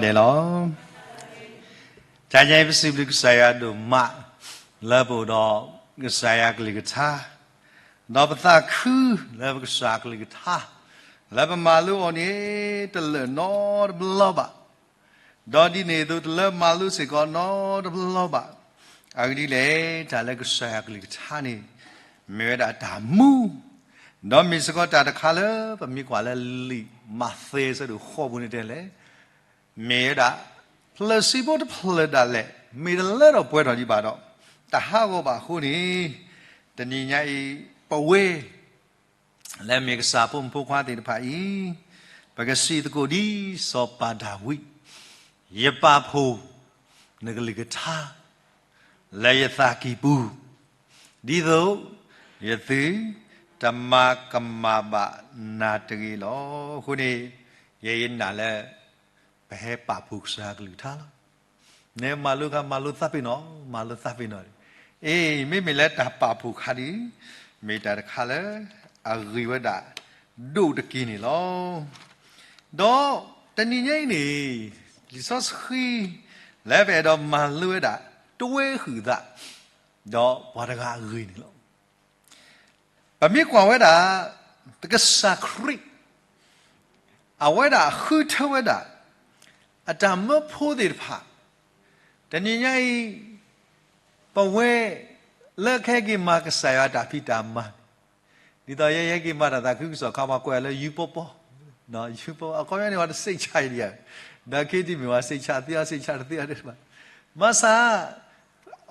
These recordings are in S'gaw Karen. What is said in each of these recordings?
ဒဲးလီၤ. တနံၤအံၤပစံးဘျုးကစၢ်ယွၤဒိၣ်မး လၢပအိၣ်ဒီးကစၢ်ယွၤကလုၢ်ကထါ, ဒီးပသးခုလၢပကစၢ်ကလုၢ်ကထါ လၢပမၤလိအီၤန့ၣ် တလၢာ်နီတဘျီဘၣ်. ဒီးဒ်န့ၣ်အသိး တလၢမၤလိစ့ၢ်ကီးနီတဘျီဘၣ်. အဂ့ၢ်ဒ်လဲၣ်, တၢ်လၢကစၢ်ယွၤကလုၢ်ကထါန့ၣ် မ့ၢ်ဝဲဒၣ်တၢ်မူ, ဒီးမ့ၢ်စ့ၢ်ကီးတၢ်တခါလၢ ပမ့ၢ်ကွၢ်လၢလံာ်မးသဲအဆၢဒိၣ်ဃိးပူၤန့ၣ်တဲလဲၣ်, မ့ၢ်ဝဲဒၣ် ဖျၢၣ်စံးဖိတဖျၢၣ်ဒၣ်လဲာ် မ့ၢ်တလၢထီၣ်ပှဲၤထီၣ်ဒံးဘၣ်ဒီး တဟးဂီၤဘၣ်အဃိန့ၣ်, တနံၤညါအံၤ ပဝဲ လၢမ့ၢ်ကစၢ်ဖိမုၣ်ဖိခွါသ့ၣ်တဖၣ်အံၤ, ပကစံးသကိးဒ်စီၤပၤဒၤဝံး, ယပာ်ဖှိၣ်နကလုၢ်ကထါ လၢယသးကံၢ်ပူၤ, ဒ်သိးယသုတမၤကမၣ်ဘၣ်နၤတဂ့ၤလီၤ. အဃိန့ၣ် ယဲယနာ်လၢ ပဟဲပာ်ဖှိၣ်ကစၢ်ကလုၢ်ကထါလီၤ. နမၤလိခါ မၤလိသးပ့ၤနီၣ်, မၤလိသးပ့ၤနီၣ်, အ့ မ့မ့ၢ်လၢတၢ်ပာ်ဖှိၣ်ခါဒ်အံၤ, မ့ၢ်တၢ်တခါလၢအဂ့ၤဝဲဒၣ်ဒိၣ်တက့ၢ်န့ၣ်လီၤ. ဒီးတနံၤညါအံၤန့ၣ်, လံာ်စီဆှံ လၢပအဲၣ်ဒိးမၤလိဝဲဒၣ် တဝဲဃုာ်သး ဒီးပှၤတဂၤအဂ့ၢ်န့ၣ်လီၤ. ပမ့ၢ်ကွၢ်ဝဲဒၣ် ကစၢ်ခရံာ် အဝဲဒၣ်ဃုထၢဝဲဒၣ် အတၢ်မၢဖိသ့ၣ်တဖၣ်, တနံၤညါအံၤ ပဝဲလၢကဟဲက့ၤမၤကစၢ်ယွၤတၢ်ဖံးတၢ်မၤန့ၣ်, ဒ်သိးယဲယဟဲက့ၤမၤတၢ်သးခုကစီၣ်ခါ ပှၤကွဲးလၢယူပီပီ, ယူပီ အခီပညီန့ၣ် ပှၤတစ့ၣ်ဆါအံၤဒံးဧါ, ဒီးခ့တံၢ်မ့ၢ်ပှၤစ့ၣ်ဆါသ့ အီစ့ၣ်ဆါတသ့အီဒ်ဘၣ်, ဘၣ်ဆၣ်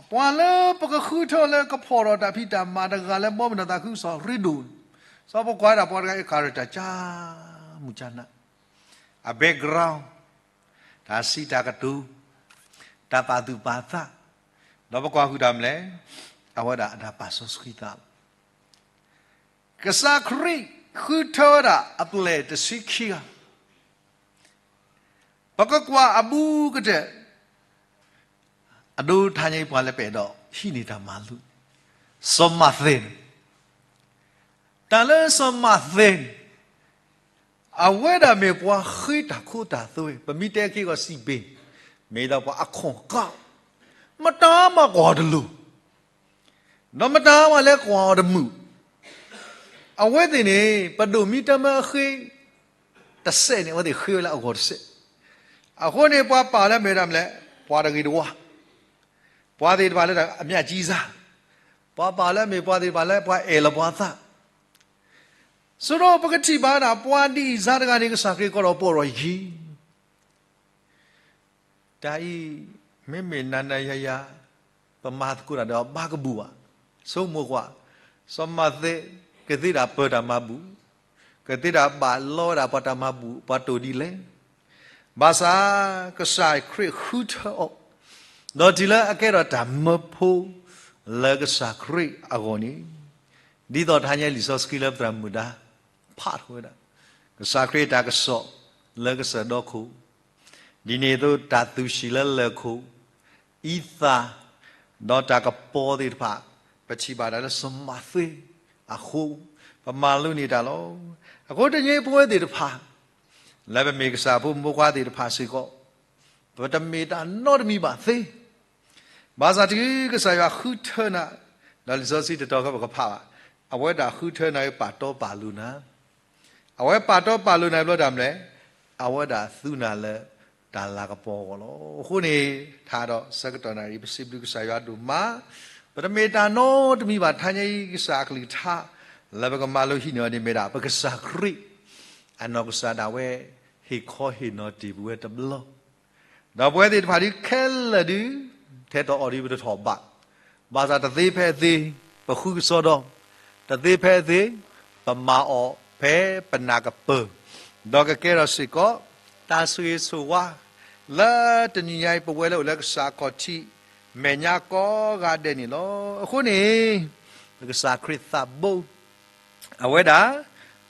ပှၤလၢပကဃုထၢလၢကဖီၣ်ထီၣ်တၢ်ဖံးတၢ်မၤတဂၤလၢဘီမုၢ်တၢ်သးခုကစီၣ်ရ့ဒိၣ်, စီၤပကွၢ်ဒၣ်ပှၤတဂၤအံၤ character ကၢ်မုၢ်ကၢ်နး, အ background, တၢ်စံးတၢ်ကတိၤ, တၢ်ပာ်သူၣ်ပာ်သး, ဒီးပကွၢ်ဃုာ်တၢ်မနုၤလဲၣ်, အဝဲဒၣ်အတၢ်ပာ်စီဆှံသးလီၤ. ကစၢ်ခရံာ်ဃုထၢဝဲဒၣ်အပျဲၢ်တဆံခံဂၤ, ပကကွၢ်အဘူးကတၢၢ်, အဒိတဟါညါအံၤပှၤလၢပအဲၣ်ဒိးဟံးန့ၢ်တၢ်မၤလိ, စီၤမးသဲန့ၣ်, တၢ်လၢစီၤမးသဲန့ၣ်, အဝဲဒၣ်မ့ၢ်ပှၤဃ့တၢ်ခိတၢ်သွဲ, ပမ့ၢ်တဲက့ၤကီးစံးဘ့ၣ်, မ့ၢ်ဒၣ်ပှၤအခွန်ကါ, မတၤမးကွၢ်အီၤတလိၤ ဒီးမတၤမးလဲၤကွၢ်အီၤတမုာ်, အဝဲသ့ၣ်န့ၣ် ပဒိၣ်မံတၢ်မၢအဃ့တစဲးန့ၣ် အဝဲသ့ၣ်ဃ့ဝဲလၢအဂီၢ်တစဲး, အဃိန့ၣ် ပှၤပာ်လၢမ့ၢ်ဒၣ်မနုၤလဲၣ်, ပှၤတဂ့ၤတဝါ, ပှၤသ့ၣ်တဖၣ်လၢအမြတ်ကြီးစား, ပှၤပာ်လၢအမ့ၢ်ပှၤသ့ၣ်တဖၣ်လၢပှၤအဲၣ်လီၤပှၤသး, ဆိုတော့ ပကထံၣ်ဘၣ်ဒၣ် ပှၤဒ်အံၤစါတဂၤန့ၣ် ကစၢ်ခရံာ်ကိးထီၣ်ပိာ်ထီၣ်ယံၤ တၢ်အံၤ မ့မ့ၢ်နၤနၤယၤယၤ ပမၤသကိးတၢ်ဒီးဘၣ်ကဘူၣ်ဘၣ်, ဆိကမိၣ်ကွၢ်, စီၤမးသဲ ကသ့ဒၣ်ပၢတၢ်မၤဘူၣ်, ကသ့ဒၣ်ဘၣ်လီဝဲဒၣ်ပှၤတၢ်မၤဘူၣ် ပှၤတိာ်ဒ်လဲၣ်, ဘၣ်ဆၣ် ကစၢ်ခရံာ်ဃုထၢအီၤ, ဒီးတုၤလၢအကဲထီၣ်တၢ်မၢဖိ လၢကစၢ်ခရံာ်အဂီၢ်န့ၣ်, ဒ်သိးတဟါညါလံာ်စီဆှံလၢပသရၣ်မုၣ်ဒါ ဖးထီၣ်ဝဲဒၣ်, ကစၢ်ခရံာ်တၢ်ကစီၣ်လၢကစၢၢ်ဒီခိၣ်, ဒ်န့ၣ်အသိးတၢ်သူၣ်ဆံးလၢလၢၢ်ခိၣ်, အံသၣ်, ဒီးတၢ်ကပီၤသ့ၣ်တဖၣ်, ပထံၣ်ဘၣ်တၢ်လၢစီၤမးသဲအဃိ, ပမၤလိန့ၢ်တၢ်လီၤ. အဃိတနံၤအံၤပဝဲသ့ၣ်တဖၣ် လၢပမ့ၢ်ကစၢ်ဖိမုၣ်ဖိခွါသ့ၣ်တဖၣ်စ့ၢ်ကီး, ပတမ့ၢ်တၢ်နီတမံၤဘၣ်သ့ ဘၣ်ဆၣ်တုၤကစၢ်ယွၤဃုထၢနၤ, ဒီးလံာ်စီဆှံတတီၤခါပကဖးဘၣ်, အဝဲဒၣ်ဃုထၢနၤ ပာ်တီပာ်လိၤနၤ, အဝဲပာ်တီပာ်လိၤနၤဘျီဒၣ်မနုၤလဲၣ်, အဝဲဒၣ်သူနၤလၢတၢ်လၤကပီၤအဂီၢ်လီၤ. အဃိန့ၣ် ထါဒီးဆၢကတီၢ်နၣ်ရံၣ် ပစံးဘျုးကစၢ်ယွၤဒိၣ်မး, ပတမ့ၢ်တၢ်နီတမံၤဘၣ် တဟါညါအံၤ ကစၢ်အကလုၢ်ကထါ လၢပကမၤလိဟံးန့ၢ်အီၤန့ၣ် မ့ၢ်ဒၣ်ပကစၢ်ခရံာ် အနီၢ်ကစၢ်ဒၣ်ဝဲ ဟ့ၣ်ခီဟ့ၣ်နီၤတ့ၢ်ပဝဲတဘျီ ဒီးပဝဲသ့ၣ်တဖၣ်ဒုးခဲလၢာ်ဒုး ထဲသိးအီၤဒုးပတထီၣ်ဘး, ဘၣ်ဆၣ်တသ့ဖဲအသ့ ပဃုကစီဒီ, တသ့ဖဲအသ့ ပမၤအီၤဖဲပနၢ်ကပၢၢ်, ဒီးကကဲထီၣ်စ့ၢ်ကီး တၢ်ဆိၣ်ဂ့ၤဆိၣ်ဝါ လၢတနံၤညါအံၤ ပဝဲလၢအိၣ်လၢကစၢ်အခီၣ်ထံး မဲာ်ညါကိးဂၤဒဲးန့ၣ်လီၤ. အဃိန့ၣ် ပကစၢ်ခရံာ်သးဘိ အဝဲဒၣ်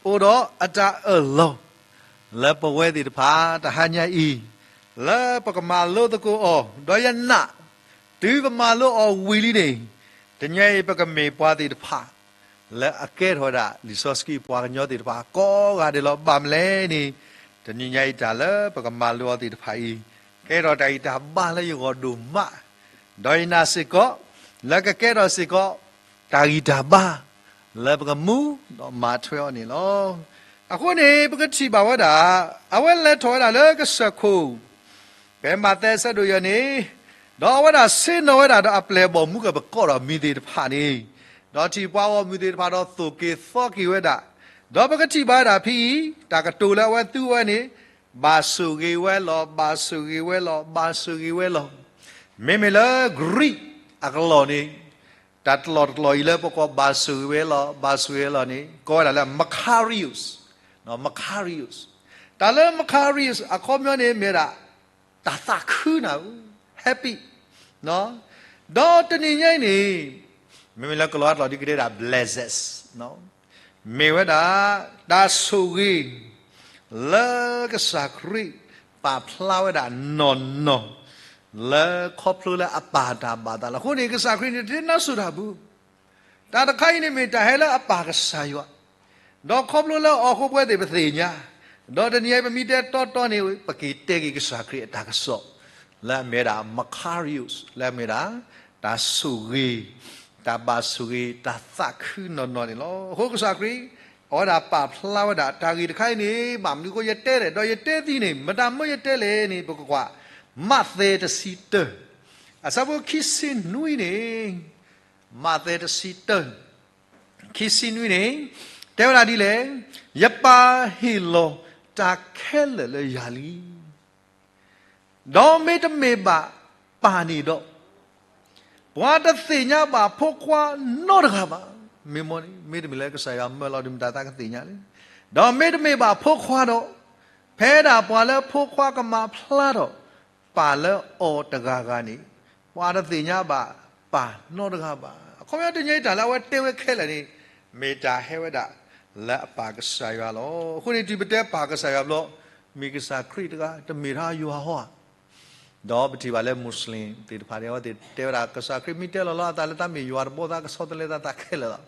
အိၣ်ဒီးအတၢ်အၢၣ်လီၤ လၢပဝဲသ့ၣ်တဖၣ်တဟါညါအံၤ လၢပကမၤလိသကိးအီၤ, ဒီးယနာ် တုၤပမၤလိအီၤဝံၤလံန့ၣ် တနံၤအံၤပကမ့ၢ်ပှၤသ့ၣ်တဖၣ် လၢအကဲထီၣ်ဝဲဒၣ် လံာ်စီဆှံပှၤကညီသ့ၣ်တဖၣ် ကိးဂၤဒဲးလီၤ. ဘၣ်မနုၤလဲၣ်န့ၣ် တနံၤညါအံၤတၢ်လၢပကမၤလိအီၤသ့ၣ်တဖၣ်အံၤ, ကဲထီၣ်တၢ်ဂံၢ်တၢ်ဘါလၢယဂီၢ်ဒိၣ်မး, ဒီးယနာ်စ့ၢ်ကီး လၢကကဲထီၣ်စ့ၢ်ကီး တၢ်ဂံၢ်တၢ်ဘါ လၢပကမူ ဒီးမၤထွဲအီၤန့ၣ်လီၤ. အဃိန့ၣ် ပကထံၣ်ဘၣ်ဝဲဒၣ် အဝဲလဲၤထီၣ်ဝဲဒၣ်လၢကစၢၢ်ခိၣ် ဖဲမးသဲအဆၢဒိၣ်ယဲၢ်န့ၣ်, ဒီးအဝဲဒၣ်ဆ့ၣ်နီၤဝဲဒၣ်ဒီးအပျဲၢ်အဘီၣ်မူကပကိးဒီးမံၤသ့ၣ်တဖၣ်န့ၣ်, ဒီးထံၣ်ပှၤဂီၢ်မုၢ်သ့ၣ်တဖၣ်ဒီးသိၣ်က့ၤသီက့ၤဝဲဒၣ်, ဒီးပကထံၣ်ဘၣ်ဝဲဒၣ်ဖဲအံၤ တၢ်ကတိၤလၢအဝဲသူဝဲန့ၣ်, ဘၣ်ဆိၣ်ဂ့ၤဝဲလီၤ, ဘၣ်ဆိၣ်ဂ့ၤဝဲလီၤ, ဘၣ်ဆိၣ်ဂ့ၤဝဲလီၤ. မ့မ့ၢ်လၢ Greek အကလီၢ်န့ၣ်, တၢ်တလီၢ်တလီၢ်အံၤလၢပကိး ဘၣ်ဆိၣ်ဂ့ၤဝဲလီၤ, ဘၣ်ဆိၣ်ဂ့ၤဝဲလီၤန့ၣ် ကိးဝဲဒၣ်လၢ Makarios, Makarios. တၢ်လၢ Makarios အခီပညီန့ၣ်မ့ၢ်ဝဲဒၣ် တၢ်သးခုနၤဧိၤ, happy. ဒီးတနံၤညါအံၤန့ၣ်, မ့မ့ၢ်လၢကလီၤအါတလီၢ်ဒ်ကတဲဒၣ် blessed, မ့ၢ်ဝဲဒၣ် တၢ်ဆိၣ်ဂ့ၤ လၢကစၢ်ခရံာ်ပာ်ဖျါဝဲဒၣ်နီၢ်နီၢ် လၢခီဖျိလၢအပၢ်တၢ်ဘၣ်သးလီၤ. အဃိန့ၣ် ကစၢ်ခရံာ်န့ၣ် တသ့ၣ်နီၣ်စူၢ်တၢ်ပူၤ, တၢ်တခါအံၤန့ၣ်မ့ၢ်တၢ်ဟဲလၢအပၢ်ကစၢ်ယွၤ, ဒီးခီဖျိလၢအီၣ်ဃိပှဲၤသ့ၣ်ပသ့ၣ်ညါ, ဒီးတနံၤအံၤပမ့ၢ်တဲတီတီန့ၣ် ပက့ၤတဲက့ၤကစၢ်ခရံာ်အတၢ်ကစီၣ် လၢအမ့ၢ်ဝဲဒၣ် Makarios လၢအမ့ၢ်ဝဲဒၣ် တၢ်ဆိၣ်ဂ့ၤ, တၢ်ဘၣ်ဆိၣ်ဂ့ၤ, တၢ်သးခုနီၢ်နီၢ်န့ၣ်လီၤ. အဃိကစၢ်ခရံာ် အဝဲဒၣ်ပာ်ဖျါဝဲဒၣ် တၢ်ဂ့ၢ်တခါအံၤန့ၣ် ဘၣ်မနုၤအဃိယတဲလဲၣ်, ဒီးယတဲသ့န့ၣ် မတၤမၢယတဲလဲၣ်န့ၣ် ပကကွၢ် မးသဲတဆံတၢ, အဆၢဖိခံဆံနွံန့ၣ်, မးသဲတဆံတၢ ခံဆံနွံန့ၣ် တဲဝဲဒၣ်ဒ်လဲၣ်, ယပၢ်ဟ့ၣ်လီၤတၢ်ခဲလၢာ်လၢယၤလံ. ဒီးမ့တမ့ၢ်ဘၣ်ပၢ်န့ၣ်ဒီး, ပှၤတသ့ၣ်ညါဘၣ်ဖိခွါနီတဂၤဘၣ်. မ့ၢ်မ့ၢ်န့ၣ် မ့တမ့ၢ်လၢကစၢ်ယွၤမၢလီၤဒုးမတၤသးကသ့ၣ်ညါလဲၣ်. ဒီးမ့တမ့ၢ်ဘၣ်ဖိခွါဒီး, ဖဲဒၣ်ပှၤလၢဖိခွါကမၤဖျါထီၣ် ပၢ်လၢအီၤတဂၤဂၤန့ၣ်, ပှၤတသ့ၣ်ညါဘၣ်ပၢ်နီတဂၤဘၣ်. အခီပညီတနံၤအံၤတၢ်လၢအဝဲတဲဝဲခဲလၢာ်န့ၣ်, မ့ၢ်တၢ်ဟဲဝဲဒၣ်လၢအပၢ်ကစၢ်ယွၤလီၤ. အဃိန့ၣ် တုၤပတဲပၢ်ကစၢ်ယွၤဘျီ, မ့ၢ်ကစၢ်ခရံာ်တဂၤ, တမ့ၢ်ဒၣ်ယွၤဟီဧါ. ဒီးပထံၣ်ဘၣ်လၢ Muslim သ့ၣ်တဖၣ်န့ၣ် အဝဲသ့ၣ်တဲဝဲဒၣ် ကစၢ်ခရံာ်မ့ၢ်တဲလီၤလၢအသးလၢတၢ်မ့ၢ်ယွၤတဘီသး ကဆီတလဲသးသးခဲလၢာ်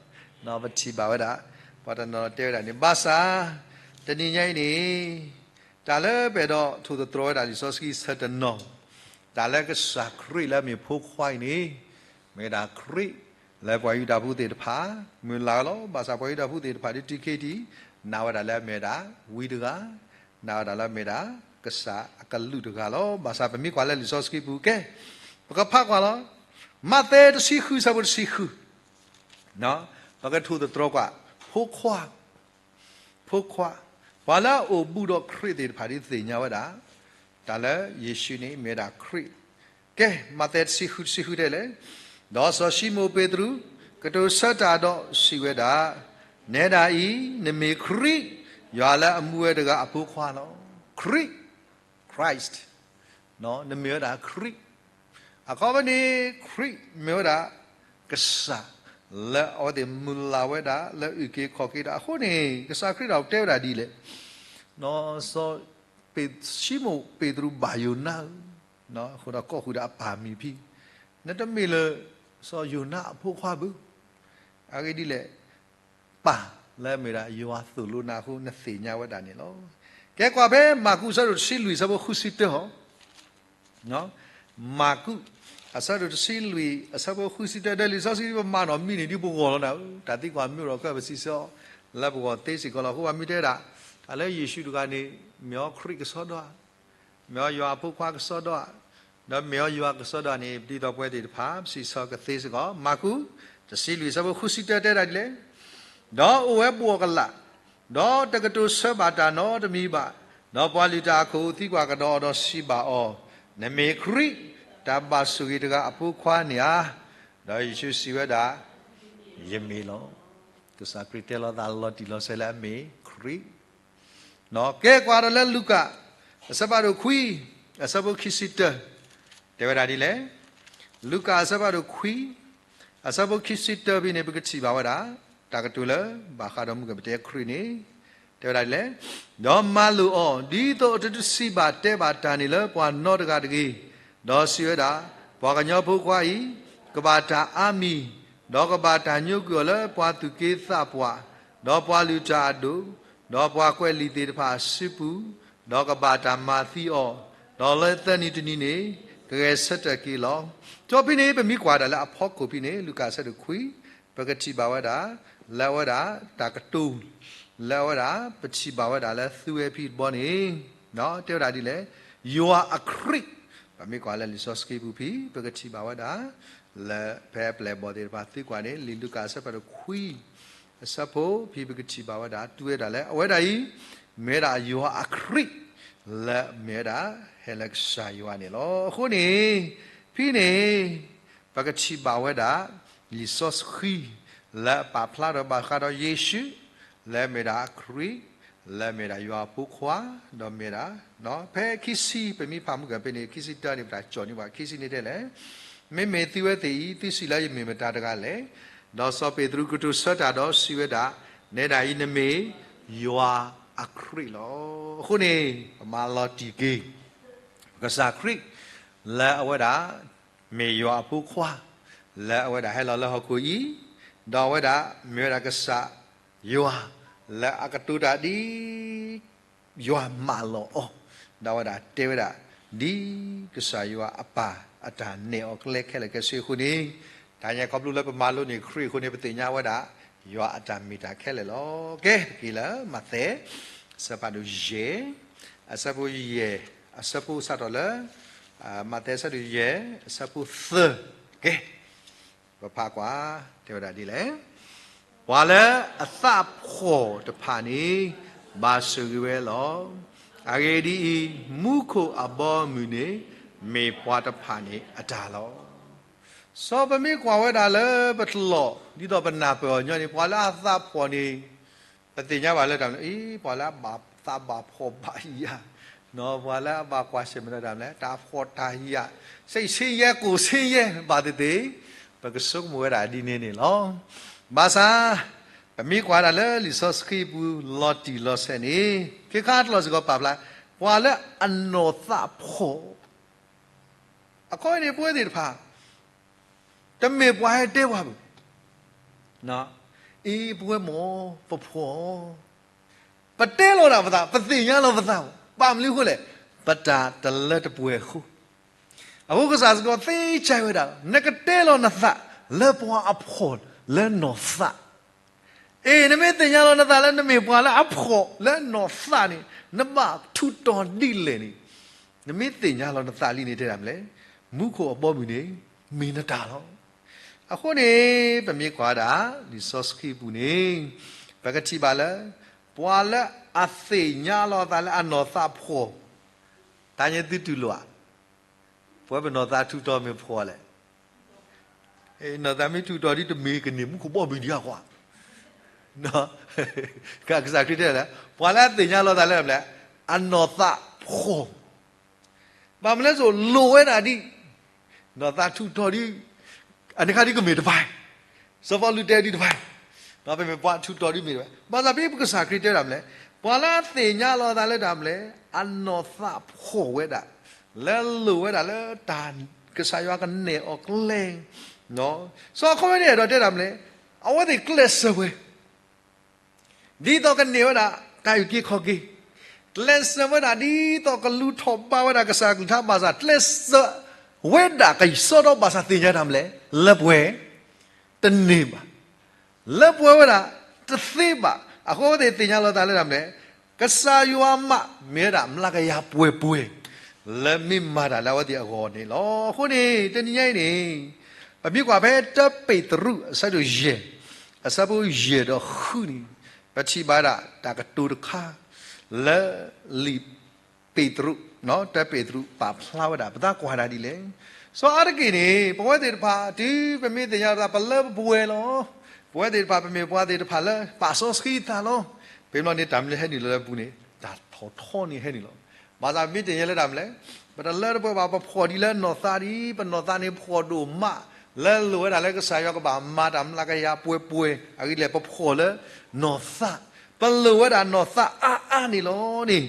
လီၤ. ပထံၣ်ဘၣ်ဝဲဒၣ် ပှၤတနီၤတဲဝဲဒၣ်န့ၣ် ဘၣ်ဆၣ် တနံၤညါအံၤန့ၣ် တၢ်လၢပအဲၣ်ဒိးထိၣ်သတြီၤဝဲဒၣ်လံာ်စီဆှံဆၢတနီၤ, တၢ်လၢကစၢ်ခရံာ်လၢအမ့ၢ်ဖိခွါအံၤန့ၣ်, မ့ၢ်ဝဲဒၣ်ခရံာ်လၢပှၤယူဒၤဖိသ့ၣ်တဖၣ် မုၢ်လၢ်ဝဲလီၤ. ဘၣ်ဆၣ်ပှၤယူဒၤဖိသ့ၣ်တဖၣ်ဒ်တံၢ်ခ့တံၢ် နာ်ဝဲဒၣ်လၢအမ့ၢ်ဝဲဒၣ်ဝံတဂၤ, နာ်ဝဲဒၣ်လၢအမ့ၢ်ဝဲဒၣ်ကစၢ်အကလူးတဂၤလီၤ. ဘၣ်ဆၣ်ပမ့ၢ်ကွၢ်လၢလံာ်စီဆှံပူၤကဲ, ပကဖးကွၢ်လီၤ. မးသဲတဆံဃု ဆၢဖိတဆံဃု, ပကထိၣ်သတြီၤကွၢ် ဖိခွါ ဖိခွါ, ပှၤလၢအအိၣ်ဘူးဒီးခရံာ်သ့ၣ်တဖၣ်ဒ်သ့ၣ်ညါဝဲဒၣ်, တၢ်လၢယ့ၣ်ၡူးန့ၣ်မ့ၢ်ဝဲဒၣ်ခရံာ်. ကဲ, မးသဲတဆံဃု တဆံဃုတဲလဲၣ်, ဒီးစီၤၡံမိၣ်ပ့းတရူး ကတိၤဆၢတၢ်ဒီးစံးဝဲဒၣ်, နဲဒၣ်အံၤ နမ့ၢ်ခရံာ်, ယွၤလၢအမူဝဲတဂၤအဖိခွါလီၤ. ခရံာ် Christ, နမ့ၢ်ဝဲဒၣ်ခရံာ်. အခီပညီန့ၣ် ခရံာ်မ့ၢ်ဝဲဒၣ် ကစၢ်လၢအဝဲသ့ၣ်မုၢ်လၢ်ဝဲဒၣ်လၢအုၣ်က့ၤခီၣ်က့ၤတၢ်အဃိန့ၣ် ကစၢ်ခရံာ်ဒီးတဲဝဲဒၣ်ဒ်လဲၣ်, စီၤပ့း, ၡံမိၣ်ပ့းတရူးဘၣ်ယိၤနါဧၢ, အဃိဒီးကိးဃုာ်ဒီးအပၢ်မံၤဖံ, နတမ့ၢ်လၢ စီၤယိၤနါအဖိခွါဘၣ်. အဂ့ၢ်ဒ်လဲၣ်, ပၢ်လၢအမ့ၢ်ဒၣ်ယွၤသိၣ်လိနၤအဃိ နသ့ၣ်ညါဝဲဒၣ်န့ၣ်လီၤ. ကဲကွၢ်ဖဲမၢ်ကူးအဆၢဒိၣ်တဆံလွံၢ်အဆၢဖိဃုဆံတၢဟီ, မၢ်ကူး အဆၢဒိၣ်တဆံလွံၢ် အဆၢဖိဃုဆံတၢ ဒီးလံာ်စီဆှံပမၤနီၣ်မံန့ၣ်ဒ်ပဂီၢ်လီၤနၤဧၢ, တၢ်သံကွၢ်မ့ၢ်အိၣ်ဒီးခဲအံၤပစံးဆၢအီၤ လၢပဂီၢ်သ့စ့ၢ်ကီးလီၤ. အဃိပှၤမ့ၢ်တဲဒၣ် တၢ်လၢယ့ၣ်ၡူးတဂၤန့ၣ် မ့ၢ်အီၤခရံာ်ကစီဒီဧါ, မ့ၢ်အီၤယွၤအဖိခွါကစီဒီဧါ, ဒီးမ့ၢ်အီၤယွၤကစီဒီန့ၣ် ပတံၤသီၣ်ပဝဲသ့ၣ်တဖၣ် ပစံးဆၢကသ့စ့ၢ်ကီး. မၢ်ကူး တဆံလွံၢ် အဆၢဖိဃုဆံတၢတဲဒၣ်ဒ်လဲၣ်, ဒီးအိၣ်ဝဲဘှီၣ်ကလာ်, ဒီးတကတိၤဆၢဘၣ်တၢ်နီတမံၤဘၣ်, ဒီးပှၤလုၢ်တၢ်အခိၣ်သံကွၢ်ကဒီးအီၤဒီးစံးဘၣ်အီၤ, နမ့ၢ်ခရံာ် တၢ်ဘၣ်ဆိၣ်ဂ့ၤတဂၤအဖိခွါန့ၣ်ဧါ. ဒီးယ့ၣ်ၡူးစံးဝဲဒၣ်, ယမ့ၢ်လီၤ. ကစၢ်ခရံာ်တဲလီၤသးလီၤတံၢ်လီၤဆဲးလၢအမ့ၢ်ခရံာ် ကဲကွၢ်ဒီးလၢလူၤကၣ် အဆၢဖးဒိၣ်ခွံ အဆၢဖိခံဆံတၢ တဲဝဲဒၣ်ဒ်လဲၣ်. လူၤကၣ်အဆၢဖးဒိၣ်ခွံ အဆၢဖိခံဆံတၢဖဲန့ၣ် ပကထံၣ်ဘၣ်ဝဲဒၣ် တၢ်ကတိၤလၢ ဘၣ်ဃးဒီးမုၢ်ကပတဲခရံာ်န့ၣ် တဲဝဲဒၣ်ဒ်လဲၣ်. ဒီးမၤလိာ်အီၤ ဒ်သိးအတတုၤဆံးဘၣ်တဲဘၣ်တၢ်န့ၣ်လၢပှၤနီတဂၤတဂ့ၤ, ဒီးစံးဝဲဒၣ်, ပှၤကညီဖိခွါအံၤ ကဘၣ်တၢ်အါမံၤ, ဒီးကဘၣ်တၢ်ညိကွံာ်အီၤလၢပှၤသူၣ်က့သးပှၢ်, ဒီးပှၤလုၢ်တၢ်အဒိၣ်, ဒီးပှၤကွဲးလံာ်သ့ၣ်တဖၣ်အစုပူၤ, ဒီးကဘၣ်တၢ်မၤသံအီၤ, ဒီးလၢသၢနံၤတနံၤန့ၣ် ကဂဲၤဆၢထၢၣ်က့ၤလီၤ. ဒီးဖဲန့ၣ် ပမ့ၢ်ကွၢ်ဒၣ်လၢအဖီခိၣ်ဖဲန့ၣ် လူၤကၣ်အဆၢဒိၣ်ခွံ, ပကထံၣ်ဘၣ်ဝဲဒၣ် လၢအဝဲဒၣ်တၢ်ကတိၤ လၢအဝဲဒၣ် ပထံၣ်ဘၣ်ဝဲဒၣ်လၢသုဝဲဖဲတဘျီန့ၣ် တဲဝဲဒၣ်ဒ်လဲၣ်, ယွၤအခရံာ်, ပမ့ၢ်ကွၢ်လၢလံာ်စီဆှံပူၤဖဲ ပကထံၣ်ဘၣ်ဝဲဒၣ် လၢဖဲအပျဲၢ်အဘီၣ်သ့ၣ်တဖၣ်သံကွၢ်န့ၣ် လံာ်လူၤကၣ်အဆၢဖးဒိၣ်ခွံ အဆၢဖိဖဲ ပကထံၣ်ဘၣ်ဝဲဒၣ် တူၢ်ဝဲဒၣ်လၢ အဝဲဒၣ်အံၤ မ့ၢ်ဝဲဒၣ်ယွၤအခရံာ် လၢမ့ၢ်ဝဲဒၣ်ဟဲလၢကစၢ်ယွၤန့ၣ်လီၤ. အဃိန့ၣ် ဖဲန့ၣ် ပကထံၣ်ဘၣ်ဝဲဒၣ် လံာ်စီဆှံ လၢအပာ်ဖျါထီၣ်ဘၣ်ဃးဒီးယ့ၣ်ၡူး လၢမ့ၢ်ဒၣ်အခရံာ် လၢမ့ၢ်ဒၣ်ယွၤအဖိခွါ ဒီးမ့ၢ်ဒၣ် ဖဲခံဆံ ပမ့ၢ်ဖးမုၢ်ကၢၤဖဲန့ၣ် ခံဆံတၢန့ၣ် ပတၢ်ကၠီၣ်န့ၢ်ဘၣ် ခံဆံန့ၣ်တဲလဲၣ်, မ့မ့ၢ်သုဝဲသ့ၣ်အံၤ သုစံးလၢယမ့ၢ်မတၤတဂၤလဲၣ်. ဒီးစီၤပ့းတရူးကတိၤဆၢတၢ်ဒီးစံးဝဲဒၣ်, နဲဒၣ်အံၤနမ့ၢ်ယွၤအခရံာ်လီၤ. အဃိန့ၣ် ပမၤလီၤတံၢ်က့ၤ ကစၢ်ခရံာ် လၢအဝဲဒၣ် မ့ၢ်ယွၤအဖိခွါ လၢအဝဲဒၣ်ဟဲလီၤလၢဟီၣ်ခိၣ်အံၤ, ဒီးအဝဲဒၣ်မ့ၢ်ဝဲဒၣ်ကစၢ်ယွၤ လၢအကတိၤတၢ်ဒ် ယွၤမၢလီၤအီၤ, ဒီးအဝဲဒၣ်တဲဝဲဒၣ် ဒ်ကစၢ်ယွၤအပၢ်အတၢ်နဲၣ်အီၤကျဲခဲလၢာ်ခဲဆ့အဃိန့ၣ်, တၢ်ညါခီဖျိလၢပမၤလိန့ၢ်ခရံာ်အဃိန့ၣ် ပသ့ၣ်ညါဝဲဒၣ် ယွၤအတၢ်မ့ၢ်တၢ်ခဲလၢာ်လီၤ. ကဲ ပက့ၤလၢမးသဲ အဆၢဖးဒိၣ်ယဲၢ် အဆၢဖိယဲၢ် အဆၢဖိစးထီၣ်လၢ မးသဲအဆၢဒိၣ်ယဲၢ် အဆၢဖိသၢ, ကဲ ပဖးကွၢ် တဲဝဲဒၣ်ဒ်လဲၣ်, ပှၤလၢအသးဖှီၣ်တဖၣ်န့ၣ် ဘၣ်ဆိၣ်ဂ့ၤဝဲလီၤ. အဂ့ၢ်ဒ်အံၤ, မူခိၣ်အဘီအမုၢ်န့ၣ် မ့ၢ်ပှၤတဖၣ်န့ၣ်အတၢ်လီၤ. စီၤပမ့ၢ်ကွၢ်ဝဲဒၣ်လၢပတလီၢ် ဒ်သိးပနၢ်ပၢၢ်အီၤညီန့ၣ် ပှၤလၢအသးဖှီၣ်န့ၣ် ပသ့ၣ်ညါဘၣ်လၢတၢ်မနုၤလဲၣ်, အံၤ ပှၤလၢအဘၣ်သးဘၣ်ဖှီၣ်ဘၣ်ယာ်, ပှၤလၢအဘၣ်ကွၢ်ဆၢၣ်မဲာ်ဒီးတၢ်မနုၤလဲၣ်, တၢ်ဖှီၣ်တၢ်ယာ်, စိတ်ဆင်းရဲ ကိုယ်ဆင်းရဲ ဘၣ်သ့ၣ်သ့ၣ်, ပကဆိကမိၣ်ဝဲဒၣ်ဒ်န့ၣ်န့ၣ်လီၤ. ဘၣ်ဆၣ် ပမ့ၢ်ကွၢ်ဒၣ်လၢလံာ်စီဆှံပူၤလီၤတံၢ်လီၤဆဲးန့ၣ် ခဲခါတလီၢ်စ့ၢ်ကီးပာ်ဖျါ ပှၤလၢအနီၢ်သးဖှီၣ် အခီပညီန့ၣ် ပဝဲသ့ၣ်တဖၣ် တမ့ၢ်ပှၤဟဲတဲပှၤဘၣ်, အံၤ ပဝဲမ့ၢ်ပဖှီၣ်, ပတဲလီၤဒၣ်ပသး, ပသ့ၣ်ညါလီၤပသး, ဘၣ်မနုၤအဃိလဲၣ်, ပတၢ်တလၢတပှဲၤအဃိ. အဃိကစၢ်စ့ၢ်ကီးသ့စံးဝဲဒၣ်, နကတဲလီၤနသးလၢပှၤအဖှီၣ်လၢနီၢ်သး အ့ နမ့ၢ်သ့ၣ်ညါလီၤနသးလၢနမ့ၢ်ပှၤလၢအဖှီၣ်လၢနီၢ်သးန့ၣ် နဘၣ်ထူးတီၤဒ်လဲၣ်န့ၣ်, နမ့ၢ်သ့ၣ်ညါလီၤနသးလံန့ၣ်တဲဒၣ်မနုၤလဲၣ်, မူခိၣ်အဘီအမုၢ်န့ၣ် မ့ၢ်နတၢ်လီၤ. အဃိန့ၣ် ပမ့ၢ်ကွၢ်ဒၣ် လံာ်စီဆှံပူၤန့ၣ် ပကထံၣ်ဘၣ်လၢ ပှၤလၢအသ့ၣ်ညါလီၤသးလၢအနီၢ်သးဖှီၣ်, တၢ်ညါသုတူၢ်လိာ်ဧါ, ပဝဲပနီၢ်သးထူးတီၤမ့ၢ်ဖှီၣ်လဲၣ် နီၢ်သးမ့ၢ်ထူးတီၤဒ်တမ့ၢ်ကန့ၢ်မူခိၣ်ဘီမုၢ်ဒံးအဃိ, ကစၢ်ခရံာ်တဲလၢ ပှၤလၢအသ့ၣ်ညါလီၤသးလၢ အနီၢ်သးဖှီၣ်, ဘၣ်မနုၤလဲၣ်စိၤ လိၣ်ဝဲဒၣ်ဒ် နီၢ်သးထူးတီၤဒ် အန့ၣ်ခါဒ်ကမ့ၢ်တဖၣ်, စီၤပီလူးတဲဒ်တဖၣ်, ပမ့ၢ်ပှၤထူးတီၤဒ်မ့ၢ်တဖၣ်, ဘၣ်ဆၣ်ဖဲပကစၢ်ခရံာ်တဲဒၣ်မနုၤလဲၣ်, ပှၤလၢအသ့ၣ်ညါလီၤသးလၢတၢ်မနုၤလဲၣ်, အနီၢ်သးဖှီၣ်ဝဲဒၣ် လၢလိၣ်ဝဲဒၣ်လၢတၢ်ကစၢ်ယွၤကနဲၣ်အီၤကျဲ, စီၤအခီပညီန့ၣ် အဲၣ်ဒိးတဲဒၣ်မနုၤလဲၣ်, အဝဲသ့ၣ်ကျဲးစၢးဝဲ ဒ်သိးကန့ၢ်ဝဲဒၣ် တၢ်အုၣ်က့ၤခီၣ်က့ၤ, ကျဲးစၢးဝဲဒၣ်ဒ်သိးကလူၤထီၣ်ဘးဝဲဒၣ်ကစၢ်အကလုၢ်ကထါဘၣ်ဆၣ် ကျဲးစၢးဝဲဒၣ်ကစီဒီဘၣ်ဆၣ်သ့ၣ်ညါတၢ်မနုၤလဲၣ်, လၢပှဲၤ တန့ၢ်ဘၣ်, လၢပှဲၤဝဲဒၣ် တသ့ဘၣ်, အဃိသ့ၣ်သ့ၣ်ညါလီၤသးလၢတၢ်မနုၤလဲၣ်, ကစၢ်ယွၤမးမ့ၢ်ဝဲဒၣ်မျးကယၤပှဲၤပှဲၤ လၢမ့ၢ်မၤတၢ်လၢအဝဲသ့ၣ်အဂီၢ်န့ၣ်လီၤ. အဃိန့ၣ် တနံၤညါအံၤန့ၣ် ပမ့ၢ်ကွၢ်ဖဲတၢပ့းတရူး အဆၢဒိၣ်ယဲၢ် အဆၢဖိယဲၢ်ဒီးဃုန့ၣ် ပထံၣ်ဘၣ်ဒၣ်တၢ်ကတိၤတခါ လၢလံာ်ပ့းတရူး, တၢပ့းတရူးပာ်ဖျါဝဲဒၣ် ပသးကွၢ်ဒၣ်ဒ်လဲၣ်. စီၤအါတက့ၢ်န့ၣ် ပဝဲသ့ၣ်တဖၣ် တုၤပမ့ၢ်သ့ၣ်ညါလီၤသး ပလၢပပှဲၤလီၤ. ပဝဲသ့ၣ်တဖၣ် ပမ့ၢ်ပှၤသ့ၣ်တဖၣ်လၢပာ်စီဆှံသးလီၤ. ပမ့ၢ်လီၤန့ၣ် တၢ်မနုၤဟဲနုာ်လီၤလၢပပူၤန့ၣ် တၢ်ထီၣ်ထီန့ၣ်ဟဲနုာ်လီၤ. ဘၣ်ဆၣ်မ့ၢ်သ့ၣ်ညါလၢတၢ်မနုၤလဲၣ်, ပတလၢတပှဲၤဘၣ် ပဖှီၣ်ဒ်လၢနီၢ်သးဒ် ပနီၢ်သးန့ၣ်ဖှီၣ်ဒိၣ်မး လၢလိၣ်ဝဲဒၣ်လၢကစၢ်ယွၤကဘၣ်မၤတၢ်မျးကယၤပှဲၤပှဲၤ အဂ့ၢ်ဒ်လဲၣ် ပဖှီၣ်လၢနီၢ်သး, ပလိၣ်ဝဲဒၣ်နီၢ်သးအါအါန့ၣ်လီၤန့ၣ်,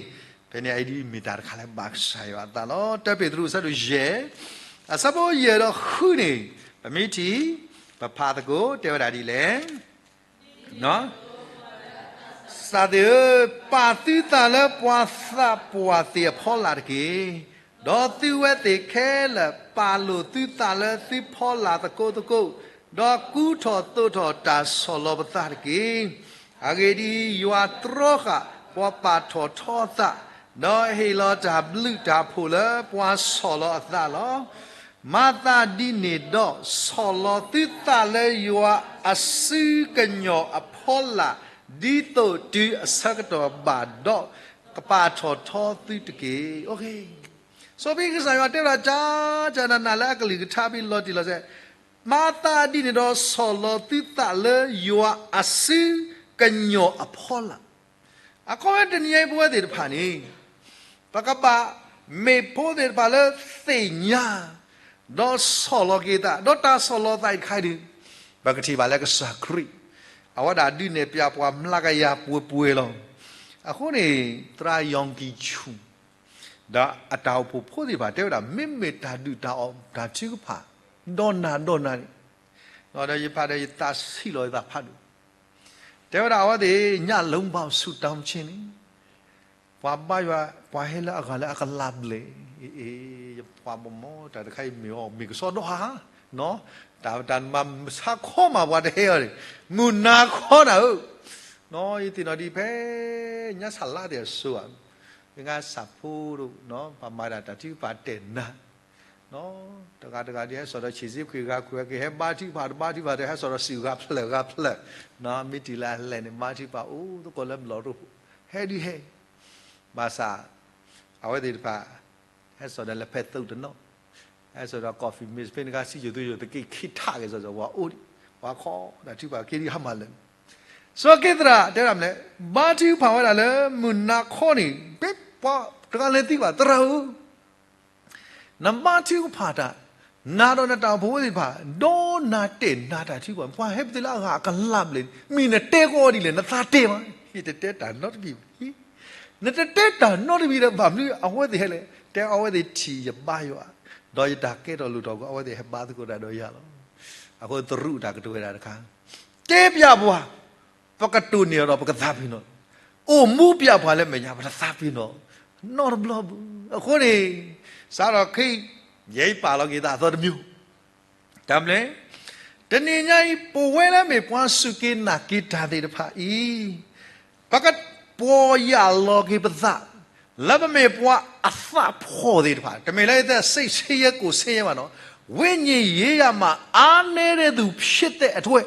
ဖဲန့ၣ်အံၤဒ်မ့ၢ်တၢ်တခါလၢဘၣ်ကစၢ်ယွၤအသးလီၤ. တၢပ့းတရူးအဆၢဒိၣ်ယဲၢ် အဆၢဖိယဲၢ်ဒီးဃုန့ၣ်, ပမ့ၢ်ထံၣ် ပဖးသကိးတဲဝဲဒၣ်ဒ်လဲၣ်. သးသ့ၣ်ဧၢ, ပာ်သုသးလၢပှၤသးပှၢ်သ့ၣ်အဖီလာ်တက့ၢ်. ဒီးသုဝဲသ့ၣ်ခဲလၢာ်ပာ်လိာ်သုသးလၢသုဖီလာ်သကိးသကိး, ဒီးကူထီၣ်သိးထီၣ်တၢ်ဆီၣ်လီၤပသးတက့ၢ်. အဂ့ၢ်ဒ်အံၤ, ယွၤတြီဃာ်ပှၤပာ်ထီၣ်ထီအသး, ဒီးဟ့ၣ်လီၤတၢ်ဘျုးတၢ်ဖှိၣ်လၢပှၤဆီၣ်လီၤအသးလီၤ. မၤသးဒ်န့ၣ်ဒီး, ဆီၣ်လီၤသုသးလၢယွၤအစုကညီၤအဖီလာ်, ဒ်သိးတုၤအဆၢကတီၢ်ဘၣ်ဒီး, ကပာ်ထီၣ်ထီသုတက့ၢ်. စီၤပ့းကစၢ်ယွၤတဲဝဲဒၣ် ကကနနလၢအကလုၢ်ကထါဖဲလီၤတံၢ်လီၤဆဲး, မၤသးဒ်န့ၣ်ဒီး ဆီၣ်လီၤသုသးလၢယွၤအစုကညီၤအဖီလာ်. အခီပညီတနံၤအံၤ ပဝဲသ့ၣ်တဖၣ်န့ၣ် ပကဘၣ်မ့ၢ်ဖိသ့ၣ်တဖၣ်လၢသ့ၣ်ညါ, ဒီးဆီၣ်လီၤက့ၤသး, ဒီးတၢ်ဆီၣ်လီၤသးအံၤတခါအံၤန့ၣ်, ပကထံၣ်ဘၣ်လၢကစၢ်ခရံာ် အဝဲဒၣ်ဒုးနဲၣ်ပျဲပှၤမျးကယၤပှဲၤပှဲၤလီၤ. အဃိန့ၣ် သရၣ် Yonggi Cho ဒီးအတၢ်အိၣ်ဖှိၣ်ဖိသ့ၣ်တဖၣ် တဲဝဲဒၣ် မ့မ့ၢ်တၢ်ဒုၣ်တၢ်အီၣ်တၢ်ထုကဖၣ် ဒီးနၤဒီးနၤန့ၣ်, ဒီးယဖးဒီးယသးဆံးလီၤယသးဖးဒိၣ်, တဲဝဲဒၣ်အဝဲသ့ၣ် ညၣ်လူင်ဘၣ်ဆူၣ်တၢ်မုၢ်ဆ့ၣ်န့ၣ် ပှၤဘါယွၤ ပှၤဟဲလၢအဂၤလၢအကလးဘျဲၣ်, အ့ ပှၤဘီမီ တၢ်တခါအံၤမ့ၢ်အီၤ မ့ၢ်ကစီဒီဟါ, တၢ်တၢ်မၤဆါခီမးပှၤတဟဲအီၤန့ၣ်, မုၢ်နၤခီနၤဧၢ, ယသ့ၣ်နီၣ်ဒံးဖဲ ညါဆၣ်လါသ့ၣ်အစိၤဧါ, မ့ၢ်ဂ့ၤ ဆၣ်ဖိဒိၣ် ပှၤမၤဒၣ်တၢ်ထုကဖၣ်တဲာ်နၤ တဂၤတဂၤဒ်ဟဲစိာ်ဒီးဆံးစ့ခွံဂၤခွံဂၤ ကဟဲဘါထုကဖၣ်တဘါထုကဖၣ်ဒီး ဟဲစိာ်ဒီးစံးဂၤဖျၢၣ်ဂၤဖျၢၣ်, မ့ၢ်တုၤလၢအလဲၤန့ၣ် ဘါထုကဖၣ်အိၣ်သကိးလၢဘျီၣ်ရိဖှိၣ်, ဟဲဒုးဟဲ, ဘၣ်ဆၣ် အဝဲသ့ၣ်တဖၣ် ဟဲစိာ်ဒီးလၢဖဲသုးတနီၤ, ဟဲစိာ်ဒီး coffee machine ဖဲန့ၣ်ခါ စံယိၣ်သုယိၣ်သက့ခံထးက့ၤစိာ်စိာ် ပှၤအိၣ်ဒံး ပှၤခီဒၣ်ထုကဖၣ်က့ၤဒံးဟါမၢ်လၢာ်, စီၤက့သရၣ်တဲဒၣ်မနုၤလဲၣ်, ဘါထုကဖၣ်ဝဲဒၣ်လၢမုၢ်နၤခီန့ၣ် ဖဲပှၤတဂၤလဲၤသံကွၢ် သရၣ်ဧၢ နဘါထုကဖၣ်တၢ်, နၤဒီးနတၢ်အိၣ်ဖှိၣ်ဖိသ့ၣ်တဖၣ် ဒီးနၤတဲာ်နၤတၢ်ထုကဖၣ် ပှၤဟဲပသ့လၢအဂၤအကလးဘျဲၣ်န့ၣ် မ့ၢ်နတဲဃီဒ်လဲၣ် နသးတဲမး, ယတတဲတၢ်နီတမံၤဘၣ်, နတတဲတၢ်နီတမံၤဒီး ဘၣ်မနုၤအဝဲသ့ၣ်ဟဲလဲၣ်, တဲအဝဲသ့ၣ်ထံၣ်ယဘါယွၤ, ဒီးယတၢ်ကဲထီၣ်လိၣ်ထီၣ်အဃိ အဝဲသ့ၣ်ဟဲဘါသကိးတၢ်ဒီးယၤလီၤ. အဃိသရူးတၢ်ကတိၤဝဲဒၣ်တခါ, တဲပျးပှၤ, ပကတိၢ်န့ၢ်အီၤဒီးပကသးပ့ၤနီၣ်, အိၣ်မူပျးပှၤလၢမဲာ်ညါ ပတသးပ့ၤနီၣ်နီတဘျီဘၣ်. အဃိန့ၣ် စးထီၣ်ခဲအံၤ ယဲယပာ်လီၤက့ၤသးအသီတမံၤ, တၢ်မနုၤလဲၣ်, တနံၤညါအံၤ ပဝဲလၢမ့ၢ်ပှၤစူၢ်က့ၤနာ်က့ၤတၢ်သ့ၣ်တဖၣ်အံၤ ပကပီၢ်ယၢ်လီၤက့ၤပသး လၢပမ့ၢ်ပှၤအသးဖှီၣ်သ့ၣ်တဖၣ်, တမ့ၢ်လၢအသးဆံးဆံးယဲၢ်ကိၢ်ဆံးယဲၢ်ဘၣ်နီၤ, ဝိညာဉ်ရေးရာမှာ အားနည်းတဲ့သူဖြစ်တဲ့အတွက်,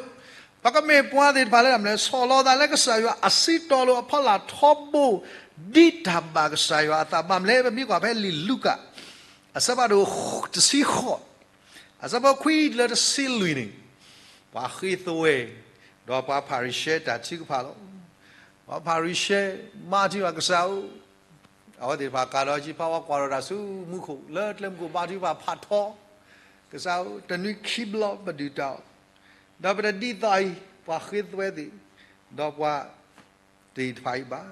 ပကမ့ၢ်ပှၤသ့ၣ်တဖၣ်လၢတၢ်မနုၤလဲၣ် ဆီၣ်လီၤသးလၢကစၢ်ယွၤအစုတီၤလိာ်အဖီလာ်ထီဘိ ဒ်တၢ်ဘၣ်ကစၢ်ယွၤအသး ဘၣ်မနုၤလဲၣ် ပမ့ၢ်ကွၢ်ဖဲလံာ်လူၤကၣ် အဆၢဖးဒိၣ်တဆံဃိး အဆၢဖိခွံလၢတဆံလွံၢ်န့ၣ်, ပှၤဃ့သွဲ, ဒီးပှၤဖၤရံၤၡဲတၢ်ထုကဖၣ်လီၤ. ပှၤဖၤရံၤၡဲ ဘါထုကဖၣ်ကစၢ်ဧၢ, အဝဲသ့ၣ်တဖၣ်ကးဒီးကံဖးဝါကွၢ်ဒီးတၢ်ဆူမူခိၣ် လၢကျဲမုၢ်ခိၣ်ဘါထုကဖၣ်ဖးထီ, ကစၢ်ဧၢ တနွံခံဘျီပဒုၣ်တၢ်အီၣ်, ဒီးပတဒ်သိးအံၤ ပှၤဃ့သွဲသ့ၣ်, ဒီးပှၤ သ့ၣ်တဖၣ်အံၤဘၣ်.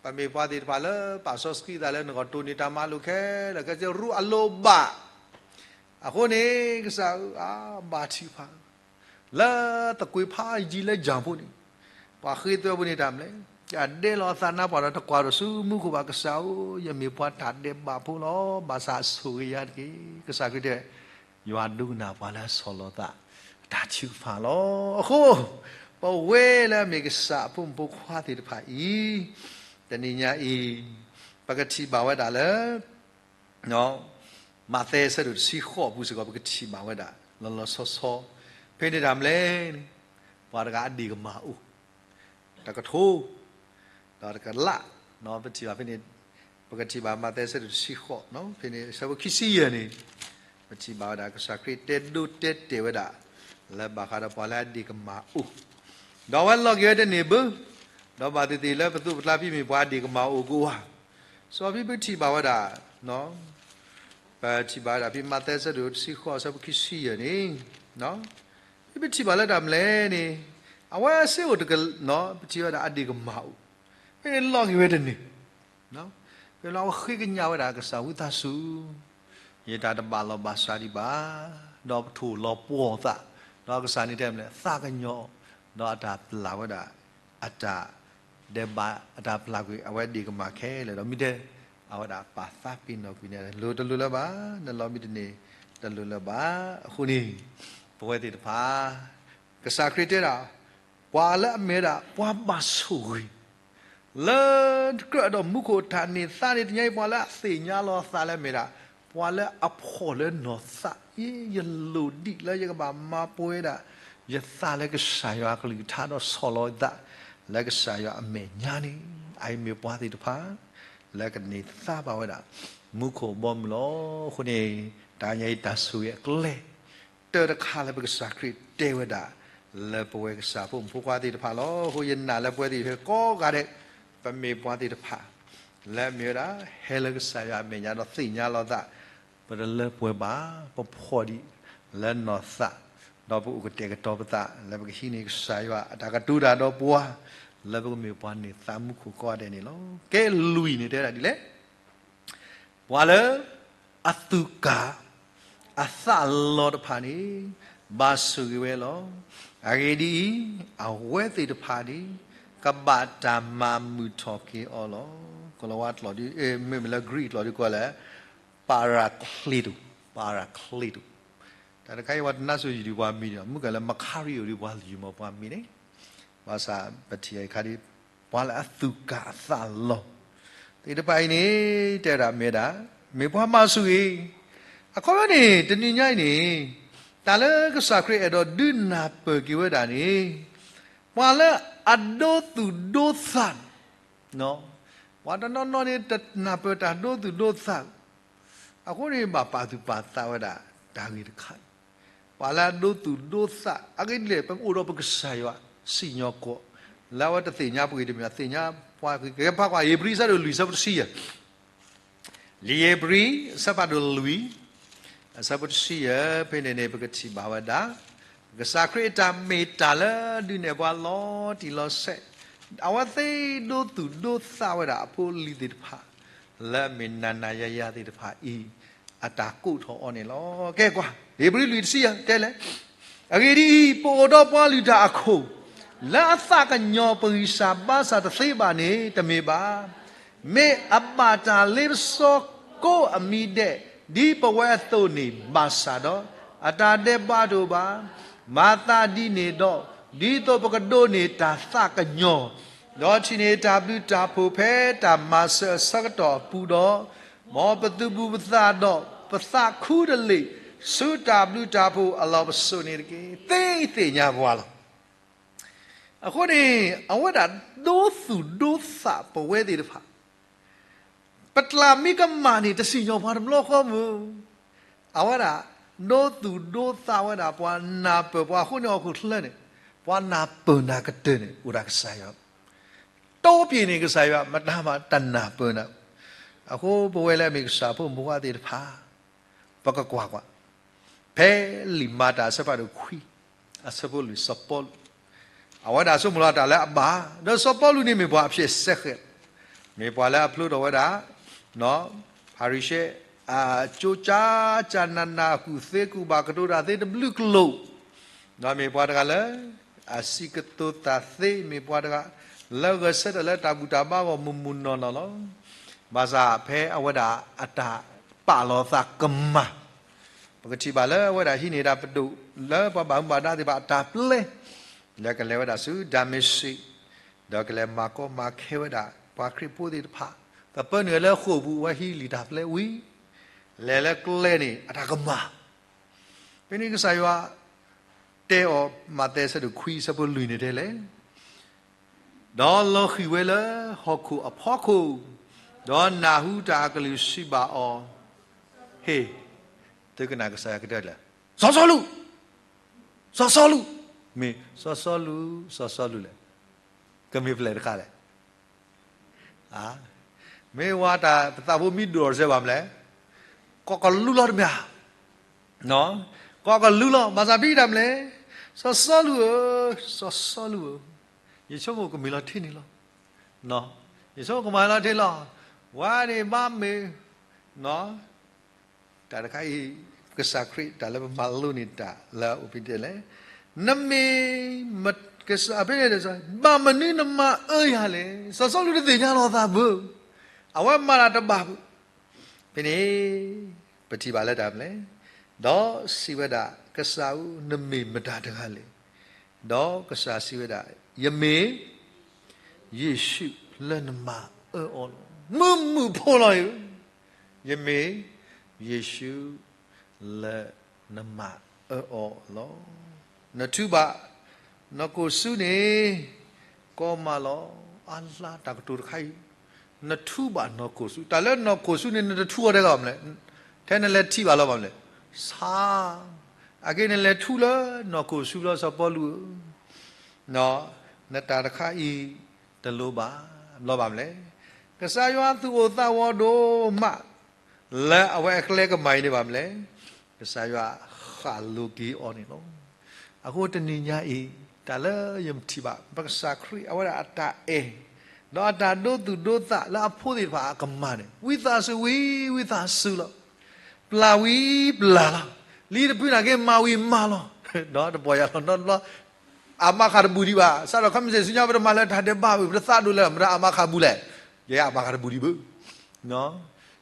ပမ့ၢ်ပှၤသ့ၣ်တဖၣ်လၢပာ်စီဆှံသးလၢနဂီၢ်တိၢ်န့ၢ်တၢ်မၤလိာ်ခဲလၢာ် ကဲစ့ရူအလိၤဘၣ်. အဃိန့ၣ် ကစၢ်ဧၢ အဘါထုကဖၣ် လၢသကွ့ၤဖးယံၤလၢယၢ်ဖိန့ၣ်, ပှၤဃ့သွဲဖိန့ၣ်တၢ်မနုၤလဲၣ်, ယဒဲလီၤအသးနါပှၢ်ဒီးတကွၢ်ဒီးဆူမူခိၣ်ဘၣ် ကစၢ်ဧၢ, ယမ့ၢ်ပှၤတၢ်ဒဲးဘးဖိလီၤ. ဘၣ်ဆၣ်အဆိၣ်ဂ့ၤယၤတက့ၢ်. ကစၢ်ခရံာ်တဲ ယွၤဒိကနၣ်ပှၤလၢအဆီၣ်လီၤသး တၢ်ထုကဖၣ်လီၤ. အဃိ ပဝဲလၢအမ့ၢ်ကစၢ်အဖိမုၣ်ဖိခွါသ့ၣ်တဖၣ်အံၤ တနံၤညါအံၤ ပကထံၣ်ဘၣ်ဝဲဒၣ်လၢ မးသဲအဆၢဒိၣ်တဆံဃိးအပူၤစ့ၢ်ကီး ပကထံၣ်ဘၣ်ဝဲဒၣ် လီၤလီၤဆီဆီ, ဖဲန့ၣ်တၢ်မနုၤလဲၣ်န့ၣ်, ပှၤတဂၤအဒ့ၣ်ကမၢ်အိၣ် တကထိ ဒီးတကလး, ပထံၣ်ဘၣ်ဖဲန့ၣ်, ပကထံၣ်ဘၣ်မးသဲအဆၢဒိၣ်တဆံဃိး, ဖဲန့ၣ်အဆၢဖိခံဆံယဲၢ်န့ၣ်, ပထံၣ်ဘၣ်ဝဲဒၣ် ကစၢ်ခရံာ်တဲဒိတဲတဲာ်ဝဲဒၣ် လၢဘၣ်ဃးဒီးပှၤလၢအဒ့ၣ်ကမၢ်အိၣ်, ဒီးအဝဲလီၤက့ၤဝဲတန့ၢ်ဘၣ်, ဒီးဘၣ်သ့ၣ်သ့ၣ်လၢပသူၣ်ပသးဖဲမ့ၢ်ပှၤဒ့ၣ်ကမၢ်အိၣ်ကအိၣ်ဧါ, စီၤဖံပထံၣ်ဘၣ်ဝဲဒၣ် ပထံၣ်ဘၣ်ဝဲဒၣ်ဖဲမးသဲအဆၢဒိၣ်တဆံဃိးအဆၢဖိခံဆံယဲၢ်န့ၣ်, ဖဲပထံၣ်ဘၣ်လၢတၢ်မနုၤလဲၣ်န့ၣ်, အဝဲစ့အိၣ်တက, ပထံၣ်ဝဲဒၣ်အဒ့ၣ်ကမၢ်အိၣ်, ဖဲန့ၣ်လီၤက့ၤဝဲတန့ၢ်, ဖဲလီၤအဝဲဃ့ကညးဝဲဒၣ်ကစၢ်ဝံသးစူၤ, ယတၢ်တဘၣ်လီၢ်ဘၣ်စးဒံးဘၣ်, ဒီးပထိၣ်လီၤပှီၢ်သး, ဒီးကစၢ်န့ၣ်တဲမနုၤလဲၣ် သးကညီၤ, ဒီးအတၢ်ပျၢ်ဝဲဒၣ် အတၢ် ဒဲးဘးအတၢ်ပျၢ်ကွံာ် အဝဲဒံးကမၣ်ခဲလၢာ်ဒီး မ့ၢ်တဲ အဝဲဒၣ်ပာ်သးပ့ၤနီၣ်ကွံာ်န့ၣ် လိၤတလိၤလၢၤဘၣ်, နလီၤမံတန့ၢ်တလိၤလၢၤဘၣ်. အဃိန့ၣ် ပဝဲသ့ၣ်တဖၣ် ကစၢ်ခရံာ်တဲဒၣ် ပှၤလၢအမ့ၢ်ဝဲဒၣ် ပှၤဘၣ်ဆိၣ်ဂ့ၤ လၢကြၢးဒီးမူခိၣ်တၢ်န့ၢ်သါန့ၣ် တနံၤအံၤ ပှၤလၢအသ့ၣ်ညါလီၤအသးလၢအမ့ၢ်ဒၣ် ပှၤလၢအဖှီၣ်လၢနီၢ်သးအံၤ ယလိၣ်ဒံးလၢယကဘၣ်မၤပှဲၤဒၣ် ယသးလၢကစၢ်ယွၤအကလုၢ်ကထါ ဒီးဆီၣ်လီၤယသး လၢကစၢ်ယွၤအမဲာ်ညါန့ၣ် အအံၤမ့ၢ်ပှၤသ့ၣ်တဖၣ် လၢကန့ၢ်သါဘၣ်ဝဲဒၣ် မူခိၣ်ဘီမုၢ်လီၤ. အဃိန့ၣ် တနံၤအံၤတၢ်ဆိၣ်ဂ့ၤအကျဲ တၢတခါလၢပကစၢ်ခရံာ်တဲဝဲဒၣ် လၢပဝဲကစၢ်ဖိမုၣ်ဖိခွါသ့ၣ်တဖၣ်လီၤ. အဃိယနာ်လၢပဝဲသ့ၣ်ဟဲကိးဂၤဒဲး ပမ့ၢ်ပှၤသ့ၣ်တဖၣ် လၢအမ့ၢ်ဝဲဒၣ် ဟဲလၢကစၢ်ယွၤအမဲာ်ညါဒီးသ့ၣ်ညါလီၤသး, ပတလၢပှဲၤဘၣ်, ပဖှီၣ်ဒံးလၢနီၢ်သး, ဒီးပအိၣ်ကတဲာ်ကတီၤပသး လၢပကဟံးန့ၢ်ကစၢ်ယွၤအတၢ်ကတိၤတၢ်ဒီးပှၤ, လၢပကမ့ၢ်ပှၤန့ၢ်သါမူခိၣ်ကိးဂၤဒဲးန့ၣ်လီၤ. ကဲလွံၢ်န့ၣ်တဲဝဲဒၣ်ဒ်လဲၣ် ပှၤလၢအသူၣ်ကၢ်အသးလီၤတဖၣ်န့ၣ် ဘၣ်ဆိၣ်ဂ့ၤဝဲလီၤ. အဂ့ၢ်ဒ်အံၤ, အဝဲသ့ၣ်တဖၣ်န့ၣ် ကဘၣ်တၢ်မၤမုာ်ထီၣ်က့ၤအီၤလီၤ. ကိၤလၤဝါကျိာ်ဒ်, မ့မ့ၢ်လၢ Greek ကျိာ်ဒ်ကိးလၢ Paracletos, Paracletos. တၢ်တခါအံၤ ပှၤတနါစိၤယံာ်ဒံးပှၤမံၤဒီး မုၣ်ကလၢ Makario ဒံးပှၤယံာ်မးပှၤမံၤန့ၣ် ဘၣ်ဆၣ်ပထံၣ်အံၤခါဒ် ပှၤလၢအသူၣ်ကၢ်အသးလီၤ သ့ၣ်တဖၣ်အံၤန့ၣ် တဲဝဲဒၣ်မ့ၢ်ဒၣ် မ့ၢ်ပှၤမၤဆိၣ်ဂ့ၤ, အခီပညီန့ၣ် တနံၤညါအံၤန့ၣ် တၢ်လၢကစၢ်ခရံာ်အဲၣ်ဒိးဒုးနၢ်ပၢၢ်က့ၤဝဲဒၣ်န့ၣ် ပှၤလၢအဒိသူၣ်ဒိသးန့ၣ် ပှၤတနီၤနီၤန့ၣ် တနၢ်ပၢၢ်တၢ်ဒိသူၣ်ဒိသး အဃိန့ၣ် ဘၣ်ပာ်သူၣ်ပာ်သးဝဲဒၣ်တၢ်ဂ့ၢ်တခါ, ပှၤလၢအဒိသူၣ်ဒိသး အဂ့ၢ်ဒ်လဲၣ် ပအိၣ်ဒီးပကစၢ်ယွၤ စံၣ်ညီၣ်ကွီၢ် လၢအဝဲတသ့ၣ်ညါပှၤဂ့ၤတမံၤ သ့ၣ်ညါပှၤဂ့ၤ, ကဖးကွၢ် ဧ့ၤဘြံၤ အဆၢဒိၣ်လွံၢ် အဆၢဖိတဆံယဲၢ်, လံာ်ဧ့ၤဘြံၤ အဆၢဒိၣ်လွံၢ် အဆၢဖိတဆံယဲၢ် ဖဲန့ၣ်န့ၣ် ပကထံၣ်ဘၣ်ဝဲဒၣ် ကစၢ်ခရံာ်အတၢ်မ့ၢ်တၢ်လၢဒုးနဲၣ်ပှၤလီၤတံၢ်လီၤဆဲး, အဝဲသ့ၣ်ဒိသူၣ်ဒိသးဝဲဒၣ်အဖိအလံၤသ့ၣ်တဖၣ် လၢအမ့ၢ်နၤနၤယၤယၤသ့ၣ်တဖၣ်အံၤ အတၢ်ကိးထီၣ်အီၤန့ၣ်လီၤ. ကဲကွၢ် ဧ့ၤဘြံၤလွံၢ်တဆံယဲၢ်တဲလဲၣ်, အဂ့ၢ်ဒ်အံၤ, ပအိၣ်ဒီးပှၤလုၢ်တၢ်အခိၣ် လၢအသးကညီၤပဂံၢ်စၢ်ဘါစၢ်တသ့ဘၣ်န့ၣ် တမ့ၢ်ဘၣ်. မ့ၢ်အဘၣ်တၢ်လ့ပစီကိးအမံၤဒဲး ဒ်ပဝဲအသိးန့ၣ်ဘၣ်ဆၣ်ဒီး, အတၢ်ဒဲးဘးတအိၣ်ဘၣ်. မၤသးဒ်န့ၣ်ဒီး, ဒ်သိးပကဒိးန့ၢ်တၢ်သးကညီၤ, ဒီးထံၣ်န့ၢ်တၢ်ဘျုးတၢ်ဖှိၣ်ဖဲတၢ်မၤစၢၤအဆၢကတီၢ်အပူၤဒီး, မ်ပသုးဘူးပသးဒီးပသးခူတလ့ၢ် ဆူတၢ်ဘျုးတၢ်ဖှိၣ်အလီၢ်ပစိာ်န့ၣ်တက့ၢ်. သ့သ့ၣ်ညါပှၤလီၤ. အဃိန့ၣ် အဝဲဒၣ်ဒိသူၣ်ဒိသးပဝဲသ့ၣ်တဖၣ် ပကျါမ့ၢ်ကမၣ်န့ၣ် တစံၣ်ညီၣ်ပှၤတဘျီဃီမုၢ်, အဝဲဒၣ် ဒိသူၣ်ဒိသးဝဲဒၣ်ပှၤ နၢ်ပၢၢ်ပှၤအဃိန့ၣ် ဟီၣ်ခိၣ်ချၢန့ၣ် ပှၤနၢ်ပၢၢ်နၤကတၢၢ်န့ၣ် အိၣ်ဒၣ်ကစၢ်ယွၤ, တိပျ့ၤန့ၣ်ကစၢ်ယွၤ မတၤမးတနၢ်ပၢၢ်နၤ, အဃိပဝဲလၢအမ့ၢ်ကစၢ်ဖိမုၣ်ဖိခွါသ့ၣ်တဖၣ် ပကကွၢ်ကွၢ်, ဖဲလံာ်မၤတၢ်အဆၢဖးဒိၣ်ခွံ အဆၢဖိလွံၢ် စီၤပီလူး, အဝဲဒၣ်ဆိကမိၣ်လီၤတၢ်လၢအဘၣ်, ဒီးစီၤပီလူးန့ၣ်မ့ၢ်ပှၤအဖျဲၣ်စဲဃဲး, မ့ၢ်ပှၤလၢအဖျိထီၣ်ဝဲဒၣ် ဖၤရံၤၡဲ အကၠိကၠါကၠၢ်နးနး ကူၣ်သ့ကူၣ်ဘၣ် ကတိၤတၢ်သ့တဘျုးကလိာ်, ဒီးမ့ၢ်ပှၤတဂၤလၢ အစံးကတိၤတၢ်သ့ မ့ၢ်ပှၤတဂၤ လၢဂဲၤဆၢထၢၣ်လၢတၢ်ဘူၣ်တၢ်ဘါအဂီၢ်မုၢ်မုၢ်နီၢ်နီၢ်လီၤ. ဘၣ်ဆၣ်ဖဲအဝဲဒၣ်အတၢ်ပာ်လီၤသးကမၣ် ပကထံၣ်ဘၣ်လၢအဝဲဒၣ်ဟံးန့ၢ်တၢ်ပဒိၣ် လၢပှၤဘၣ်မူဘၣ်ဒါသ့ၣ်တဖၣ်အတၢ်ပျဲ လၢကလဲၤဝဲဒၣ်ဆူဒၤမ့းစ့း, ဒီးကလဲၤမၤကီမၤခဲဝဲဒၣ် ပှၤခရံာ်ဖိသ့ၣ်တဖၣ်, ကပၢနုာ်လၢဃိာ်ပူၤ အဝဲဟံးလံာ်တၢ်ပျဲဝံၤ, လဲၤလၢကျဲန့ၣ် အတၢ်ကမၣ်. ဖဲန့ၣ်ကစၢ်ယွၤ တဲအီၤ မးသဲအဆၢဒိၣ်ခွံ အဆၢဖိလွံၢ်န့ၣ်တဲလဲၣ် ဒီးလီၤဃံၤဝဲလၢဟီၣ်ခိၣ်အဖီခိၣ်, ဒီးနၢ်ဟူတၢ်အကလုၢ်စံးဘၣ်အီၤ, ဟ့ၣ်, သုကနၣ်ကစၢ်ယွၤကတဲလဲၣ်, စီၤစီလူး, စီၤစီလူး, မ့ၢ်စီၤစီလူး, စီၤစီလူးလဲၣ်, ကမ့ၢ်ဖဲလဲၣ်တခါလဲၣ်. မ့ၢ်ဝဲတၢ်ပသးဖိမံဒိၣ်စဲဘၣ်မလဲၣ်, ကိးကလူလီၤတမ့ၢ်ဧါ, ကိးကလူလီၤ, ဘၣ်ဆၣ်ဖဲတၢ်မလဲၣ်, စီၤစီလူးဧၢ, စီၤစီလူးဧၢ, ယဆိကမိၣ်ကမ့ၢ်လီၤထံန့ၣ်လီၤ, ယဆိကမိၣ်ကမၤလီၤထံလီၤ, ဝဲန့ၣ်ဘၣ်မ့ၢ် တၢ်တခါအံၤ ကစၢ်ခရံာ်တၢ်လၢပမၤလိန့ၢ်တၢ်လၢအအိၣ်ဖဲတဲလဲၣ်, နမ့ၢ်မ ကစၢ်ဖဲန့ၣ် ဘၣ်မနုၤနမၤအၢယၤလဲၣ်. စီၤစီလူးတသ့ၣ်ညါလီၤအသးဘၣ်. အဝဲမၤတၢ်တဘၣ်ဘၣ်. ဖဲန့ၣ် ပထံၣ်ဘၣ်လၢတၢ်မနုၤလဲၣ်. ဒီးစံးဝဲဒၣ်, ကစၢ်ဧၢ, နမ့ၢ်မတၤတဂၤလဲၣ်. ဒီးကစၢ်စံးဝဲဒၣ်, ယမ့ၢ် ယ့ၣ်ၡူးလၢနမၤအၢအီၤလီၤ. မုာ်မုာ်ဖိလီၤအံၤ, ယမ့ၢ် ယ့ၣ်ၡူးလၢနမၤအၢအီၤလီၤ. နထူးဘၣ် နီၢ်ခိၣ်ဆူန့ၣ် ကီမးလီၤ. အါလါတၢ်ကတိၤတခါအံၤ, နထူးဘၣ်နီၢ်ခိၣ်ဆူ, တၢ်လၢနီၢ်ခိၣ်ဆူန့ၣ် နတထူးအီၤတဲလီၤဘၣ်မနုၤလဲၣ်. ထဲနလဲၤထံၣ်ဘၣ်လီၤဘၣ်မနုၤလဲၣ်. ဆါ, အဂ့ၢ်နလဲၤထူးလၢနီၢ်ခိၣ်ဆူလီၤ စီၤပီလူးဧၢ, နတၢ်တခါအံၤ တလိၣ်ဘၣ်, ဘျီဘၣ်မနုၤလဲၣ်. ကစၢ်ယွၤသူၣ်အိၣ်သးအိၣ်ဒိၣ်မး လၢအဝဲအကျဲကမၤအံၤန့ၣ်ဘၣ်မနုၤလဲၣ်. ကစၢ်ယွၤဃၣ်လိၤက့ၤအီၤန့ၣ်လီၤ. အဃိတနံၤညါအံၤ တၢ်လၢယမ့ၢ်ထံၣ်ဘၣ် ပကစၢ်ခရံာ်အဝဲဒၣ်အတၢ်အဲၣ် ဒီးအတၢ်ဒိသူၣ်ဒိသးလၢအဖိသ့ၣ်တဖၣ်အကမၤန့ၣ် ဝံသးစူၤဝံ, ဝံသးစူၤလီၤ. ပျၢ်ဝံပျၢ်လီၤ. လံတဖုနာ်က့မၤဝံမၤလီၤ. ဒီးတပီၢ်ယၢ်လီၤနီတဘျီ အမါဃးတဘူၣ်ဒံးဘၣ်. စးထီၣ်ခီမ့ၢ်စ့ၢ်ဆူညါ ပတမၤလၢတၢ်ဒဲးဘးဘၣ်, ပတသးဒိၣ်လၢၤ, မတၤအမါဃးဘူၣ်လဲၣ်. ယဲအမါဃးတဘူၣ်ဒံးဘၣ်.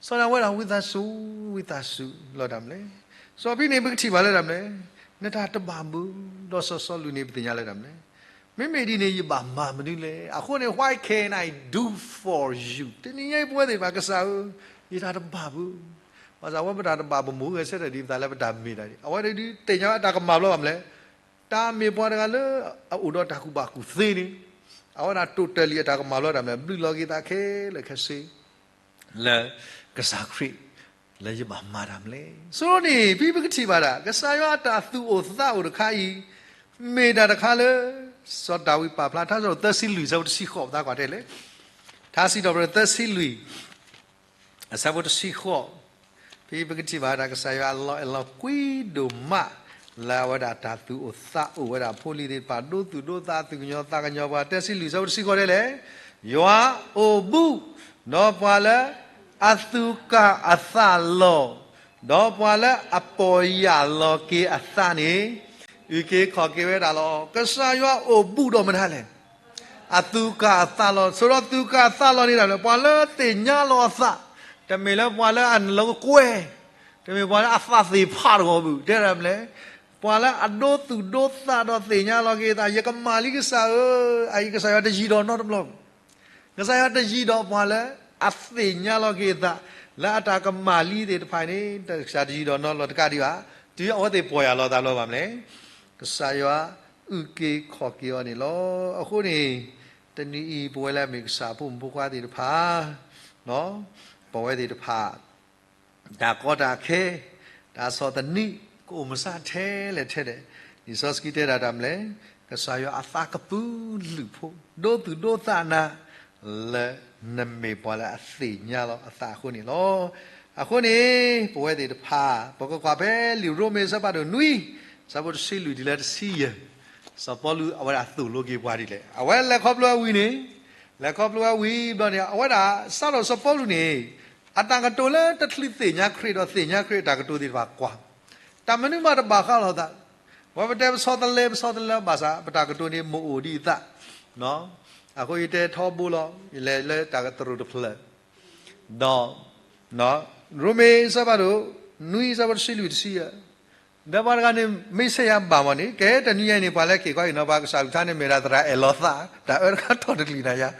စီၤဒၤဝဲဒၣ်ဝံသးစူၤ, ဝံသးစူၤလီၤတၢ်မနုၤလဲၣ်. စီၤပံန့ၣ် ပကထံၣ်ဘၣ်လၢတၢ်မနုၤလဲၣ်. နတၢ်တဘၣ်ဘၣ်, ဒီးစီၤစီလူးန့ၣ် ပသ့ၣ်ညါလၢတၢ်မနုၤလဲၣ်. မ့မ့ၢ်ဒ်န့ၣ် ယဘၣ်မၤမနုၤလဲၣ်. အဃိန့ၣ် what can I do for you? တနံၤညါအံၤပဝဲသ့ၣ်တဖၣ် ကစၢ်ဧၢ, ယတၢ်တဘၣ်ဘၣ်. ဘၣ်ဆၣ်ဝဲပတၢ်တဘၣ်ဘၣ် မ့ၢ်ဂဲၤဆၢထၢၣ်ဒ်ပသးလၢပတၢ်မ့ၢ်တၢ်န့ၣ် အဝဲဒၣ်ဒုးသ့ၣ်ညါဝဲအတၢ်ကမၣ်ဘျီဘၣ်မနုၤလဲၣ်. တၢ်မ့ၢ်ပှၤတဂၤလၢအအိၣ်ဒီးတၢ်ကူၣ်ဘၣ်ကူၣ်သ့န့ၣ် အဝဲဒၣ်တိာ်တၢ်လံၤအတၢ်ကမၣ်ဘျီတၢ်မနုၤလဲၣ်, ဘျုးလီၤက့ၤသးခဲလၢာ်ခဲဆ့ လၢကစၢ်ခရံာ် လၢယဘၣ်မၤတၢ်မနုၤလဲၣ်. ဆိန့ၣ် ဖဲပကထံၣ်ဘၣ်ဒၣ် ကစၢ်ယွၤအတၢ်သူၣ်အိၣ်သးအိၣ်တခါအံၤ မ့ၢ်တၢ်တခါလၢ စီၤဒၤဝံးပာ်ဖျါ ထါစံးထီၣ်ပတြၢၤသၢဆံလွံၢ် အဆၢဖိတဆံဃိး ပသးကွၢ်ထဲလဲၣ်. ထါစံးထီၣ်ပတြၢၤသၢဆံလွံၢ် အဆၢဖိတဆံဃိး, ဖဲပကထံၣ်ဘၣ်ဒၣ်ကစၢ်ယွၤအလီၤအဲၣ်လီၤကွံဒိၣ်မး လၢအဝဲဒၣ်တၢ်သူၣ်အိၣ်သးအိၣ်ဝဲဒၣ်ဖိလံၤသ့ၣ်တဖၣ် ဒိသူၣ်ဒိသး သူၣ်ကညီၤသးကညီၤပှၤ သၢဆံလွံၢ် အဆၢဖိတဆံဃိးထဲလဲၣ်, ယွၤအိၣ်ဘူး, ဒီးပှၤလၢအသူၣ်ကၢ်အသးလီၤ, ဒီးပှၤလၢအပီၢ်ယၢ်လီၤက့ၤအသးန့ၣ် အုၣ်က့ၤခီၣ်က့ၤဝဲဒၣ်လီၤ. ကစၢ်ယွၤအိၣ်ဘူးဒီးမတၤလဲၣ်. အသူၣ်ကၢ်အသးလီၤ, ဆိဒီးသူၣ်ကၢ်အသးလီၤန့ၣ်ဒၣ်လဲာ် ပှၤလၢသ့ၣ်ညါလီၤအသး, တမ့ၢ်လၢပှၤလၢအနလီၤကကွဲၢ်, တမ့ၢ်ပှၤလၢအသးသ့ၣ်ဖးတဂီၤဘၣ်, တဲဒၣ်မနုၤလဲၣ်, ပှၤလၢအဒိသူၣ်ဒိသးဒီးသ့ၣ်ညါလီၤက့ၤအသး, ယကမၣ်လံကစၢ်ဧၢ, အအံၤကစၢ်ယွၤတယံၤဒီးနီတဘျီဘၣ်. ကစၢ်ယွၤတယံၤဒီးပှၤလၢအသ့ၣ်ညါလီၤက့ၤအသး လၢအတၢ်ကမၣ်လံသ့ၣ်တဖၣ်န့ၣ် ကစၢ်တယံၤဒီးနီတဘျီတကးဒံးဘၣ်. တုၤအဝဲသ့ၣ်ပီၢ်ယၢ်လီၤသးလီၤဘၣ်မနုၤလဲၣ်, ကစၢ်ယွၤအုၣ်က့ၤခီၣ်က့ၤအီၤန့ၣ်လီၤ. အဃိန့ၣ် တနံၤအံၤပဝဲလၢအမ့ၢ်ကစၢ်အဖိမုၣ်ဖိခွါသ့ၣ်တဖၣ်, ပဝဲသ့ၣ်တဖၣ် တၢ်ကီတၢ်ခဲ, တၢ်ဆီၣ်သနံး ကအိၣ်မုာ်စးထဲလဲၣ်ထဲလဲၣ်, လံာ်စီဆှံတဲဒၣ်တၢ်မနုၤလဲၣ်, ကစၢ်ယွၤအသးကပုာ်လုးဖိ, ဒိသူၣ်ဒိသးနၤ, လၢနမ့ၢ်ပှၤလၢအသ့ၣ်ညါလီၤအသးအဃိန့ၣ်လီၤ. အဃိန့ၣ် ပဝဲသ့ၣ်တဖၣ် ပကကွၢ်ဖဲလံာ်ရိမ့ၤအဆၢဖးဒိၣ်နွံ, အဆၢဖိတဆံလွံၢ်တုၤလၢတဆံယဲၢ်, စီၤပီလူးအဝဲဒၣ်သိၣ်လိက့ၤပှၤဒ်လဲၣ်. အဝဲလဲၤခီဖျိဝဲဝံၤန့ၣ်, လဲၤခီဖျိဝဲဝံၤဘျီန့ၣ် အဝဲဒၣ်စးထီၣ်စီၤပီလူးန့ၣ် အတၢ်ကတိၤလၢတချုးသ့ၣ်ညါခရံာ်ဒီးသ့ၣ်ညါခရံာ်အတၢ်ကတိၤသ့ၣ်တဖၣ်ကွၢ်, တၢ်မနုၤမးတဘၣ်ဃးလိာ်သး, ပဝဲပတဲပဆီတလဲ ပဆီတလဲဘၣ်ဆၣ် ပတၢ်ကတိၤန့ၣ်မ့ၢ်အိၣ်ဒ်အသး, အဃိယတဲထီဘိလီၤ, ယလဲၤလၢတၢ်ကတိၤတဖျၢၣ်, ဒီး ရိမ့ၤအဆၢဖးဒိၣ် နွံအဆၢဖိတဆံလွံၢ်တဆံယဲၢ်, ဒီးပှၤတဂၤန့ၣ် မ့ၢ်စ့ၢ်ယၤဘၣ်မးန့ၣ် ကဲတနံၤညါအံၤန့ၣ် ပှၤလၢက့ၤကွၢ်က့ၤနီၤ ပှၤကစၢ်လူၤထါန့ၣ် မ့ၢ်ဒၣ်သရၣ်အဲၣ်လီၤသး, တၢ်အၢတခါထီၣ်တကလုာ်နၤယၤ,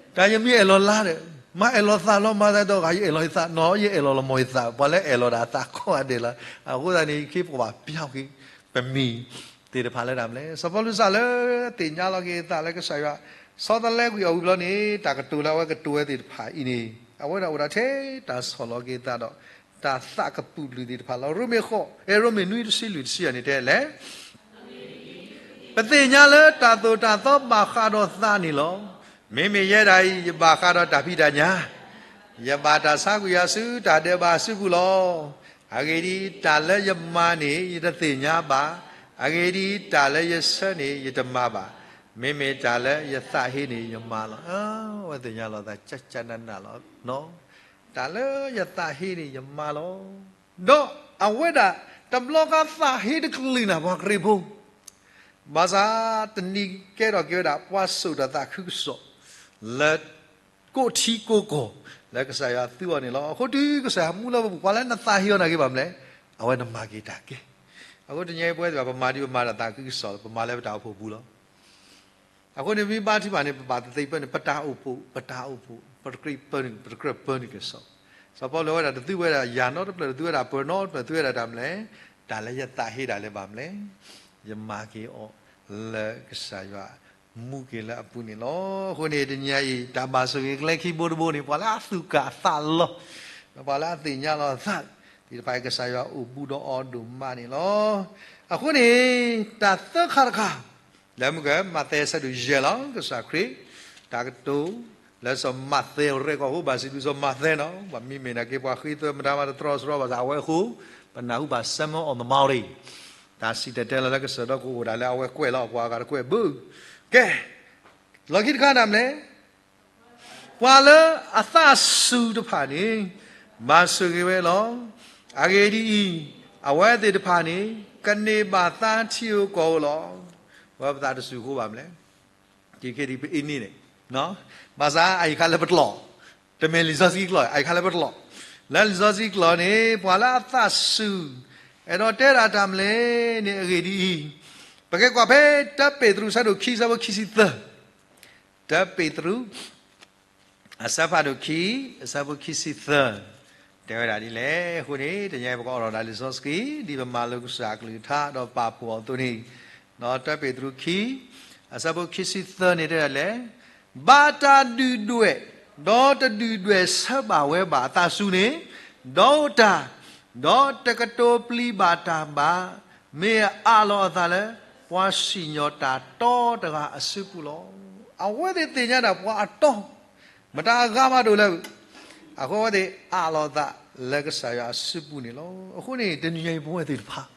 တၢ်ယမ့ၢ်အဲၣ်လီၤလါဒီး, မၤအဲၣ်လီၤသးလီၤ မၤသးဒီးဂၤ ယအဲၣ်လီၤယသးနီၤ, ယအဲၣ်လီၤလီၤမီၢ်ယသး, ပှၤလၢအဲၣ်လီၤဒၣ်အသးကိးဂၤဒဲးလီၤ. အဃိသတးန့ၣ် ယက့ၤပဘၣ်ပျၢ်က့ၤ ပမံၤသ့ၣ်တဖၣ်လၢတၢ်မနုၤလဲၣ်. စီၤပီလူးစးလၢသ့ၣ်ညါလီၤက့ၤအသးလၢကစၢ်ယွၤ ဆီတလဲကွံာ်အီၤဝံၤဘျီန့ၣ် တၢ်ကတိၤလၢအဝဲကတိၤဝဲသ့ၣ်တဖၣ်အံၤန့ၣ် အဝဲဒၣ်အိၣ်ဒၣ်ထဲတၢ်ဆီၣ်လီၤက့ၤအသးဒီး တၢ်သးကပုာ်လုးသ့ၣ်တဖၣ်လီၤ. ရိမ့ၤဃိး, အဲ ရိမ့ၤနွံတဆံလွံၢ်တဆံယဲၢ်န့ၣ်တဲလဲၣ်, ပသ့ၣ်ညါလၢတၢ်သိၣ်တၢ်သီဘၣ်ဃးဒီးသးန့ၣ်လီၤ. မ့မ့ၢ်ယဲဒၣ်အံၤ ယဘၣ်ဃးဒီးတၢ်ဖံးတၢ်ညၣ်, ယဘၣ်တၢ်ဆါကွံာ်ယၤဆူတၢ်ဒဲးဘးအစုပူၤလီၤ. အဂ့ၢ်ဒ်အံၤ, တၢ်လၢယမၤန့ၣ် ယတသ့ၣ်ညါဘၣ်. အဂ့ၢ်ဒ်အံၤ, တၢ်လၢယဆၢန့ၣ် ယတမၤဘၣ်. မ့မ့ၢ်တၢ်လၢယသးဟ့န့ၣ် ယမၤလီၤ. အဝဲသ့ၣ်ညါလီၤသး ကၠၢ်ကၠၢ်နးနးလီၤ. တၢ်လၢယသးဟ့န့ၣ် ယမၤလီၤ. ဒီးအဝဲဒၣ် တဘျီဃီသးဟ့တကလုာ်နၤ ပှၤခရံာ်ဖိ ဘၣ်ဆၣ်တနံၤကဲထီၣ်က့ၤဝဲဒၣ် ပှၤစိာ်တၢ်သးခုကစီၣ် လၢကိးထံကိးကီၢ် လၢကစၢ်ယွၤသူအီၤန့ၣ်လီၤ. အဃိတုၤကစၢ်ယွၤမူလၢပပူၤ ပှၤလၢနသးဟ့အီၤနာ်က့ဘၣ်မနုၤလဲၣ်, အဝဲနမၤက့ၤတၢ်ကဲ. အဃိတနံၤအံၤပဝဲသ့ၣ်တဖၣ် ပမၤဒ်ပမၤတၢ်သးခုကစီၣ်လီၤ, ပမၤလၢပတၢ်အိၣ်ဖှိၣ်ပူၤလီၤ. အဃိန့ၣ် မ့ၢ်ဘါထုကဖၣ်န့ၣ် ပဘၣ်သ့ၣ်သ့ၣ်ပၢန့ၣ် ပတၢ်အိၣ်ဖှိၣ် ပတၢ်အိၣ်ဖှိၣ် ပတကြၢးပၢနုာ် ပတကြၢးပၢနုာ်က့ၤစီၤ. စီၤပီလူးဝဲဒၣ် တသူဝဲဒၣ်ယၤနီတဖျၢၣ်, တသူဝဲဒၣ်ပၢၤနီတဖျၢၣ်, သူဝဲဒၣ်တၢ်မနုၤလဲၣ်, တၢ်လၢယသးဟ့ဒၣ်လၢၤဘၣ်မနုၤလဲၣ်, ယမၤက့ၤအီၤလၢကစၢ်ယွၤမူက့ၤလၢအပူၤန့ၣ်လီၤ. အဃိန့ၣ် တနံၤအံၤ တၢ်ဘၣ်ဆိၣ်ဂ့ၤကျဲခံဘိတဘိန့ၣ် ပှၤလၢအသူၣ်ကၢ်သးလီၤ ဒီးပှၤလၢအသ့ၣ်ညါလီၤအသး သ့ၣ်တဖၣ်အံၤ ကစၢ်ယွၤအိၣ်ဘူးဒီးအီၤဒိၣ်မးန့ၣ်လီၤ. အဃိန့ၣ် တၢ်သၢခါတခါ လၢမုၢ်က မးသဲအဆၢဒိၣ်ယဲၢ်လီၤ. ကစၢ်ခရံာ် တၢ်ကတိၤ လၢစီၤမးသဲရဲၣ်ကီၢ်ဖိ ဘၣ်စံးဘျုးစီၤမးသဲနီၤ, ပှၤမ့မ့ၢ်နာ်က့ ပှၤဃ့သွဲမတၤမၤတတြီဆရီဘၣ်ဆၣ် အဝဲအဃိ ပနၢ်ဟူဘၣ် Sermon on the Mount တၢ်စံၣ်တဲၤတဲလီၤလၢကစၢၢ်ဒီးကအိၣ်ဒၣ်လၢအဝဲကွဲးလီၤ ပှၤဂၤတကွဲးဘၣ်. ကဲ လီၢ်ခံတခါန့ၣ်မနုၤလဲၣ် ပှၤလၢအသးစူၤတဖၣ်န့ၣ် ဘၣ်ဆိၣ်ဂ့ၤဝဲလီၤ. အဂ့ၢ်ဒ်အံၤ, အဝဲသ့ၣ်တဖၣ်န့ၣ် ကန့ၢ်ဘၣ်သါထံဧိၤကီၢ်ဧိၤလီၤ. ပဝဲပသးတစူၤအဃိဘၣ်မနုၤလဲၣ်, တခါဒ်ပအ့န့ၣ်န့ၣ်, ဘၣ်ဆၣ်အအံၤခါလၢပကျိာ်, တမ့ၢ်လံာ်စီဆှံကျိာ်, အအံၤခါလၢပကျိာ်, လၢလံာ်စီဆှံကျိာ်န့ၣ် ပှၤလၢအသးစူၤ အဲၣ်ဒိးတဲဒၣ်တၢ်မနုၤလဲၣ်န့ၣ် အဂ့ၢ်ဒ်အံၤ, ပကကွၢ်ဖဲ တၢပ့းတရူး အဆၢဒိၣ်ခံ အဆၢဖိခံဆံသၢ, တၢပ့းတရူး အဆၢဖးဒိၣ်ခံ အဆၢဖိခံဆံသၢ တဲဝဲဒၣ်ဒ်လဲၣ်. အဃိန့ၣ် တနံၤအံၤ ပကအိးထီၣ်ဒၣ်လံာ်စီဆှံ ဒ်ပမၤလိကစၢ်အကလုၢ်ကထါ ဒီးပာ်ဖှိၣ်အီၤအသိးန့ၣ်, တၢပ့းတရူးခံ အဆၢဖိခံဆံသၢန့ၣ်တဲဒၣ်လဲၣ်, ဘၣ်တၢ်ဒုၣ်ဒွဲၣ် ဒီးတဒုၣ်ဒွဲၣ်ဆၢဘၣ်ဝဲဘၣ်အသးစူၤန့ၣ်, ဒီးအိၣ်တၢ် ဒီးတကတိၤပျံၤဘၣ်တၢ်ဘၣ်, မ့ၢ်အးလီၤအသးလၢ ပှၤစံၣ်ညီၣ်တၢ်တီတဂၤအစုပူၤလီၤ. အဝဲသ့ၣ်သ့ၣ်ညါဒၣ်ပှၤအတီ, မတၤအဂၤမးဒိၣ်လၢၤ, အဃိအဝဲသ့ၣ်အးလီၤအသးလၢကစၢ်ယွၤအစုပူၤန့ၣ်လီၤ. အဃိန့ၣ် တနံၤအံၤပဝဲသ့ၣ်တဖၣ်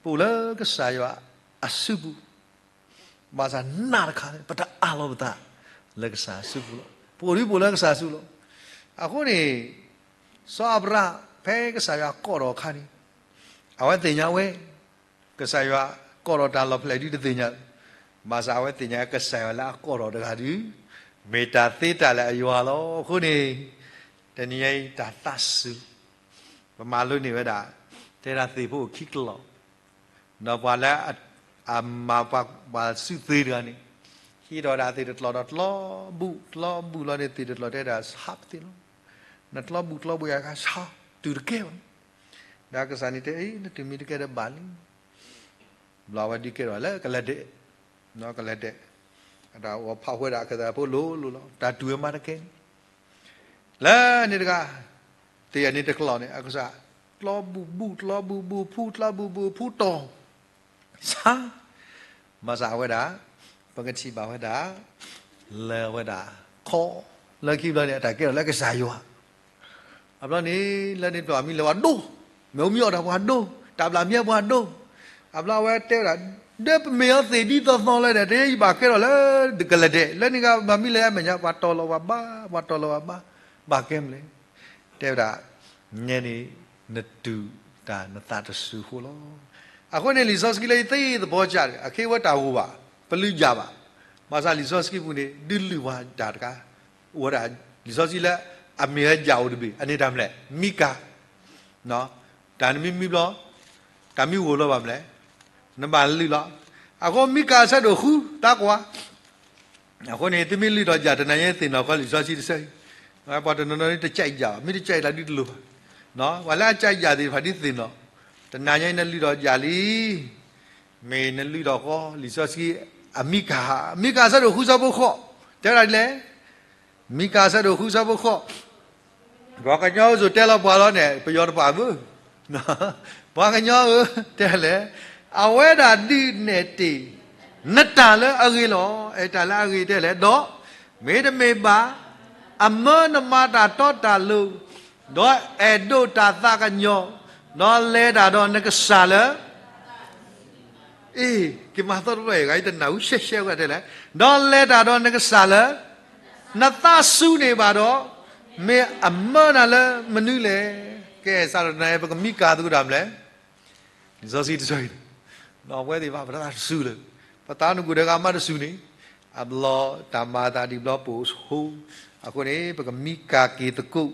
ပအိၣ်လၢကစၢ်ယွၤအစုပူၤ ဘၣ်ဆၣ်နးတခါ ပတအးလီၤပသးလၢကစၢ်စုပူၤလီၤ. ပအိၣ်ဒ်ပအိၣ်လၢကစၢ်စုလီၤ. အဃိန့ၣ် စီၤအၤဘြၤဟၣ် ဖဲကစၢ်ယွၤကိးထီၣ်အခါန့ၣ် အဝဲသ့ၣ်ညါဝဲ ကစၢ်ယွၤကိးထီၣ်တၢ်လီၢ်ဖဲလဲၣ်ဒုတသ့ၣ်ညါ, ဘၣ်ဆၣ်အဝဲသ့ၣ်ညါကစၢ်ယွၤလၢအကိးထီၣ်တဂၤဒု မ့ၢ်တၢ်သ့တၢ်လၢအယွၤလီၤ. အဃိန့ၣ် တနံၤအံၤတၢ်သးစူၤ ပမၤလိန့ၢ်ဝဲဒၣ် တဲဒၣ်သ့ၣ်ဖိအိၣ်ခံကျိာ် ဒီးပှၤလၢအမၤပှၤစုသ့တဂၤန့ၣ် ဟံးထီၣ်ဝဲဒၣ်သ့ၣ်တကျိာ်ဒီး ကျီဘူၣ်ကျီဘူၣ်လီၤန့ၣ် သ့ၣ်တကျိာ်တဲဒၣ်ဆါပသ့ၣ်လီၤ. နကျီဘူၣ်ကျီဘူၣ်ယၤခါဆါ တုၤတကဲဘၣ်. ဒီးကစၢ်န့ၣ်တဲ အ့ နတုၤမ့ၢ်တကဲဒီးဘၣ်လံ. ဘျီဝဲဒုးကဲထီၣ်လၢကလဲၤဒဲး, ကလဲၤဒဲး, အတၢ်အိၣ်ဖးဝဲဒၣ်ကစၢ်ဖိလိၤလိၤလီၤ. တၢ်တုၤဝဲမးတကဲန့ၣ် လၢန့ၣ်တဂၤ သ့ၣ်အန့ၣ်တကျိာ်န့ၣ် အကစၢ် ကျီဘူၣ်ဘူၣ်ကျီဘူၣ်ဘူၣ်ဖူကျီဘူၣ်ဘူၣ်ဖူတီၤ ဆါ ဘၣ်ဆၣ်အဝဲဒၣ် ပကထံၣ်ဘၣ်ဝဲဒၣ် လၢအဝဲဒၣ် ခီ လၢခံဘျီန့ၣ် အတၢ်ကဲထီၣ်လၢကစၢ်ယွၤ အဘျီန့ၣ် လၢန့ၣ်တဘျီမံၤလၢပှၤဒိ, မ့ၢ်အိၣ်မံၤအီၣ်တၢ်ပှၤဒိ, တၢ်ဘျၣ်မံၤပှၤဒိ, အဘျီအဝဲတဲဝဲဒၣ် ဒီးပမ့ၢ်အီၤသ့ၣ်ဒ်သိးသိးလၢဒဲး တယံာ်ဘၣ်ကဲထီၣ်လၢကလဲၤဒဲး လၢန့ၣ်ဂၤဘၣ်မံၤလၢအမဲာ်ညါ ပှၤတီၤလီၤပှၤဘါ, ပှၤတီၤလီၤပှၤဘါ, ဘၣ်ကဲမနုၤလဲၣ် တဲဝဲဒၣ် ညဲန့ၣ် နတူၢ်တၢ်နသးတစူၤအဃိလီၤ. အဃိန့ၣ် လံာ်စီဆှံလၢယသ့သဘီကၢ်န့ၣ် အခ့အဝဲတၢ်ဂိၢ်ဘၣ်, ပလုၢ်ယၢ်ဘၣ်, ဘၣ်ဆၣ်လံာ်စီဆှံပူၤန့ၣ် ဒုးလုၢ်ပှၤတၢ်တခါ, အိၣ်ဝဲဒၣ် လံာ်စီဆှံလၢ အမ့ၢ်ဝဲယၢ်အိၣ်တဘ့ၣ် အန့ၣ်တၢ်မနုၤလဲၣ် မံကၤ တၢ်နမံမံဘျီ, တၢ်မံဂိၢ်လီၤဘၣ်မနုၤလဲၣ်, နဘၣ်လုၢ်လီၤ. အဃိမံကၤအဆၢဒိၣ်ဃု တၢ်ကွၢ် အဃိန့ၣ် သုမ့ၢ်လုၢ်ထီၣ်ယၢ်တနၤညါသ့ၣ်နီၣ်ဃီလံာ်စီဆှံတဆၢအံၤ, ပှၤတနီၤနီၤတကးယၢ်ဘၣ်, မ့ၢ်တကးယၢ်တၢ်ဒုးတလိၣ်ဘၣ်, ပှၤလၢအကးယၢ်သ့ၣ်တဖၣ်ဒ်သ့ၣ်နီၣ်, တနၤညါအံၤနလုၢ်ထီၣ်ယၢ်လံ မ့ၢ်နလုၢ်ထီၣ်ဃီ လံာ်စီဆှံ အမံကၤ, မံကၤအဆၢဒိၣ်ဃုဆၢဖိဃိး, တဲဝဲဒၣ်ဒ်လဲၣ်, မံကၤအဆၢဒိၣ်ဃုဆၢဖိဃိး, ပှၤကညီဧၢ စိၤတဲလီၤပှၤလီၤန့ၣ် ပယီၤတပာ်ဘၣ်, ပှၤကညီဧၢ တဲလဲၣ်, အဝဲဒၣ်ဒုးနဲၣ်တ့ၢ် နတၢ်လၢအဂ့ၤလီၤ. အဲၣ်တၢ်လၢအဂ့ၤတဲလဲၣ်, ဒီး မ့တမ့ၢ်ဘၣ် အမၢနမၤတၢ်တီတၢ်လိၤ, ဒီးအဲၣ်ဒိးတၢ်သးကညီၤ, ဒီးလဲၤတၢ်ဒီးနကစၢ်လၢ အ့ က့ၤမၤသီတဖျၢၣ်အံၤ ဂၤအံၤတနၢ်ဟူရှဲရှဲဝဲတဲလဲၣ်, ဒီးလဲၤတၢ်ဒီးနကစၢ်လၢ နသးစူၤန့ၣ်ဘၣ်ဒီး မ့ၢ်အမၢနၤလၢမနုၤလဲၣ်. ကဲ စးထီၣ်တနၤအံၤ ပကမံကၤသကိးတၢ်မနုၤလဲၣ်. လံာ်စီဆှံတဆၢအံၤ ပဝဲသ့ၣ်တဖၣ် ပတၢ်သးတစူၤလၢၤ, ပသးနကူၣ်တဂၤမးတစူၤန့ၣ်, အဘျီတၢ်မၤအသးဒ်ဘျီပိာ်ဆိ, အဃိန့ၣ် ပကမံကၤက့ၤသကိး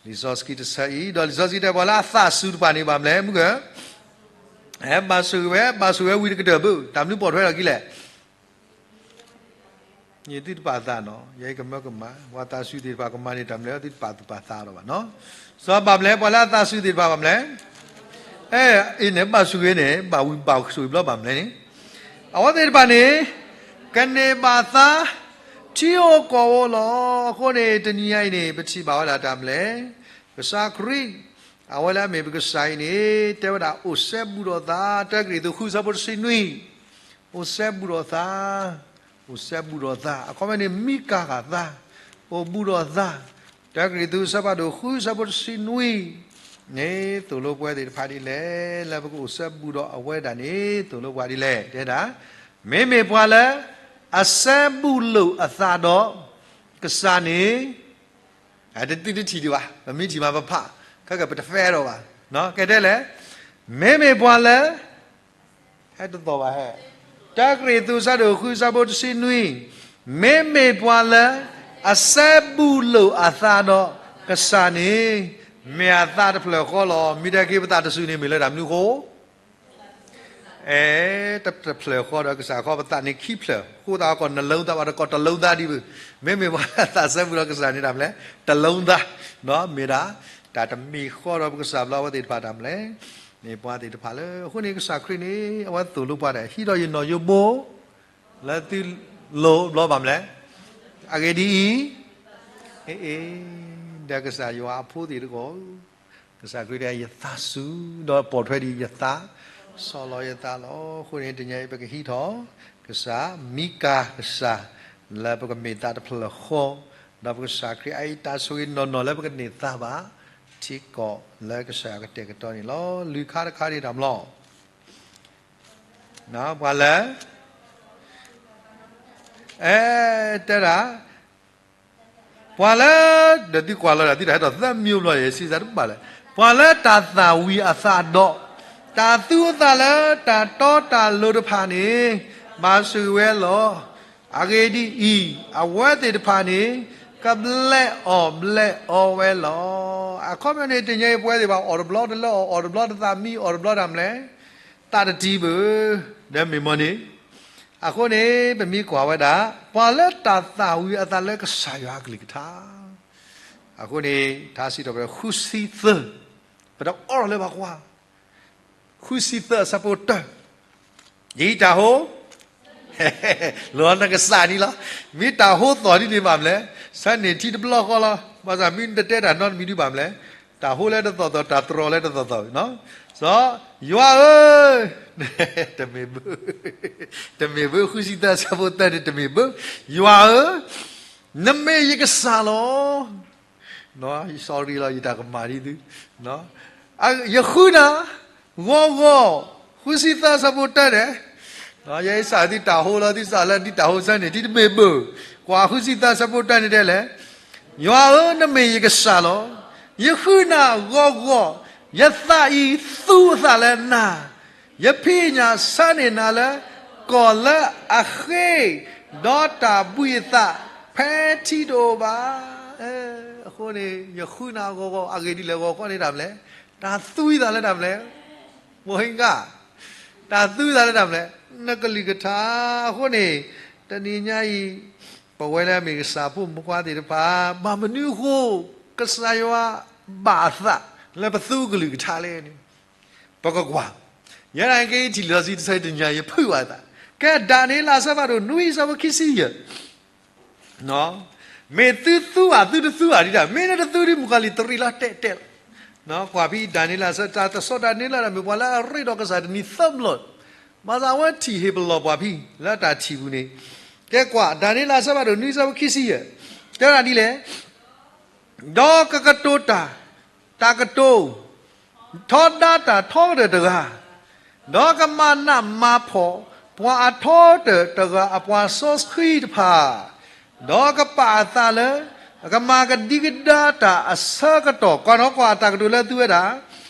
လံာ်စီဆှံတဆၢအံၤ, ဒီးလံာ်စီဆှံတဲပှၤလၢအသးစူၤတဖၣ်န့ၣ် ဘၣ်မနုၤလဲၣ်, မုၢ်ကၢ်, ဘၣ်ဆိၣ်ဂ့ၤဝဲ, ဘၣ်ဆိၣ်ဂ့ၤဝဲဝံၤတကတၢၢ်ဘၣ်, တၢ်မနုၤပိာ်ထွဲထီၣ်အခံလဲၣ် သုတပာ်သးနီၤ, ယဲအံၤကမၢကမၣ်, ပှၤသးစူၤသ့ၣ်တဖၣ်ကမၤန့ၢ်တၢ်မနုၤလဲၣ် သုတပာ်သူၣ်ပာ်သးဒီးဘၣ်နီၤ. စီၤဘၣ်မနုၤလဲၣ် ပှၤလၢအသးစူၤသ့ၣ်တဖၣ်ဘၣ်မနုၤလဲၣ်, အဲ, အံၤန့ၣ် ဘၣ်ဆိၣ်ဂ့ၤန့ၣ် ဘၣ်ဝံၤဘၣ်ဆိၣ်ဂ့ၤဘျီဘၣ်မနုၤလဲၣ်န့ၣ်, အဝဲသ့ၣ်တဖၣ်န့ၣ် ကန့ၢ်ဘၣ်သါ ထံဧိၤကီၢ်ဧိၤလီၤ. အဃိန့ၣ် တနံၤညါအံၤန့ၣ် ပထံၣ်ဘၣ်ဝဲဒၣ်တၢ်မနုၤလဲၣ်, ကစၢ်ခရံာ် အဝဲလၢအမ့ၢ်ပကစၢ်အံၤန့ၣ် တဲဝဲဒၣ်အိၣ်စဲဘူးဒီးသး, တၢကရံၣ်သူး ဃု ဆၢဖိတဆံနွံ အိၣ်စဲဘူးဒီးသး, အိၣ်စဲဘူးဒီးသး, အခီပညီန့ၣ် မံကၤဃာ်သး, အိၣ်ဘူးဒီးသး, တၢကရံၣ်သူး အဆၢဖးဒိၣ်ဃု အဆၢဖိတဆံနွံန့ၣ် သိၣ်လိပဝဲသ့ၣ်တဖၣ်ဒ်လဲၣ်, လၢပကအိၣ်စဲဘူးဒီးအဝဲဒၣ်န့ၣ် သိၣ်လိပှၤဒ်လဲၣ်, တဲဒၣ်, မ့မ့ၢ်ပှၤလၢ အစဲဘူးလိာ်အသးဒီး ကစၢ်န့ၣ် တထံၣ်တထံၣ်ဒံးဘၣ်, ပမ့ၢ်ထံၣ်မးပဖး, ခဲကပတဖဲဒီးဘၣ်, ကဲတဲလဲၣ်, မ့မ့ၢ်ပှၤလၢ ဟဲတသီၣ်ဘၣ်ဟဲ, တၢကရံၣ်သူး အဆၢဒိၣ်ဃု အဆၢဖိတဆံနွံ, မ့မ့ၢ်ပှၤလၢ အစဲဘူးလိာ်အသးဒီး ကစၢ်န့ၣ် မ့ၢ်အသးတဖျၢၣ်ဃီလီၤ. မ့ၢ်တဲက့ၤပသးတစူၤန့ၣ် မ့ၢ်လၢတၢ်မနုၤအဃိ အဲ, တဖျၢၣ်ဃီဒီးကစၢ်ဃီ, ပသးန့ၣ်ခံဖျၢၣ်, အဃိသတး ကိးနလိသးဘၣ်ဒီးကိးတလိသးဒံးဘၣ်, မ့မ့ၢ်ပှၤလၢအသးစဲဘူးဒီးကစၢ်န့ၣ် တၢ်မနုၤလဲၣ်, တလိသး, မ့ၢ်ဒၣ် တၢ်တမ့ၢ်ဃီဒီးပကစၢ်ဘျီအဝဲသ့ၣ်တဖၣ်တၢ်မနုၤလဲၣ်, မ့ၢ်ပှၤသ့ၣ်တဖၣ်လၢ အဃိန့ၣ်ကစၢ်ခရံာ်န့ၣ် အဝဲသိၣ်လိပှၤဒၣ် ဟံးဒီးယနီၣ်ယိးဘိ လၢသုလိၤဘျီဘၣ်မနုၤလဲၣ်, အဂ့ၢ်ဒ်အံၤ, အ့, ဒီးကစၢ်ယွၤအဖိသ့ၣ်တဖၣ် ကစၢ်ခရံာ်တဲ ယသးစူၤ, ဒီးပိာ်ထွဲဒ်ယသး, ဆီၣ်လီၤယသးလီၤ. အဃိန့ၣ် တနံၤအံၤပကဟံးထီၣ် ကစၢ်, မံကၤကစၢ်, လၢပကမ့ၢ်သးတဖျၢၣ်ဃီ, ဒီးပကစၢ်ခရံာ်အအံၤတၢ်ဆိၣ်ဂ့ၤနီၢ်နီၢ်လၢပကန့ၢ်သါဘၣ်, ထံကီၢ်လၢကစၢ်ယွၤကတဲာ်ကတီၤန့ၣ်လီၤ. လွံၢ်ခါတခါဒ်တၢ်မလီၤ ပှၤလၢ အဲ, တဲဒၣ်, ပှၤလၢ, ဒီးသုကွၢ်လီၤဒၣ်သုတၢ်ဟဲထီၣ်သၢမံၤဘျီ ယစံးစၢ်တဘၣ်လဲၣ်, ပှၤလၢတၢ်သၣ်ဝံၤအသးဒီး, တၢ်သူအသးလၢတၢ်တီတၢ်လိၤတဖၣ်န့ၣ် ဘၣ်ဆိၣ်ဂ့ၤဝဲလီၤ. အဂ့ၢ်ဒ်အံၤ, အဝဲသ့ၣ်တဖၣ်န့ၣ် ကဘျဲးအီၣ်ဘျဲးအီဝဲလီၤ. အခီပညီန့ၣ် တနံၤအံၤပဝဲသ့ၣ်တဖၣ်အီၣ်တဘျီတလၢအီၣ်, အီၣ်တဘျီတသးမံ, အီၣ်တဘျီတၢ်မနုၤလဲၣ်, သးတတံၢ်ဘၣ်, ဒီးမ့ၢ်မနုၤန့ၣ် အဃိန့ၣ် ပမ့ၢ်ကွၢ်ဝဲဒၣ် ပှၤလၢတၢ်သၣ်ဝံၤအသးလၢကစၢ်ယွၤအကလုၢ်ကထါ, အဃိန့ၣ် ထါစံးထီၣ်ပတြၢၤ ဃုဆံသၢ, ပတအီၣ်လၢၤဘၣ်ကွၢ်, ဃုဆံသၢ အဆၢဖိတၢ, ယတၢ်ဟိ လီၤနကစၢ်ဒ်လီၤ, မ့ၢ်တၢ်ဟိသီၣ်ဒ်န့ၣ်ဘၣ်မနုၤလဲၣ်, ဆၢန့ၢ်ထံတဘျီဃီလီၤ. ဘၣ်ဆၣ်မ့ၢ်နတတဲတၢ်နီတမံၤဒံးဘၣ်မနုၤလဲၣ်, တၢ်ဟိလၢတသီၣ်သီၣ်, တၢ်တြီၤလၢတသီၣ်သီၣ်, စီၤ, ယွၤဧၢ, တမ့ၢ်ဘၣ်, တမ့ၢ်ဘၣ်, ဃုဆံသၢ အဆၢဖိတၢန့ၣ် တမ့ၢ်ဘၣ်, ယွၤဧၢ, နမ့ၢ်ယကစၢ်လီၤ. Sorry လီၤ, ယတၢ်ကမၣ်ဒ်သု, ယဃုနၤ ဂီၤဂီၤ, ဃုဆံသၢ အဆၢဖိတၢန့ၣ်, ယဲယစးသုတၢ်ဟိလီၤ, သုစးလၢဒ်တၢ်ဟိဆၢန့ၣ် ဒ်တမ့ၢ်ဘၣ်, ကွၢ်ဃုဆံသၢ အဆၢဖိတၢန့ၣ်တဲလဲၣ်, ယွၤဧၢ, နမ့ၢ်ယကစၢ်လီၤ. ယဃုနၤဂီၤဂီၤ, ယသးအံၤသူအသးလၢနၤ, ယဖံးညၣ်ဆၢန့ၢ်နၤလၢ ကီၢ်လၢအဃ့, ဒီးတၢ်ဘှံးအသးဖဲထံတအိၣ်ဘၣ်. အဃိန့ၣ် ယဃုနၤဂီၤဂီၤ, အဂ့ၢ်ဒ်လဲၣ်ဂီၤခီန့ၣ်တၢ်မနုၤလဲၣ်, တၢ်သူအသးလၢတၢ်မနုၤလဲၣ်, မဟ့က, တၢ်သူအသးလၢတၢ်မနုၤလဲၣ်, နကလုၢ်ကထါ. အဃိန့ၣ် တနံၤညါအံၤ ပဝဲလၢအမ့ၢ်ကစၢ်ဖိမုၣ်ဖိခွါသ့ၣ်တဖၣ် ဘၣ်မနုၤအဃိ ကစၢ်ယွၤဘၣ်အသးလၢပသူကလုၢ်ကထါလဲၣ်န့ၣ် ပကကွၢ်. ယဲဒၣ်က့ၤထံၣ်လီၤဆံတဆၢတနံၤညါ ယဖုးဘၣ်အသး, ကဲဒၤနံးယ့လး အဆၢဖးဒိၣ်နွံ အဆၢဖိခံဆံယဲၢ် မ့ၢ်သုသူဧါ သုတသူဧါဒ်တၢ်, မ့ၢ်နတသူဒ်မုၣ်ကီၤလံၢ်တရံးလီၤတဲာ်တဲာ်လီၤ. ကွၢ်ဖဲဒၤနံးယ့လး တၢ်စီၤဒၤနံးယ့လးဒၣ် မ့ၢ်ပှၤလၢအရ့ဒီးကစၢ်တနံၤသၢဘျီ, ဘၣ်ဆၣ်အဝဲထံၣ်ဟ့ၣ်ပလီၢ်ပှၤဖဲ လၢတၢ်ထံၣ်ပူၤန့ၣ်, ကဲကွၢ် ဒၤနံးယ့လး အဆၢဖးဒိၣ်နွံ အဆၢဖိခံဆံယဲၢ်, တဲဒၣ်ဒ်လဲၣ် ဒီးကကတိၤတၢ် တၢ်ကတိၤ ထီဒါတၢ်ထီကတၢၢ်တဂၤ, ဒီးကမၤနးမၤဖှီၣ် ပှၤအထီကတၢၢ်တဂၤအပှၤစီဆှံတဖၣ်, ဒီးကပာ်အသးလၢ ကမၤကဒံကဒါတၢ်အဆၢကတီၢ်, ကွၢ်နီၢ်ကွၢ်အတၢ်ကတိၤလၢသုဝဲဒၣ်,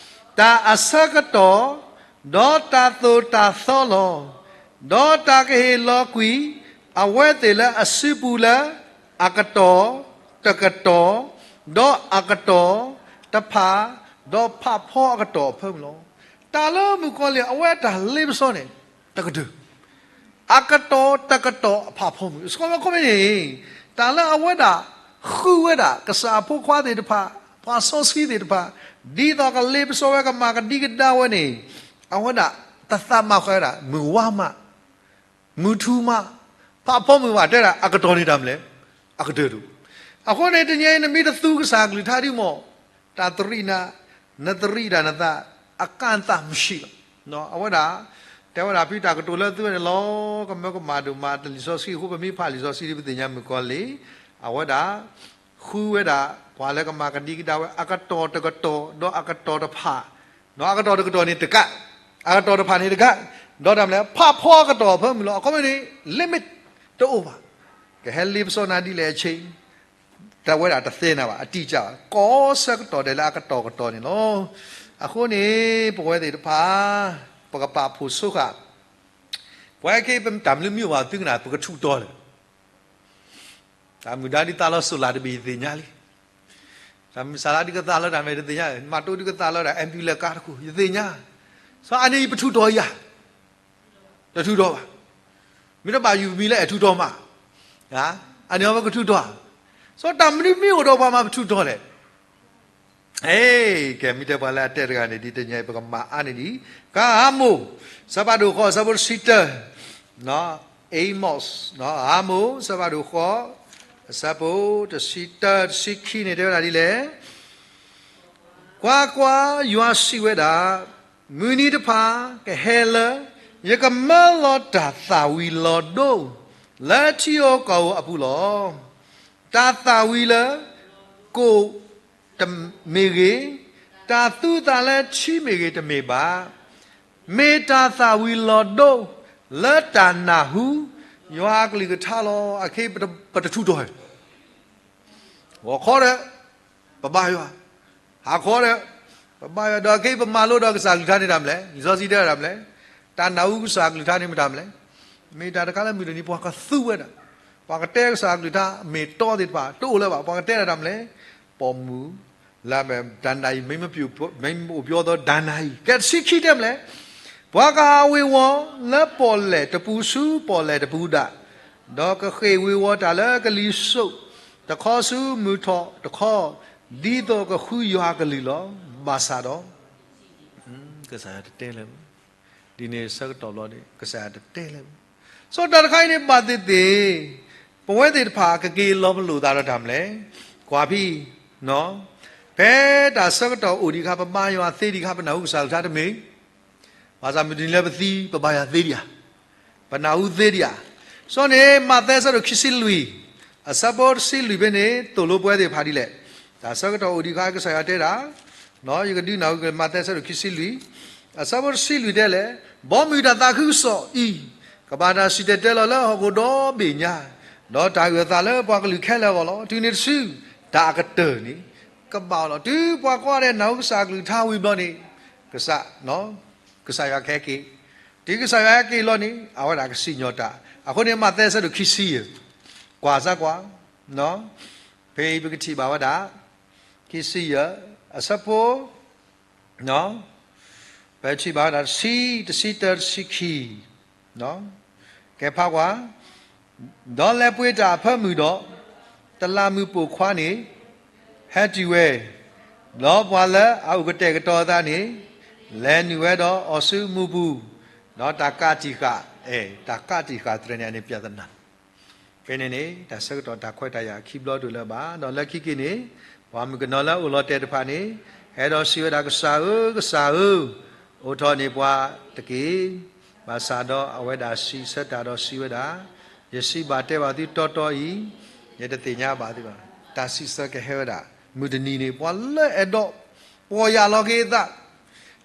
တၢ်အဆၢကတီၢ် ဒီးတၢ်သိၣ်တၢ်သီလီၤ. ဒီးတၢ်ကဟ့ၣ်လီၤကွံာ်အဝဲသ့ၣ်လၢအစုပူၤလၢ အကတီၢ်တကတီၢ်, ဒီးအကတီၢ်တဖၣ်, ဒီးဖးဖီအကတီၢ်အဖၢမုၢ်လီၤ. တၢ်လၢမုၣ်ကီၤလံၢ် အဝဲအတၢ်လ့ပစီန့ၣ် တကတၢၢ် အကတီၢ်တကတီၢ်အဖးဖီမုၢ် စကီမခီမ့ၢ်န့ၣ်, တၢ်လၢအဝဲဒၣ်ဃုဝဲဒၣ် ကစၢ်အဖိခွါသ့ၣ်တဖၣ်, ပှၤစီဆှံသ့ၣ်တဖၣ်, ဒ်သိးကလ့ပစီဝဲကမၤကဒံကဒါဝဲန့ၣ်, အဝဲဒၣ်တသးမၤဃာ်ဝဲဒၣ် မုၢ်ဝါမး, မုၢ်ထူၣ်မး, ဖးဖီမုၢ်ဘၣ် တဲဒၣ်အကတီၢ်န့ၣ်တၢ်မနုၤလဲၣ်, အကတၢၢ်တအိၣ်. အဃိန့ၣ် တနံၤအံၤ နမ့ၢ်တသူကစၢ်အကလုၢ်ကထါဒ်မ့ၢ် တၢ်သရံးနၤ, နသရံးဒၣ်နသး အကန့်အသတ်မရှိဘၣ်. အဝဲဒၣ် တဲဝဲဒၣ်ဖဲတၢ်ကတိၤလၢသုဝဲန့ၣ်လီၤ, ကမၢကမၣ်ဒိၣ်မးတၢ်လံာ်စီဆှံအဃိ ပမ့ၢ်ဖးလံာ်စီဆှံဒ်ပသ့ၣ်ညါမုၣ်ကီၤလံၢ်, အဝဲဒၣ် ဃုဝဲဒၣ် ပှၤလၢကမၤကဒံကဒါဝဲ အကတီၢ်တကတီၢ် ဒီးအကတီၢ်တဖၣ်, အကတီၢ်တကတီၢ်န့ၣ်တကး, အကတီၢ်တဖၣ်န့ၣ်တကး, ဒီးတၢ်မနုၤလဲၣ် ဖးဖီအကတီၢ်အဖၢမုၢ်လီၤ. အခီမ့ၢ်န့ၣ် limit တအိၣ်ဘၣ်. ကဟဲလ့ပစီနၤဒ်လဲၣ်အဆ့ တၢ်ဝဲဒၣ်တသ့နၤဘၣ်, အတံၢ်ကၢ်ဘၣ်, ကိးဆၢကတီၢ်ဒဲးလၢအကတီၢ်ကတီၢ်န့ၣ်လီၤ. အဃိန့ၣ် ပဝဲသ့ၣ်တဖၣ် ပကပာ်ဖှိၣ်ဆိဃာ်, ပဝဲက့ၤပတၢ်မနုၤမ့ၢ်အိၣ်ဘၣ်သုကနၣ် ပကထူးတီၤလၢ တၢ်မုၢ်ဒါဒ်သးလီၤစိၤလးတဘ့ၣ် ယသ့ၣ်ညါလံ. တၢ်မုၢ်ဆါလါဒ်ကသးလီၤတၢ်မ့ၢ်တသ့ၣ်ညါ, မၤတိဒ်ကသးလီၤတၢ် ambulance ကါတခိၣ် ယသ့ၣ်ညါ. စီၤအါန့ၢ်အံၤပထူးတီၤယၤ တထူးတီၤဘၣ်. မ့ၢ်တဘၣ်ယုၢ်ပမံၤလၢအဲၣ်ထူးတီၤမး, အန့ၣ်အီၤပကထူးတီၤ. စီၤတၢ်မနုၤမ့ၢ်အိၣ်ဒီးပှၤမၤပထူးတီၤလဲၣ်. ကဲ မ့ၢ်တဲပှၤလၢအတဲတဂၤန့ၣ် ဒ်တနံၤအံၤ ပကမၤအါန့ၢ်ဒံး, ကါဧမိၢ် အဆၢဖးဒိၣ်ဃိး အဆၢဖိတဆံတၢ, Amos ဧမိၢ် အဆၢဖးဒိၣ်ဃိး အဆၢဖိတဆံတၢ တဆံခံန့ၣ် တဲဝဲဒၣ်ဒ်လဲၣ်. ကွၢ်ကွၢ်, ယွၤစံးဝဲဒၣ်, မုၢ်နံၤတဖၣ်ကဟဲလၢ ယကမၢလီၤတၢ်သၣ်ဝံၤလီၤဒိ လၢထံဧိၤကီၢ်ဧိၤအပူၤလီၤ. တၢ်သၣ်ဝံၤလၢ ကိၣ်တမ့ၢ်ဂ့ၤ, တၢ်သူသးလၢထံမ့ၢ်ဂ့ၤတမ့ၢ်ဘၣ်. မ့ၢ်တၢ်သၣ်ဝံၤလီၤဒိ လၢတၢ်နၢ်ဟူ ယွၤအကလုၢ်ကထါလီၤ. အခဲအံၤ ပတထူးတီၤ ဂီၤခီဒီး ပဘါယွၤ, ဟါခီဒီး ပဘါယွၤ, ဒီးခဲအံၤပမၤလိဒီးကစၢ်ကလုၢ်ကထါန့ၣ်တၢ်မနုၤလဲၣ်, လံာ်စီဆှံတဲတၢ်မနုၤလဲၣ်, တၢ်နၢ်ဟူကစၢ်ကလုၢ်ကထါန့ၣ်မ့ၢ်တၢ်မနုၤလဲၣ်, မ့ၢ်တၢ်တခါလၢမုၢ်တနံၤပှၤကသူဝဲဒၣ်, ပှၤကတဲကစၢ်ကလုၢ်ကထါ မ့ၢ်တီသ့ၣ်တဖၣ် တအိၣ်လၢၤဘၣ်, ပှၤကတဲဒၣ်တၢ်မနုၤလဲၣ်, ပိာ်မုၣ် လၢ ဒၤနံယ့လး မင်းမပြုတ် မင်းမပြုတ်သော ဒၤနံယ့လး ကဲ တဆံခံတဲမနုၤလဲၣ်, ပှၤကဟးဝ့ၤဝီၤလၢပီၣ်လဲၣ်တပူၤဆူပီၣ်လဲၣ်တပူၤဒၣ်, ဒီးကဃ့ၢ်ဝ့ၤဝီၤတၢ်လၢကလံၤစိးတခီဆူမုၢ်ထီၣ်တခီ, ဒ်သိးကဃုယွၤအကလုၢ်လီၤ. ဘၣ်ဆၣ်ဒီး ကစၢ်ယွၤတတဲလၢၤဘၣ်, ဒ်န့ၣ်ဆၢကတီၢ်ဘျီန့ၣ် ကစၢ်ယွၤတတဲလၢၤဘၣ်. စီၤတၢ်တခါအံၤန့ၣ် ဘၣ်သ့ၣ်သ့ၣ် ပဝဲသ့ၣ်တဖၣ်ကက့ၤလီၤပလိာ်သးဒီးတၢ်မနုၤလဲၣ်, ကွၢ်ဖဲ ဖဲတၢ်ဆၢကတီၢ်အိၣ်ဒံးအခါ ပဘါယွၤသ့ဒံးအခါ ပနၢ်ဟူကစၢ်ကလုၢ်ကထါတမ့ၢ်, ဘၣ်ဆၣ်မုၢ်တနံၤလၢပသံ ပဘါယွၤသ့ဒံးဧါ, ပနၢ်ဟူသ့ဒံးဧါ. စီၤန့ၣ် မးသဲအဆၢဒိၣ်ခံဆံလွံၢ် အဆၢဖိတဆံလွံၢ်ဖဲန့ၣ် သိၣ်လိပဝဲသ့ၣ်တဖၣ်ဒ်လဲၣ်, တၢ်ဆၢကတီၢ်အိၣ်ဒံးအခါ ကစၢ်ယွၤတဲဒၣ်, ယကဒုးနၢ်ဟူက့ၤ မးသဲအဆၢဒိၣ်ခံဆံလွံၢ် အဆၢဖိတဆံလွံၢ်တဲလဲၣ်, ဘီမုၢ်တၢ်သးခုကစီၣ်အံၤ ကဘၣ်တၢ်စံၣ်တဲၤတဲလီၤလၢဟီၣ်ခိၣ်ဒီဘ့ၣ်ညါ, ဒီးတၢ်အုၣ်အသးလၢပှၤကလုာ်ခဲလၢာ်အဂီၢ်လီၤ. တုၤနုၤတစု တၢ်အကတၢၢ်န့ၣ် ကဘၣ်အီၤလီၤ. တုၤပှၤကိးဂၤဒဲးနၢ်ဟူကစၢ်အကလုၢ်ကထါဝံၤဘျီန့ၣ် ကစၢ် ကစၢ်ယွၤကဟဲက့ၤ, တုၤကစၢ်ယွၤဟဲက့ၤလီၤန့ၣ် အဝဲဒၣ်ကစံၣ်ညီၣ်တၢ်. အဃိန့ၣ် မးသဲအဆၢဒိၣ်ခံဆံယဲၢ်, ကွၢ်စၢ်ကွၢ်, ဖဲအံၤပကထံၣ်ဘၣ်ဝဲဒၣ် ခံဆံယဲၢ် အဆၢဖိ ပထံၣ်ဘၣ်ဝဲဒၣ် တဆံ, တဆံတၢ, တဆံခံ, ကဲဖးကွၢ်, ဒီးလဲၤပှ့ၤတၢ်အဖၢမုၢ်ဒီး တလးမုၢ်ပိာ်ခွါန့ၣ် ဟဲတုၤဝဲ, ဒီးပှၤလၢအအိၣ်ကတဲာ်ကတီၤအသးန့ၣ် လဲၤနုာ်ဝဲဒီးအီၤဆူမူပူၤ, ဒီးတၢ်ကးတံာ်ဃာ်, အဲ, တၢ်ကးတံာ်ဃာ်တြဲၤန့ၣ် အန့ၣ် ပြဿနာ ဖဲန့ၣ်န့ၣ် တၢ်ဆၢကတီၢ်တၢ်ခွဲးတၢ်ယာ်ခံဘျီတအိၣ်လၢၤဘၣ်. ဒီးလၢခံက့ၤန့ၣ် ပှၤမုၣ်ကနီၤလၢအအိၣ်လီၤတဲာ်တဖၣ်န့ၣ် ဟဲဒီးစံးဝဲဒၣ် ကစၢ်ဧၢ, ကစၢ်ဧၢ, အိးထီၣ်န့ၢ်ပှၤတက့ၢ်. ဘၣ်ဆၣ်ဒီးအဝဲဒၣ်စံးဆၢတၢ်ဒီးစံးဝဲဒၣ်, ယစံးဘၣ်တဲဘၣ်သုတီတီအံၤ, ယတသ့ၣ်ညါဘၣ်သုဘၣ်. တၢ်စံးဆၢကဟဲဝဲဒၣ် မုၢ်တနံၤန့ၣ် ပှၤလၢအဲၣ်ဒိးပီၢ်ယၢ်လီၤက့ၤအသး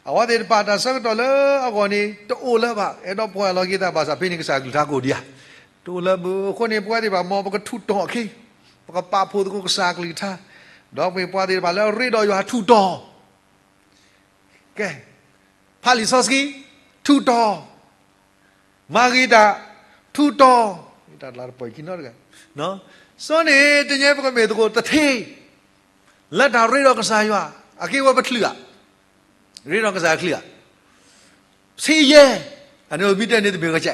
အဝဲသ့ၣ်တဖၣ်တၢ်ဆၢကတီၢ်လၢအဂီၢ်န့ၣ် တအိၣ်လၢၤဘၣ်, အဲၣ်ဒိးပီၢ်ယၢ်လီၤက့ၤသး ဘၣ်ဆၣ်ဖဲန့ၣ်ကစၢ်ကလုၢ်ကထါကအိၣ်ဒံးဧါ, တအိၣ်လၢၤဘၣ်. အဃိန့ၣ် ပဝဲသ့ၣ်တဖၣ်မ်ပကထူးတီၤအခံ, ပကပာ်ဖှိၣ်သကိးကစၢ်ကလုၢ်ကထါ, ဒီးပှၤသ့ၣ်တဖၣ်လၢအရ့ဒီးယွၤထူးတီၤ, ကဲ ဖးလံာ်စီဆှံ, ထူးတီၤ, မၤဂ့ၤတၢ်, ထူးတီၤ, တၢ်လၤတပှဲၤခံနီတဂၤ, စီၤန့ၣ် တညဲပကမ့ၢ်သကိးတထ့, လၢတၢ်ရ့ဒီးကစၢ်ယွၤ, အက့ၢ်ဝဲပချုးဧါ, ရ့ဒီးကစၢ်အချုးဧါ, ဆ့ယဲၢ်, အန့ၣ်မ့ၢ်တဲန့ၣ်တမ့ၢ်ဂ့ၤကဲ,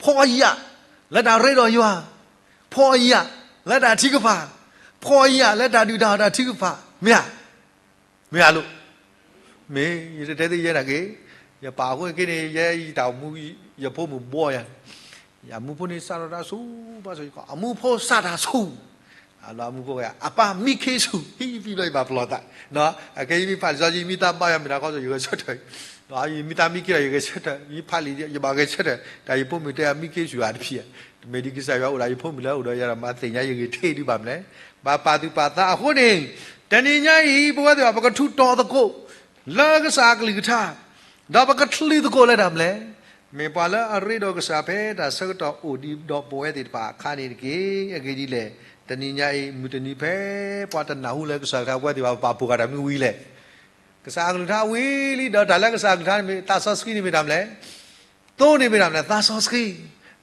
ဖှီၣ်ယာ်, လၢတၢ်ရ့ဒီးယွၤ, ဖှီၣ်ယာ်, လၢတၢ်ထုကဖၣ်, ဖှီၣ်ယာ် လၢတၢ်ဒုၣ်တၢ်အီၣ်တၢ်ထုကဖၣ်, မ့ၢ်ဧါ မ့ၢ်ဧါလိၤ, မ့ၢ် ယတတဲသ့ယဲနာ်က့, ယပာ်အဃိက့န့ၣ် ယဲယတၢ်အိၣ်မူ ယဖိမုၣ်ဘှီယၤ, အမူဖိန့ၣ်စးထီၣ်တၢ်ဆူၣ်ဘၣ်ဆူၣ်, အမူဖိစးတၢ်ဆူၣ်, အလီၤအမူဖိဂဲၤ အပၢ်မံခ့ဆူၣ် ဟံၣ်သံဘျီယဘၣ်ပလီၢ်သး, အကဲယမ့ၢ်ဖးလံာ်စီဆှံ ယမ့ၢ်သးဘါယွၤမ့ၢ်တၢ်ကီၢ်စီ ယဂဲၤဆၢထၢၣ်, ယမ့ၢ်သးမံခ့ဒီး ယဂဲၤဆၢထၢၣ်, ယဖးလံာ် ယဘၣ်ဂဲၤဆၢထၢၣ်, တၢ်ယဖိမုၣ်တဲအမံခ့ဆူၣ်ဧါတဖံး, တမ့ၢ်ဒ်ကစၢ်ယွၤအိၣ်ဒီးယဖိမုၣ်လၢအိၣ်ဒီးယၤဒီး မၤသ့ၣ်ညါယဂ့ၤထဲဒုးဘၣ်မလဲၣ်, ဘၣ်ပာ်သူၣ်ပာ်သးအဃိန့ၣ်, တနံၤညါအံၤ ပဝဲသ့ၣ်တဖၣ် ပကထူးတီၤသကိး လၢကစၢ်အကလုၢ်ကထါ, ဒီးပကချုးသကိးလၢတၢ်မလဲၣ်, မ့ၢ်ပှၤလၢအရ့ဒီးကစၢ်ဖဲတၢ်ဆၢကတီၢ်အိၣ်ဒံးဒီးပဝဲသ့ၣ်တဖၣ်အခါန့ၣ်တက့ၢ်. အဂ့ၢ်ဒ်လဲၣ်, တနံၤညါအံၤ မုၢ်တနံၤဖဲ ပှၤတနၢ်ဟူလၢကစၢ်ကထါ ပဝဲသ့ၣ်တဖၣ် ပပာ်ဖှိၣ်ဃာ်တၢ်မနုၤဝံၤလဲၣ်, ကစၢ်အကလုၢ်ကထါဝံၤလံ ဒီးတၢ်လၢကစၢ်အကလုၢ်ကထါန့ၣ်မ့ၢ်သးစီဆှံန့ၣ်မ့ၢ်တၢ်မလဲၣ်, သိန့ၣ်မ့ၢ်တၢ်မလဲၣ်, သးစီဆှံ,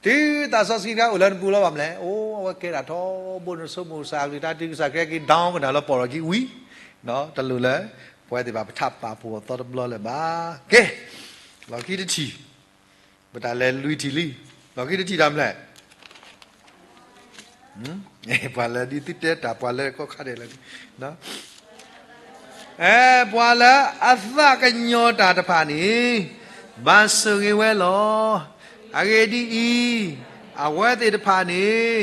တုၤသးစီဆှံတခါအိၣ်လၢနပူၤလီၤဘၣ်မလဲၣ်, အိၣ် အဝဲကဲဒၣ်ထီဘိ နဆိကမိၣ်ကစၢ်အကလုၢ်ကထါ တုၤကစၢ်ခရံာ်က့ၤဒီကနၣ်လၢပီၢ်လီၢ်ခံဝံၤ, တလိၣ်လၢ ပဝဲသ့ၣ်တဖၣ်ပထးပာ်ဖှိၣ်အသီတဘျီလၢၤဘၣ်. ကဲ, လီၢ်ခံတထံၣ်, ပတၢ်လဲၤလွံၢ်ထံၣ်လံ, လီၢ်ခံတထံၣ်တၢ်မလဲၣ် ပှၤလၢဒ်သုတဲတၢ် ပှၤလၢကီၢ်ခါဒဲးလၢ, အဲ, ပှၤလၢအသးကညီၤတၢ်တဖၣ်န့ၣ် ဘၣ်ဆိၣ်ဂ့ၤဝဲလီၤ. အဂ့ၢ်ဒ်အံၤ, အဝဲသ့ၣ်တဖၣ်န့ၣ်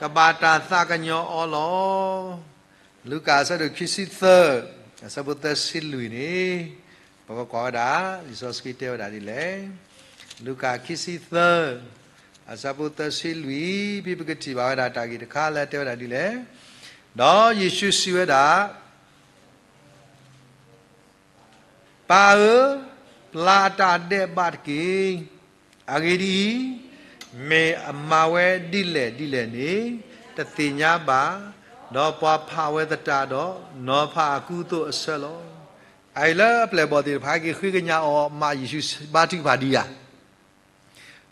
ကဘၣ်တၢ်သးကညီၤအီၤလီၤ. လူၤကၣ်အဆၢဒိၣ်ခံဆံသၢ, အဆၢဖိသၢဆံလွံၢ်န့ၣ်, ပကကွၢ်ဝဲဒၣ် လံာ်စီဆှံတဲဝဲဒၣ်ဒ်လဲၣ်. လူၤကၣ်ခံဆံသၢ, အဆၢဖိသၢဆံလွံၢ်, ဖဲပကထံၣ်ဘၣ်ဝဲဒၣ်တၢ်ဂ့ၢ်တခါလၢတဲဝဲဒၣ်ဒ်လဲၣ်. ဒီးယ့ၣ်ၡူးစံးဝဲဒၣ်, ပၢ်ဧၢ, ပျၢ်အတၢ်ဒဲးဘးတက့ၢ်. အဂ့ၢ်ဒ်အံၤ, မ့ၢ်အမၤဝဲဒ်လဲၣ်ဒ်လဲၣ်န့ၣ် တသ့ၣ်ညါဘၣ်, ဒီးပှၤဖးဝဲသတးဒီး နီၤဖးအကူအသိးအဆၢလီၤ. အအံၤလၢအပျဲၢ်အဘီၣ်သ့ၣ်တဖၣ် က့ၤဃ့ကညးအီၤ မ့ၢ်ယ့ၣ်ၡူးဘါထုကဖၣ်ဒံးဧါ.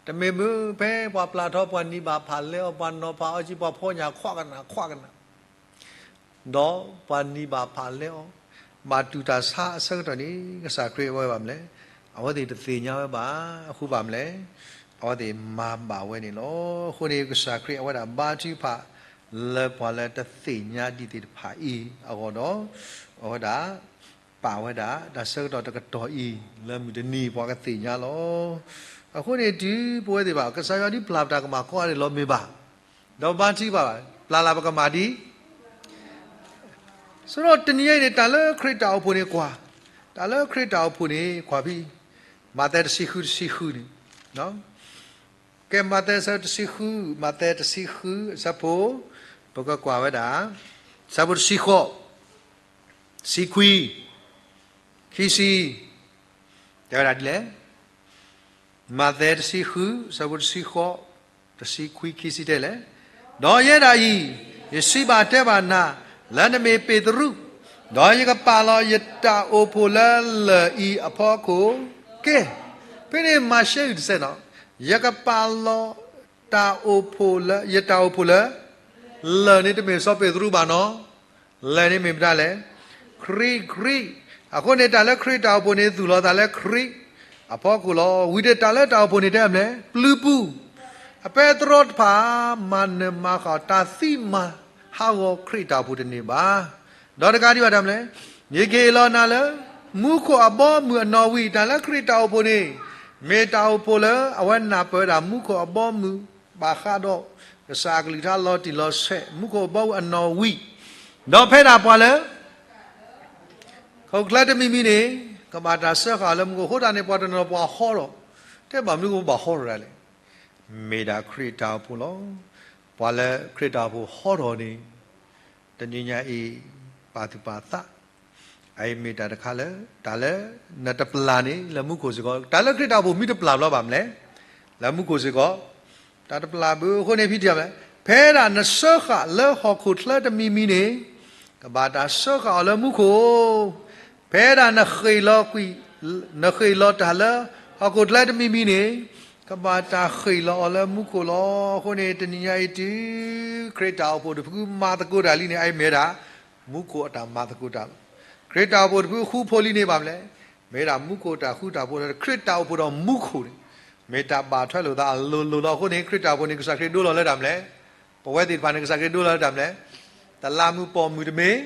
တမ့ၢ်မုၢ်ဖဲပှၤပျၢ်ထီၣ် ပှၤနံၤဘၣ်ဖးလဲအီၤ ပှၤနီၤဖးအီၤကံ ပှၤဖီညၣ်ခွးကနၣ်ခွးကနၣ် ဒီးပှၤနံၤဘၣ်ဖးလဲအီၤ, ဘၣ်တူၢ်တၢ်ဆါအဆၢကတီၢ်န့ၣ် ကစၢ်ခရံာ်အဝဲဘၣ်မလဲၣ်, အဝဲသ့ၣ်တသ့ၣ်ညါဝဲဘၣ်. အဃိဘၣ်မလဲၣ်, အဝဲသ့ၣ်မၤဘၣ်ဝဲန့ၣ်လီၤ. အဃိန့ၣ် ကစၢ်ခရံာ်အဝဲဒၣ်ဘါထုကဖၣ် လၢပှၤလၢတသ့ၣ်ညါဒံးသ့ၣ်တဖၣ်အံၤအဂီၢ်ဒီး အဝဲဒၣ် ပာ်ဝဲဒၣ်တၢ်ဆၢကတီၢ်တကတီၢ်အံၤ လၢမုၢ်တနံၤပှၤကသ့ၣ်ညါလီၤ. အဃိန့ၣ်တုၤပဝဲသ့ၣ်ဘၣ် ကစၢ်ယွၤဒ်ပျၢ်ပတၢ်ကမၣ်ကီအါန့ၣ်လီၤမ့ၢ်ဘၣ်, ဒီးဘါထုကဖၣ်ဘၣ် ပျၢ်လၢပကမၤဒ် ဆိုတော့ တနံၤအံၤန့ၣ် တၢ်လၢခရံာ်တၢ်အိၣ်ဖှိၣ်န့ၣ်ကွၢ်, တၢ်လၢခရံာ်တၢ်အိၣ်ဖှိၣ်န့ၣ်ကွၢ်ဖဲ မးသဲတဆံဃုတဆံဃုန့ၣ်, ကဲ မးသဲအဆၢတဆံဃု, မးသဲတဆံဃု အဆၢဖိ, ပကကွၢ်ဝဲဒၣ် အဆၢဖိတဆံဃိး, တဆံခွံ, ခံဆံ, တဲဝဲဒၣ်ဒ်လဲၣ်. မးသဲတဆံဃု အဆၢဖိတဆံဃိး, တဆံခွံ ခံဆံတဲလဲၣ်. ဒီးယဲဒၣ်အံၤ, ယစံးဘၣ်တဲဘၣ်နၤ, လၢနမ့ၢ်ပ့းတရူး, ဒီးယကပာ်လီၤယတၢ်အိၣ်ဖှိၣ်လၢလၢၢ်အံၤအဖီခိၣ်, ကဲ, ဖဲန့ၣ်မၤရှဲအုၣ်တစဲးနီၤ, ယကပာ်လီၤတၢ်အိၣ်ဖှိၣ်လၢ, ယတၢ်အိၣ်ဖှိၣ်လၢ, လၢၢ်န့ၣ်တမ့ၢ်စီၤပ့းတရူးဘၣ်နီၤ လၢၢ်န့ၣ်မ့ၢ်မတၤလဲၣ်, ခရံာ်, ခရံာ်, အဃိန့ၣ် တၢ်လၢခရံာ်တၢ်အိၣ်ဖှိၣ်န့ၣ် သူၣ်လီၤသးလၢခရံာ်အဖီခိၣ်လီၤ. ဝံၤဒီးတၢ်လၢတၢ်အိၣ်ဖှိၣ်န့ၣ်တဲမလဲၣ်, ပျုၤပူၤ, အပဲတြီတဖၣ် မၤနၢၤမၤဃၣ် တၢ်သံမၤဟးဂီၤခရံာ်တၢ်အိၣ်ဖှိၣ်တန့ၢ်ဘၣ်. ဒီးတကးဒံးဘၣ်တဲမလဲၣ်, ယကဟ့ၣ်လီၤနၤလၢ မူခိၣ်အဘီအမုၢ်အနီၣ်ဝံၤ, တၢ်လၢခရံာ်တၢ်အိၣ်ဖှိၣ်န့ၣ် မ့ၢ်တၢ်အိၣ်ဖှိၣ်လၢ အဝဲနၢ်ပၢၢ်ဝဲဒၣ်မူခိၣ်အဘီအမုၢ် ဘၣ်ဃးဒီး ကစၢ်အကလုၢ်ကထါလီၤတံၢ်လီၤဆဲး မူခိၣ်အဘီအမုၢ်အနီၣ်ဝံၤ, ဒီးဖဲဒၣ်ပှၤလၢ ဟီၣ်ခိၣ်ချၢတမံၤမံၤန့ၣ် ကဘၣ်တၢ်စၢဃာ်လၢမူခိၣ်အဃိသတးန့ၣ် ပှၤတနီၤပှၤဟီထီၣ်, တဲဘၣ်မနုၤကဘၣ်ဟီထီၣ်ဒၣ်လဲာ်, မ့ၢ်ဒၣ်ခရံာ်တၢ်အိၣ်ဖှိၣ်လီၤ. ပှၤလၢခရံာ်တၢ်အိၣ်ဖှိၣ်ဟီထီၣ်န့ၣ် တနံၤညါအံၤ ပာ်သူၣ်ပာ်သး, အအံၤမ့ၢ်တၢ်တခါလၢ တၢ်လၢနတပျၢ်န့ၣ် လၢမူခိၣ်စ့ၢ်ကီး, တၢ်လၢခရံာ်တၢ်အိၣ်ဖှိၣ်မ့ၢ်တပျၢ်ဘျီဘၣ်မလဲၣ်, လၢမူခိၣ်စ့ၢ်ကီး, တၢ်တပျၢ်ဘၣ်အဃိန့ၣ် ဖဲထံၣ်မလဲၣ်, ဖဲဒၣ်နစၢဃာ်လၢဟီၣ်ခိၣ်ချၢတမံၤမံၤန့ၣ် ကဘၣ်တၢ်စၢဃာ်အီၤလၢမူခိၣ်, ဖဲဒၣ်နဃ့ၢ်လီၤကွံာ် နဃ့ၢ်လီၤတၢ်လၢ ဟီၣ်ခိၣ်ချၢတမံၤမံၤန့ၣ် ကဘၣ်တၢ်ဃ့ၢ်လီၤအီၤလၢမူခိၣ်လီၤ. အဃိန့ၣ် တနံၤညါအံၤတုၤ ခရံာ်တၢ်အိၣ်ဖှိၣ်တဖုမၤသကိးတၢ်လံန့ၣ် အအံၤမ့ၢ်ဝဲဒၣ် မူခိၣ်အတၢ်မၤသကိးတၢ်လီၤ. ခရံာ်တၢ်အိၣ်ဖှိၣ်တဖုဃူဖိးလံန့ၣ်ဘၣ်မနုၤလဲၣ်, မ့ၢ်ဝဲဒၣ်မူခိၣ်တၢ်ဃူတၢ်ဖိးလီၤ. ခရံာ်တၢ်အိၣ်ဖှိၣ်ဒီးမူခိၣ်န့ၣ် မ့ၢ်တၢ်ဘၣ်ထွဲလိာ်သးအလိၤလိၤလီၤ. အဃိန့ၣ် ခရံာ်တၢ်အိၣ်ဖှိၣ်န့ၣ် ကစၢ်ခရံာ်ဒိလီၤလၢတၢ်မနုၤလဲၣ်, ပဝဲသ့ၣ်တဖၣ်န့ၣ် ကစၢ်ခရံာ်ဒိလီၤလၢတၢ်မနုၤလဲၣ်, တလးမူးပိာ်မုၣ်တမ့ၢ်,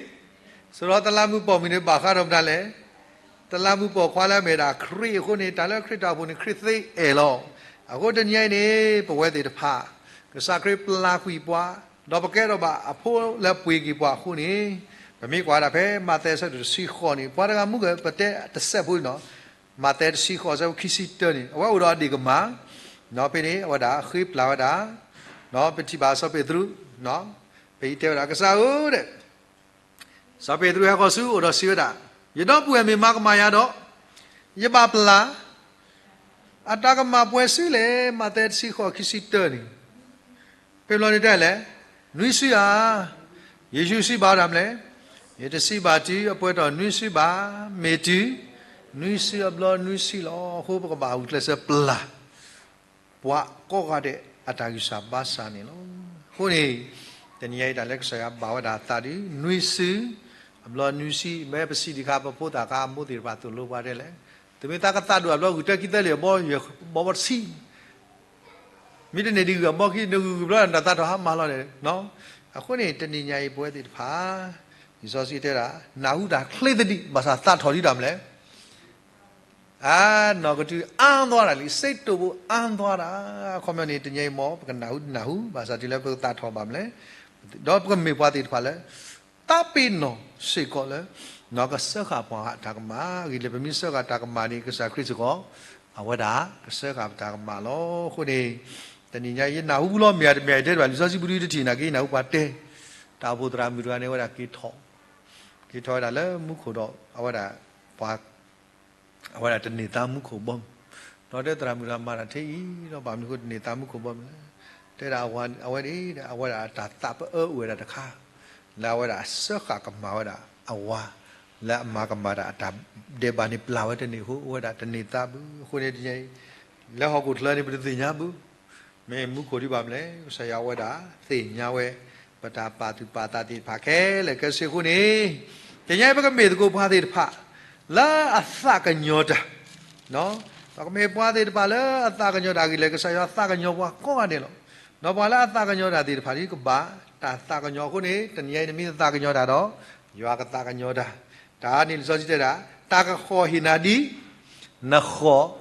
စရီတလးမူးပိာ်မုၣ်န့ၣ် ဘၣ်ဃးဒီးမတၤလဲၣ်, တလးမူးပိာ်ခွါလၢအမ့ၢ်ဒၣ်ခရံာ်အဃိန့ၣ် တၢ်လၢခရံာ်တၢ်အိၣ်ဖှိၣ်န့ၣ် ခရံာ်သ့အဲၣ်လီၤ. အဃိတနံၤအံၤန့ၣ် ပဝဲသ့ၣ်တဖၣ် ကစၢ်ခရံာ်ပျၢ်ကွံာ်ပှၤ, ဒီးပကဲထီၣ်ဘၣ်အဖိလၢပှ့ၤက့ၤပှၤအဃိန့ၣ်, ပမ့ၢ်ကွၢ်ဒၣ်ဖဲမးသဲအဆၢဒိၣ်တဆံဃိးန့ၣ် ပှၤတဂၤမူကပတဲတစဲးဖိန့ၣ်လီၤ. မးသဲတဆံဃိးအဆၢဖိခံဆံတၢန့ၣ် အဝဲအိၣ်ဒီးအဒ့ၣ်ကမၢ်, ဒီးဖဲန့ၣ် အဝဲဒၣ်ဃ့ပျၢ်ဝဲဒၣ်, ဒီးပထံၣ်ဘၣ်စီၤပ့းတရူး, ပဟံၣ်တဲဝဲဒၣ် ကစၢ်ဧၢ, စီၤပ့းတရူးဟဲဃီၤဆူအအိၣ်ဒီးစံးဝဲဒၣ်, ယဒီပုၢ်ဝဲၢ်မ့ၢ်မၤကမၣ်ယၤဒီး, ယဘၣ်ပျၢ် အတၢ်ကမၣ်ပှဲၤစုလဲၣ်. မးသဲတဆံဃိးခံဆံတၢန့ၣ် ဖဲဘျီန့ၣ်တဲလဲၣ်, နွံစုဧါ. ယ့ၣ်ၡူးစံးဘၣ်ဝဲဒၣ်မနုၤလဲၣ်, ယတစံးဘၣ်တုၤအပှဲၤထီၣ်နွံစုဘၣ်, မ့ၢ်တုၤနွံစုအဘျီနွံစုလီၤ. အဃိပကဘၣ်ဂုာ်ကျဲးစၢးပျၢ် ပှၤကိးဂၤဒဲးအတၢ်ဂံၢ်စၢ်ဘါစၢ်န့ၣ်လီၤ. အဃိန့ၣ် တနံၤညါအံၤတၢ်လၢကစၢ်ယွၤဘၣ်ဝဲဒၣ်အသးဒီး နွံစု အဘျီနွံစု မ့ၢ်ပစံးတခါ ပဖိသၣ်ခါ အမိၢ်သ့ၣ်တဖၣ်သိၣ်လိပှၤတဲလဲၣ်, သုမ့ၢ်သးကသးဒိၣ်အဘျီ ဂုာ်တၢခံသၢလံာ်အဘီ ဘီဘီတဆံ မ့ၢ်တန့ၢ်ဒံးဂုာ်အဘီခံ နဂုာ်ဂုာ်ဘျီ နတၢ်သးထီၣ်ဟါမၢ်လီၤန့ၣ်. အဃိန့ၣ် တနံၤညါအံၤပဝဲသ့ၣ်တဖၣ် လံာ်စီဆှံတဲဒၣ် နၢ်ဟူတၢ်ချ့သဒံး ဘၣ်ဆၣ်သးထီၣ်ဒံးတၢ်မနုၤလဲၣ်, အနီၢ်ကတုၤအါသွါတၢ်လံ, စ့တိာ်ဘိအါသွါတၢ်. အခီပညီန့ၣ် တနံၤညါအံၤမ် ပကနၢ်ဟူနၢ်ဟူ ဘၣ်ဆၣ်တုၤလၢပသးထီၣ်ဘၣ်မနုၤလဲၣ်, ဒီးပကမ့ၢ်ပှၤသ့ၣ်တဖၣ်လၢ သးပ့ၤနီၣ်စ့ၢ်ကီးလၢ ကစၢဃာ်ပှၤအတၢ်ကမၣ်, အဂ့ၢ်ဒ်လဲၣ်ပမ့ၢ်စၢဃာ်တၢ်ကမၣ်န့ၣ် ကစၢ်ခရံာ်စ့ၢ်ကီး အဝဲဒၣ်ကစၢဃာ်ပတၢ်ကမၣ်လီၤ. အဃိန့ၣ် တနံၤညါအံၤ ယနၢ်ဟူပူၤလီၤ မ့ၢ်အတမ့ၢ်အတဲတဘၣ် လံာ်စီဆှံပူၤဒုတထံၣ်နာ်က့ ယနၢ်ဟူပှၤတဲ တၢ်အိၣ်ဖှိၣ်သရၣ်မုၣ်တဂၤန့ၣ် အဝဲဒၣ်က့ၤထီၣ် က့ၤထီၣ်ဝဲဒၣ်လၢမူခိၣ်ဒီး အဝဲဒၣ်ပှၤ အဝဲဒၣ်တန့ၢ်သါမူခိၣ်ဘီမုၢ်, ဒီးတဲသရၣ်မုၣ်တဂၤမၤတၢ်ထဲအံၤဒီး ဘၣ်မနုၤဃိတန့ၢ်သါမူခိၣ်ဘီမုၢ်လဲၣ်. တဲဒၣ်အဝဲန့ၣ် အဝဲဒၣ်အတၢ်သးပအၢအိၣ်ဝဲဒၣ်တခါ လၢအဝဲဒၣ်အစၢဃာ်ကမၣ်ဝဲဒၣ်အဝၤ လၢအမၤကမၣ်တၢ်အတၢ်ဒဲးဘးန့ၣ် ပျၢ်ဝဲတန့ၢ်အဃိ အိၣ်ဝဲဒၣ်တန့ၢ်သါဘၣ်. အဃိန့ၣ်တနံၤညါအံၤ လၢဟီၣ်ခိၣ်ချၢန့ၣ် ပတသ့ၣ်ညါဘၣ် မ့ၢ်မူခိၣ်ဒံးဘၣ်မနုၤလဲၣ်, ကစၢ်ယွၤအဝဲဒၣ်သ့ၣ်ညါဝဲ ပတၢ်ပာ်သူၣ်ပာ်သးသ့ၣ်တဖၣ်ခဲလၢာ်ခဲဆ့အဃိန့ၣ်, တနံၤညါအံၤပကမ့ၢ်သကိးပှၤသ့ၣ်တဖၣ် လၢအသးကညီၤတၢ်, ပကမ့ၢ်ပှၤသ့ၣ်တဖၣ်လၢအသးကညီၤတၢ်အဂ့ၢ်လဲၣ်, ကစၢ်ယွၤသးကညီၤပှၤကိးဂၤဒဲးလီၤ. ဒီးပှၤလၢအသးကညီၤတၢ်သ့ၣ်တဖၣ်ဒီး ကဘၣ်တၢ်သးကညီၤအဃိန့ၣ် တနံၤညါအံၤနမ့ၢ်သးကညီၤတၢ်ဒီး ယွၤကသးကညီၤတၢ်. တၢ်န့ၣ်လံာ်စီဆှံတဲဒၣ် တၢ်ကဃီၣ်ဟ့ၣ်နၤဒ် နဃီၣ်ဟ့ၣ်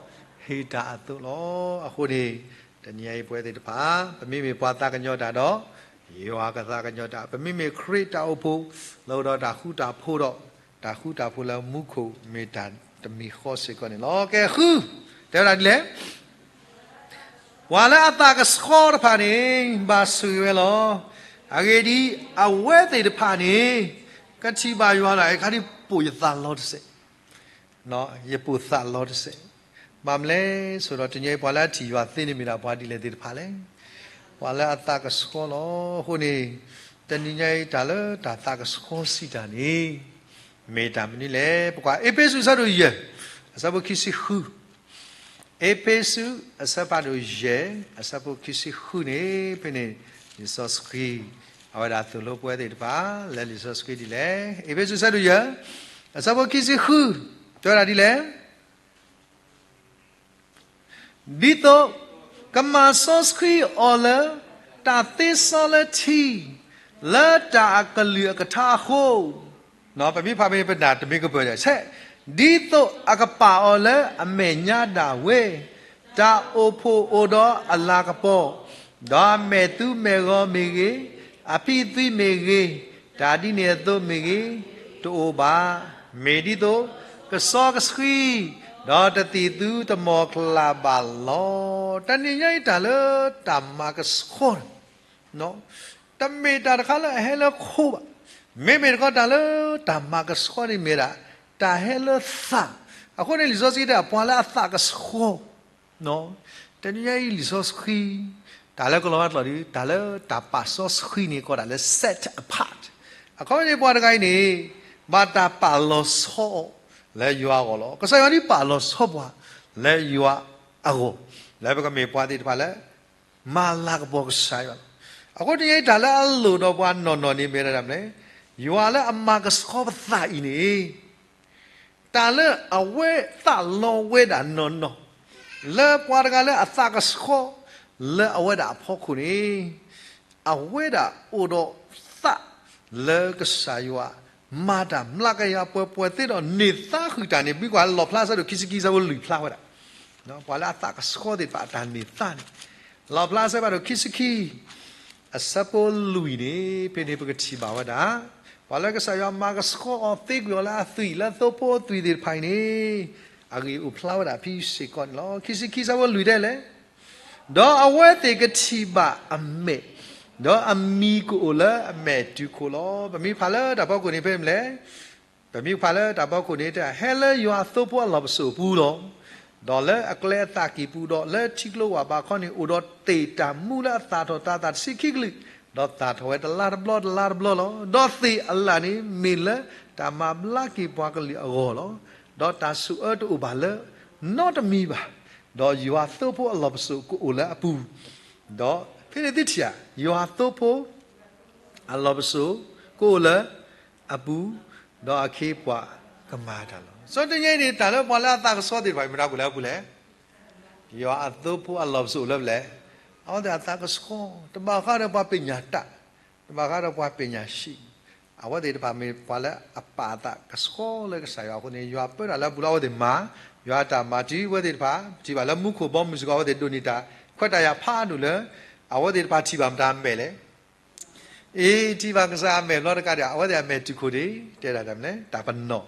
တၢ်အသိးလီၤ. အဃိန့ၣ် တနံၤညါအံၤပဝဲသ့ၣ်တဖၣ် ပမ့မ့ၢ်ပှၤသးကညီၤတၢ်ဒီး ယွၤကသးကညီၤတၢ်, ပမ့မ့ၢ်ခရံာ်တၢ်အိၣ်ဖှိၣ် လၢအိၣ်ဒီးတၢ်ဃူတၢ်ဖိးဒီး တၢ်ဃူတၢ်ဖိးလၢမူခိၣ်မ့ၢ်တၢ်တမံၤဃီစ့ၢ်ကီးန့ၣ်လီၤ. ကဲဃု တဲဝဲဒၣ်ဒ်လဲၣ် ပှၤလၢအသးကဆှီတဖၣ်န့ၣ် ဘၣ်ဆိၣ်ဂ့ၤဝဲလီၤ. အဂ့ၢ်ဒ်အံၤ အဝဲသ့ၣ်တဖၣ်န့ၣ် ကထံၣ်ဘၣ်ယွၤလီၤ. အခါဒ်ပိာ်ယသးလီၤတစဲး, ယပိာ်သးလီၤတစဲး. ဘၣ်မနုၤလဲၣ် ဆိးဒီးတနံၤညါအံၤ ပှၤလၢအထံၣ်ယွၤသ့န့ၣ်မ့ၢ်ဒၣ်ပှၤဒ်လဲၣ်သ့ၣ်တဖၣ်လဲၣ်. ပှၤလၢအသးကဆှီလီၤ. အဃိန့ၣ် တနံၤညါအံၤ တၢ်လၢတၢ်သးကဆှီစံးတၢ်န့ၣ် မ့ၢ်တၢ်မနုၤလဲၣ်. ပကွၢ်အ့းဖ့းစူးအဆၢဒိၣ်ယဲၢ် အဆၢဖိခံဆံဃု အ့းဖ့းစူး အဆၢဖးဒိၣ်ယဲၢ် အဆၢဖိခံဆံဃုန့ၣ် ဖဲန့ၣ် လံာ်စီဆှံ အဝဲဒၣ်သိၣ်လိပဝဲသ့ၣ်တဖၣ် လၢလံာ်စီဆှံဒ်လဲၣ်. အ့းဖ့းစူး အဆၢဒိၣ်ယဲၢ် အဆၢဖိခံဆံဃု တဲဝဲဒၣ်ဒ်လဲၣ်. ဒ်သိးကမၤစီဆှံအီၤလၢ တၢ်သ့စီလၢထံ လၢတၢ်အကလုၢ်အကထါအဃိ, ပမ့ၢ်ဖးမ့ၢ်ပနၢ်တမ့ၢ်ကပၢၢ်ဒၣ်ဆဲး, ဒ်သိးအကပာ်အီၤလၢအမဲာ်ညါဒၣ်ဝဲ, တၢ်အိၣ်ဖှိၣ်အိၣ်ဒီးအလၤကပီၤ, ဒီးအမဲာ်သူမဲာ်ဂီၤမ့ၢ်ဂ့ၤ, အဖံးအသွံမ့ၢ်ဂ့ၤ, တၢ်ဒ်န့ၣ်အသိးမ့ၢ်ဂ့ၤ, တအိၣ်ဘၣ်. မ့ၢ်ဒ်သိးကစီကဆှံ, ဒီးတသံၣ်သူတမီၢ်ကျၢ်ဘၣ်လီၤ. တနံၤညါအံၤတၢ်လၢတၢ်မၤကဆှီ တမ့ၢ်တၢ်တခါလၢအဟဲလၢခိဘၣ်. မ့မ့ၢ်တခီတၢ်လၢတၢ်မၤကဆှီန့ၣ်မ့ၢ်ဒၣ် တၢ်ဟဲလၢသး. အဃိန့ၣ်လံာ်စီဆှံတဲ ပှၤလၢအသးကဆှီ တနံၤညါအံၤလံာ်စီဆှံ တၢ်လၢကလီၤဝဲကျိာ်ဒီး တၢ်လၢတၢ်ပာ်စီဆှံန့ၣ် ကိးဒၣ်လၢ set apart. အခီပညီပှၤတဂၤအံၤန့ၣ် ဘၣ်တၢ်ပာ်လီၤဆီအီၤ လၢယွၤအဂီၢ်လီၤ. ကစၢ်ယွၤဒ်ပာ်လီၤဆီပှၤလၢယွၤအဂီၢ်, လၢပကမ့ၢ်ပှၤသ့ၣ်တဖၣ်လၢ မၤလၤကပီၤကစၢ်ယွၤလီၤ. အဃိတနံၤအံၤ တၢ်လၢအလိၣ်ဒီးပှၤနီၢ်နီၢ်န့ၣ်မ့ၢ်ဝဲဒၣ်မနုၤလဲၣ်, ယွၤလၢအမၤကဆှီပသးအံၤန့ၣ် တၢ်လၢအဝဲသးလီဝဲဒၣ်နီၢ်နီၢ်, လၢပှၤတဂၤလၢအသးကဆှီ လၢအဝဲဒၣ်အဖီခိၣ်န့ၣ် အဝဲဒၣ်အိၣ်ဒီးသးလၢကစၢ်ယွၤ မၤတၢ်မျးကယၤပှဲၤပှဲၤသ့ဒီး န့ၢ်သါဃုာ်တၢ်န့ၣ် မ့ၢ်ကွၢ်လီၣ်ဖျါဆၢဒိၣ်ခံဆံခံ ဆၢဖိလွံၢ်ဖျါဝဲဒၣ် ပှၤလၢအသးကဆှီသ့ၣ်တဖၣ်အတၢ်န့ၢ်သါန့ၣ်, လီၣ်ဖျါဆၢဖးဒိၣ်ခံဆံခံ အဆၢဖိလွံၢ်န့ၣ် ဖဲန့ၣ်ပကထံၣ်ဘၣ်ဝဲဒၣ် ပှၤလၢကစၢ်ယွၤမၤကဆှီအီၤ သ့ကွံာ်အီၤလၢအသွံၣ်လၢသိဖိအသွံၣ်သ့ၣ်တဖၣ်အံၤန့ၣ် အဂ့ၢ်အိၣ်ဖျါဝဲဒၣ်ဖဲစ့ၢ်ကီးန့ၣ်လီၤ. ခံဆံခံ ဆၢဖိလွံၢ်တဲလဲၣ်, ဒီးအဝဲသ့ၣ်ကထံၣ်ဘၣ်အမဲာ်, ဒီးအမံၤကအိၣ်လၢအမဲာ်တုၤခိၣ်လီၤ. ပမ့ၢ်ဖးလၢတၢ်ဖီခိၣ်န့ၣ်ဖဲမနုၤလဲၣ်, ပမ့ၢ်ဖးလၢတၢ်ဖီခိၣ်န့ၣ်တဲ ဟဲလၢယွၤအသိဖိအလီၢ်ပစိာ်အပူၤလီၤ. ဒီးလၢအကျဲအသးကံၢ်ပူၤဒီး လၢထံကျိဝၢ်ဘးခီန့ၣ် အိၣ်ဒီးသ့ၣ်တၢ်မူလၢအသၣ်ထီၣ်တၤသၣ်တဆံခံကလုာ်, ဒီးသၣ်ထီၣ်ဝဲတလါတဘျီတလါတဘျီလီၤ. ဒီးသ့ၣ်အလၣ်န့ၣ် မ့ၢ်လၢတၢ်မၤဘျါက့ၤပှၤကလုာ်အဂီၢ်လီၤ. ဒီးတၢ်ဆိၣ်အၢတအိၣ်ဘၣ်လၢနီတမံၤဘၣ်. ဒီးယွၤသိဖိအလီၢ်ပစိာ်ကအိၣ်လၢအပူၤ, ဒီးဖဲန့ၣ်သုထံၣ်ဧါ, ယွၤသိဖိ အလီၢ်ပစိာ်ကအိၣ်လၢအပူၤ, ဒီးအခ့အပှၤကမၤတၢ်လီၤ. စီတနံၤအံၤန့ၣ် တၢ်လၢပှၤလၢအသးကဆှီသ့ၣ်တဖၣ် မ့ၢ်မတၤအိၣ်လၢအပူၤလဲၣ်. ယွၤအသိဖိအလီၢ်ပစိာ်အိၣ်လၢပူၤလဲၣ်. အဝဲသ့ၣ်အသးကဆှီ, တဘၣ်ဃးဒီးပှၤပညၣ်တၢ်, တဘၣ်ဃးဒီးပှၤပညၣ်ဆံး, အဝဲသ့ၣ်တဖၣ်မ့ၢ်ပှၤလၢအပာ်အသးကဆှီလၢကစၢ်ယွၤအဃိန့ၣ် ယွၤပၢတၢ်လၢအပူၤလီၤ. အဝဲသ့ၣ်မၤ ယွၤအတၢ်မၤတုၤဝဲသ့ၣ်တဖၣ်, ပထံၣ်ဘၣ်လၢမူခိၣ်ဘီမုၢ်စ့ၢ်ကီး အဝဲသ့ၣ်ဒိးန့ၢ်တၢ်ခွဲးတၢ်ယာ်ဖးဒိၣ်လၢ အဝဲသ့ၣ်တဖၣ်ထံၣ်ဘၣ်မတၤအမဲာ်လဲၣ်. အ့ ထံၣ်ဘၣ်ကစၢ်အမဲာ်ဘျီတကးဒံး အဝဲသ့ၣ်အမဲာ်တုၤခိၣ်ဒံး တဲဒၣ်တၢ်မနုၤလဲၣ်, တၢ်ပနီၣ်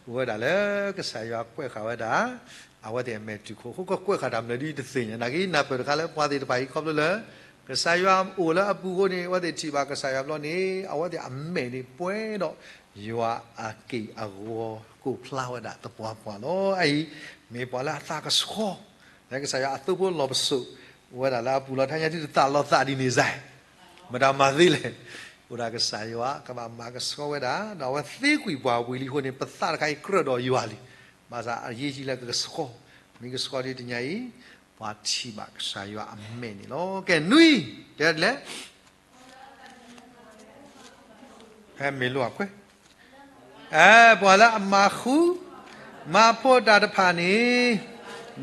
အိၣ်ဝဲဒၣ်လၢကစၢ်ယွၤကွဲးဃာ်ဝဲဒၣ် အဝဲသ့ၣ်အမဲာ်တုၤခိၣ်. အဃိကကွဲးဃာ်တၢ်မနုၤဒ်တသ့ၣ်ညါ, နာ်က့နၢ်ပၢၢ်တခါလၢပှၤသ့ၣ်တဖၣ်အံၤ ခီဖျိလၢ ကစၢ်ယွၤအိၣ်လၢအပူၤအဃိန့ၣ် အဝဲသ့ၣ်ထံၣ်ဘၣ်ကစၢ်ယွၤဘျီန့ၣ် အဝဲသ့ၣ်အမဲာ်န့ၣ်ပှဲၤဒီး ယွၤအက့ၢ်အဂီၤ ကိးဖျါဝဲဒၣ်သပှၢ်ပှၢ်လီၤ. အအံၤ မ့ၢ်ပှၤလၢအသးကဆှီ လၢကစၢ်ယွၤအသိဖိလီၢ်ပစိာ် အိၣ်ဝဲဒၣ်လၢအပူၤလီၤ. ထဲညါဒ်တသးလီၤသးဒ်န့ၣ်စ့ၢ် မတၤမၤသ့လဲၣ်. အိၣ်ဒၣ်ကစၢ်ယွၤကဘၣ်မၤကဆှီဝဲဒၣ် ဒီးအဝဲသ့ကွံာ်ပှၤဝံၤလံအဃိန့ၣ် ပသးတခါအံၤကြၢးဒီးယွၤလံ. ဘၣ်ဆၣ်အရေးကြီးလၢကဆှီ, မ့ၢ်ကဆှီဒ်တနံၤအံၤ ပှၤထံၣ်ဘၣ်ကစၢ်ယွၤအမဲာ်န့ၣ်လီၤ. ကဲ နွံ, တဲဒ်လဲၣ် ဖဲမ့ၢ်လိၣ်အခွဲး အဲ ပှၤလၢအမၤဃူမၤဖိးတၢ်တဖၣ်န့ၣ်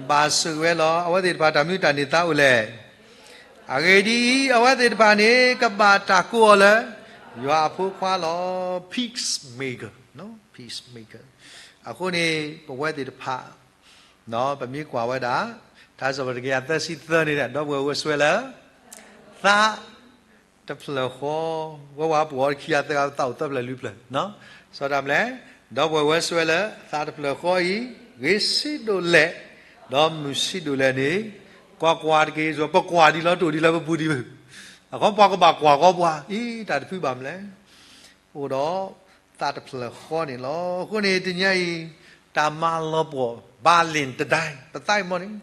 ဘၣ်ဆိၣ်ဂ့ၤဝဲလီၤ. အဝဲသ့ၣ်တဖၣ်တၢ်မနုၤတၢ်န့ၢ်သါအိၣ်လဲၣ်. အဂ့ၢ်ဒ်အံၤ, အဝဲသ့ၣ်တဖၣ်န့ၣ် ကဘၣ်တၢ်ကိးအီၤလၢ ယွၤအဖိခွါလီၤ. Peacemaker, peacemaker. အဃိန့ၣ် ပဝဲသ့ၣ်တဖၣ် ပမ့ၢ်ကွၢ်ဝဲဒၣ် ထါစံးပတြၢၤတကယၤသၢဆံသၢန့ၣ် ဒီပုၢ်ဝဲၢ်ဝဲစွဲလၢ သးတဖျၢၣ်ဃီ, ဝဲဝဲပှၤခံဂၤသၢဂၤသးအိၣ်သၢဖျၢၣ်လွံၢ်ဖျၢၣ်, စီၤတၢ်မလဲၣ်, ဒီပုၢ်ဝဲၢ်ဝဲစွဲလၢ သးတဖျၢၣ်ဃီအံၤ ဂ့ၤဆံးဒိၣ်လဲၣ်, ဒီးမုာ်ဆံးဒိၣ်လဲၣ်န့ၣ် ကွၢ်ကွၢ်တက့ၢ်, ပကွၢ်ဒံးလီၤတိၢ်ဒံးလၢပပူၤဒံးဘၣ်. အဃိပှၤကဘၣ်ကွၢ်ဃီပှၤ အံၤ တၢ်တဖုဘၣ်မလဲၣ်. အိၣ်ဒီးသးတဖျၢၣ်ဃီန့ၣ်လီၤ. အဃိန့ၣ် တနံၤအံၤ တၢ်မၤလီၤပှီၢ် ဘၣ်လ့ၣ်တဒၣ် ပသးအံၤမ့ၢ်န့ၣ်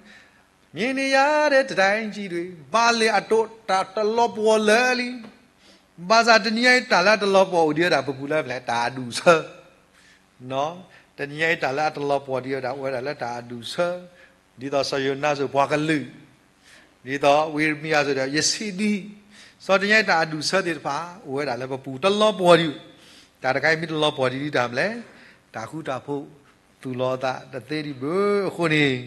မြင်နေရတဲ့ တံတိုင်းကြီးတွေ ဘၣ်လ့ၣ်အတိၢ်တၢ်တလီၤပှီၢ်လၢာ်လံ. ဘၣ်ဆၣ်တနံၤအံၤ တၢ်လၢအတလီၤပှီၢ်အိၣ်ဒံးဝဲဒၣ်ပပူၤလၢမလဲၣ် တၢ်အဒူၣ်အဆၢ တနံၤအံၤ တၢ်လၢအတလီၤပှီၢ်ဒံးဝဲဒၣ် အိၣ်ဝဲဒၣ်လၢတၢ်အဒူၣ်အဆၢ, ဒ်သိးစီၤယိၤနါစိၤပှၤကလုာ်, ဒ်သိးဝံယံၤရမံယၤစိၤဒီး ယဆံးဒံး, စီၤတနံၤအံၤ တၢ်အဒူၣ်အဆၢသ့ၣ်တဖၣ် အိၣ်ဝဲဒၣ်လၢပပူၤ တလီၤပှီၢ်ဒံး, တၢ်တခါအံၤမ့ၢ်တလီၤပှီၢ်ဒံးဒ်တၢ်မလဲၣ်, တၢ်ဃူတၢ်ဖိးသူၣ်လီၤအသးတသ့ဒံးဘၣ်. အဃိန့ၣ်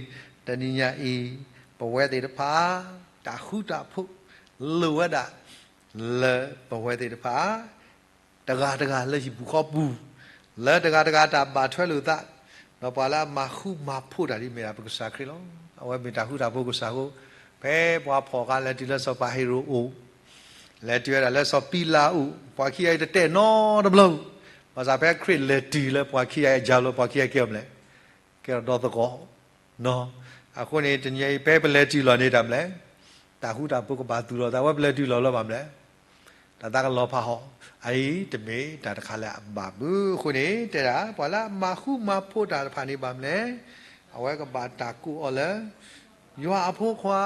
တနံၤညါအံၤ ပဝဲသ့ၣ်တဖၣ် တၢ်ဃူတၢ်ဖိး လိၣ်ဝဲဒၣ် လၢပဝဲသ့ၣ်တဖၣ် တဂၤတဂၤလၢဟံၣ်ပူၤဃီပူၤ, လၢတဂၤတဂၤတၢ်ဘၣ်ထွဲလိာ်သး, ဒီးပှၤလၢအမၤဃူမၤဖိးတၢ်ဒ်မ့ၢ်ဒၣ်ပကစၢ်ခရံာ်လီၤ. အဝဲမ့ၢ်တၢ်ဃူတၢ်ဖိးကစၢ်အဃိ, ဖဲပှၤဖီၣ်အခါလဲၤတုၤလၢစီၤပၤဟ့ၤရိာ်အိၣ်, လဲၤတုၤဝဲဒၣ်လၢစီၤပံလးအိၣ်, ပှၤခံဂၤအံၤတတဲာ်နီတဘျီ, ဘၣ်ဆၣ်ဖဲခရံာ်လဲၤတုၤလၢပှၤခံဂၤအံၤအစၢ်လီၤ ပှၤခံဂၤအံၤကဲအီၤမလဲၣ်, ကဲထီၣ်ဒီသကိး အဃိန့ၣ် တနံၤအံၤ ဖဲပလဲၤတုၤလီၤန့ၣ်တၢ်မလဲၣ်, တၢ်ဃူတၢ်ဖိးကဘၣ်သူၣ်လီၤသး, အဝဲပလဲၤတုၤလီၤလၢဘၣ်မလဲၣ်, တၢ်သးကလီၤဖးဟီၣ်, အအံၤတမ့ၢ်တၢ်တခါလၢအဘၣ်ဘၣ်. အဃိန့ၣ် တဲဒၣ် ပှၤလၢအမၤဃူမၤဖိးတၢ်တဖၣ်န့ၣ်ဘၣ်မလဲၣ်, အဝဲကဘၣ်တၢ်ကိးအီၤလၢ ယွၤအဖိခွါ,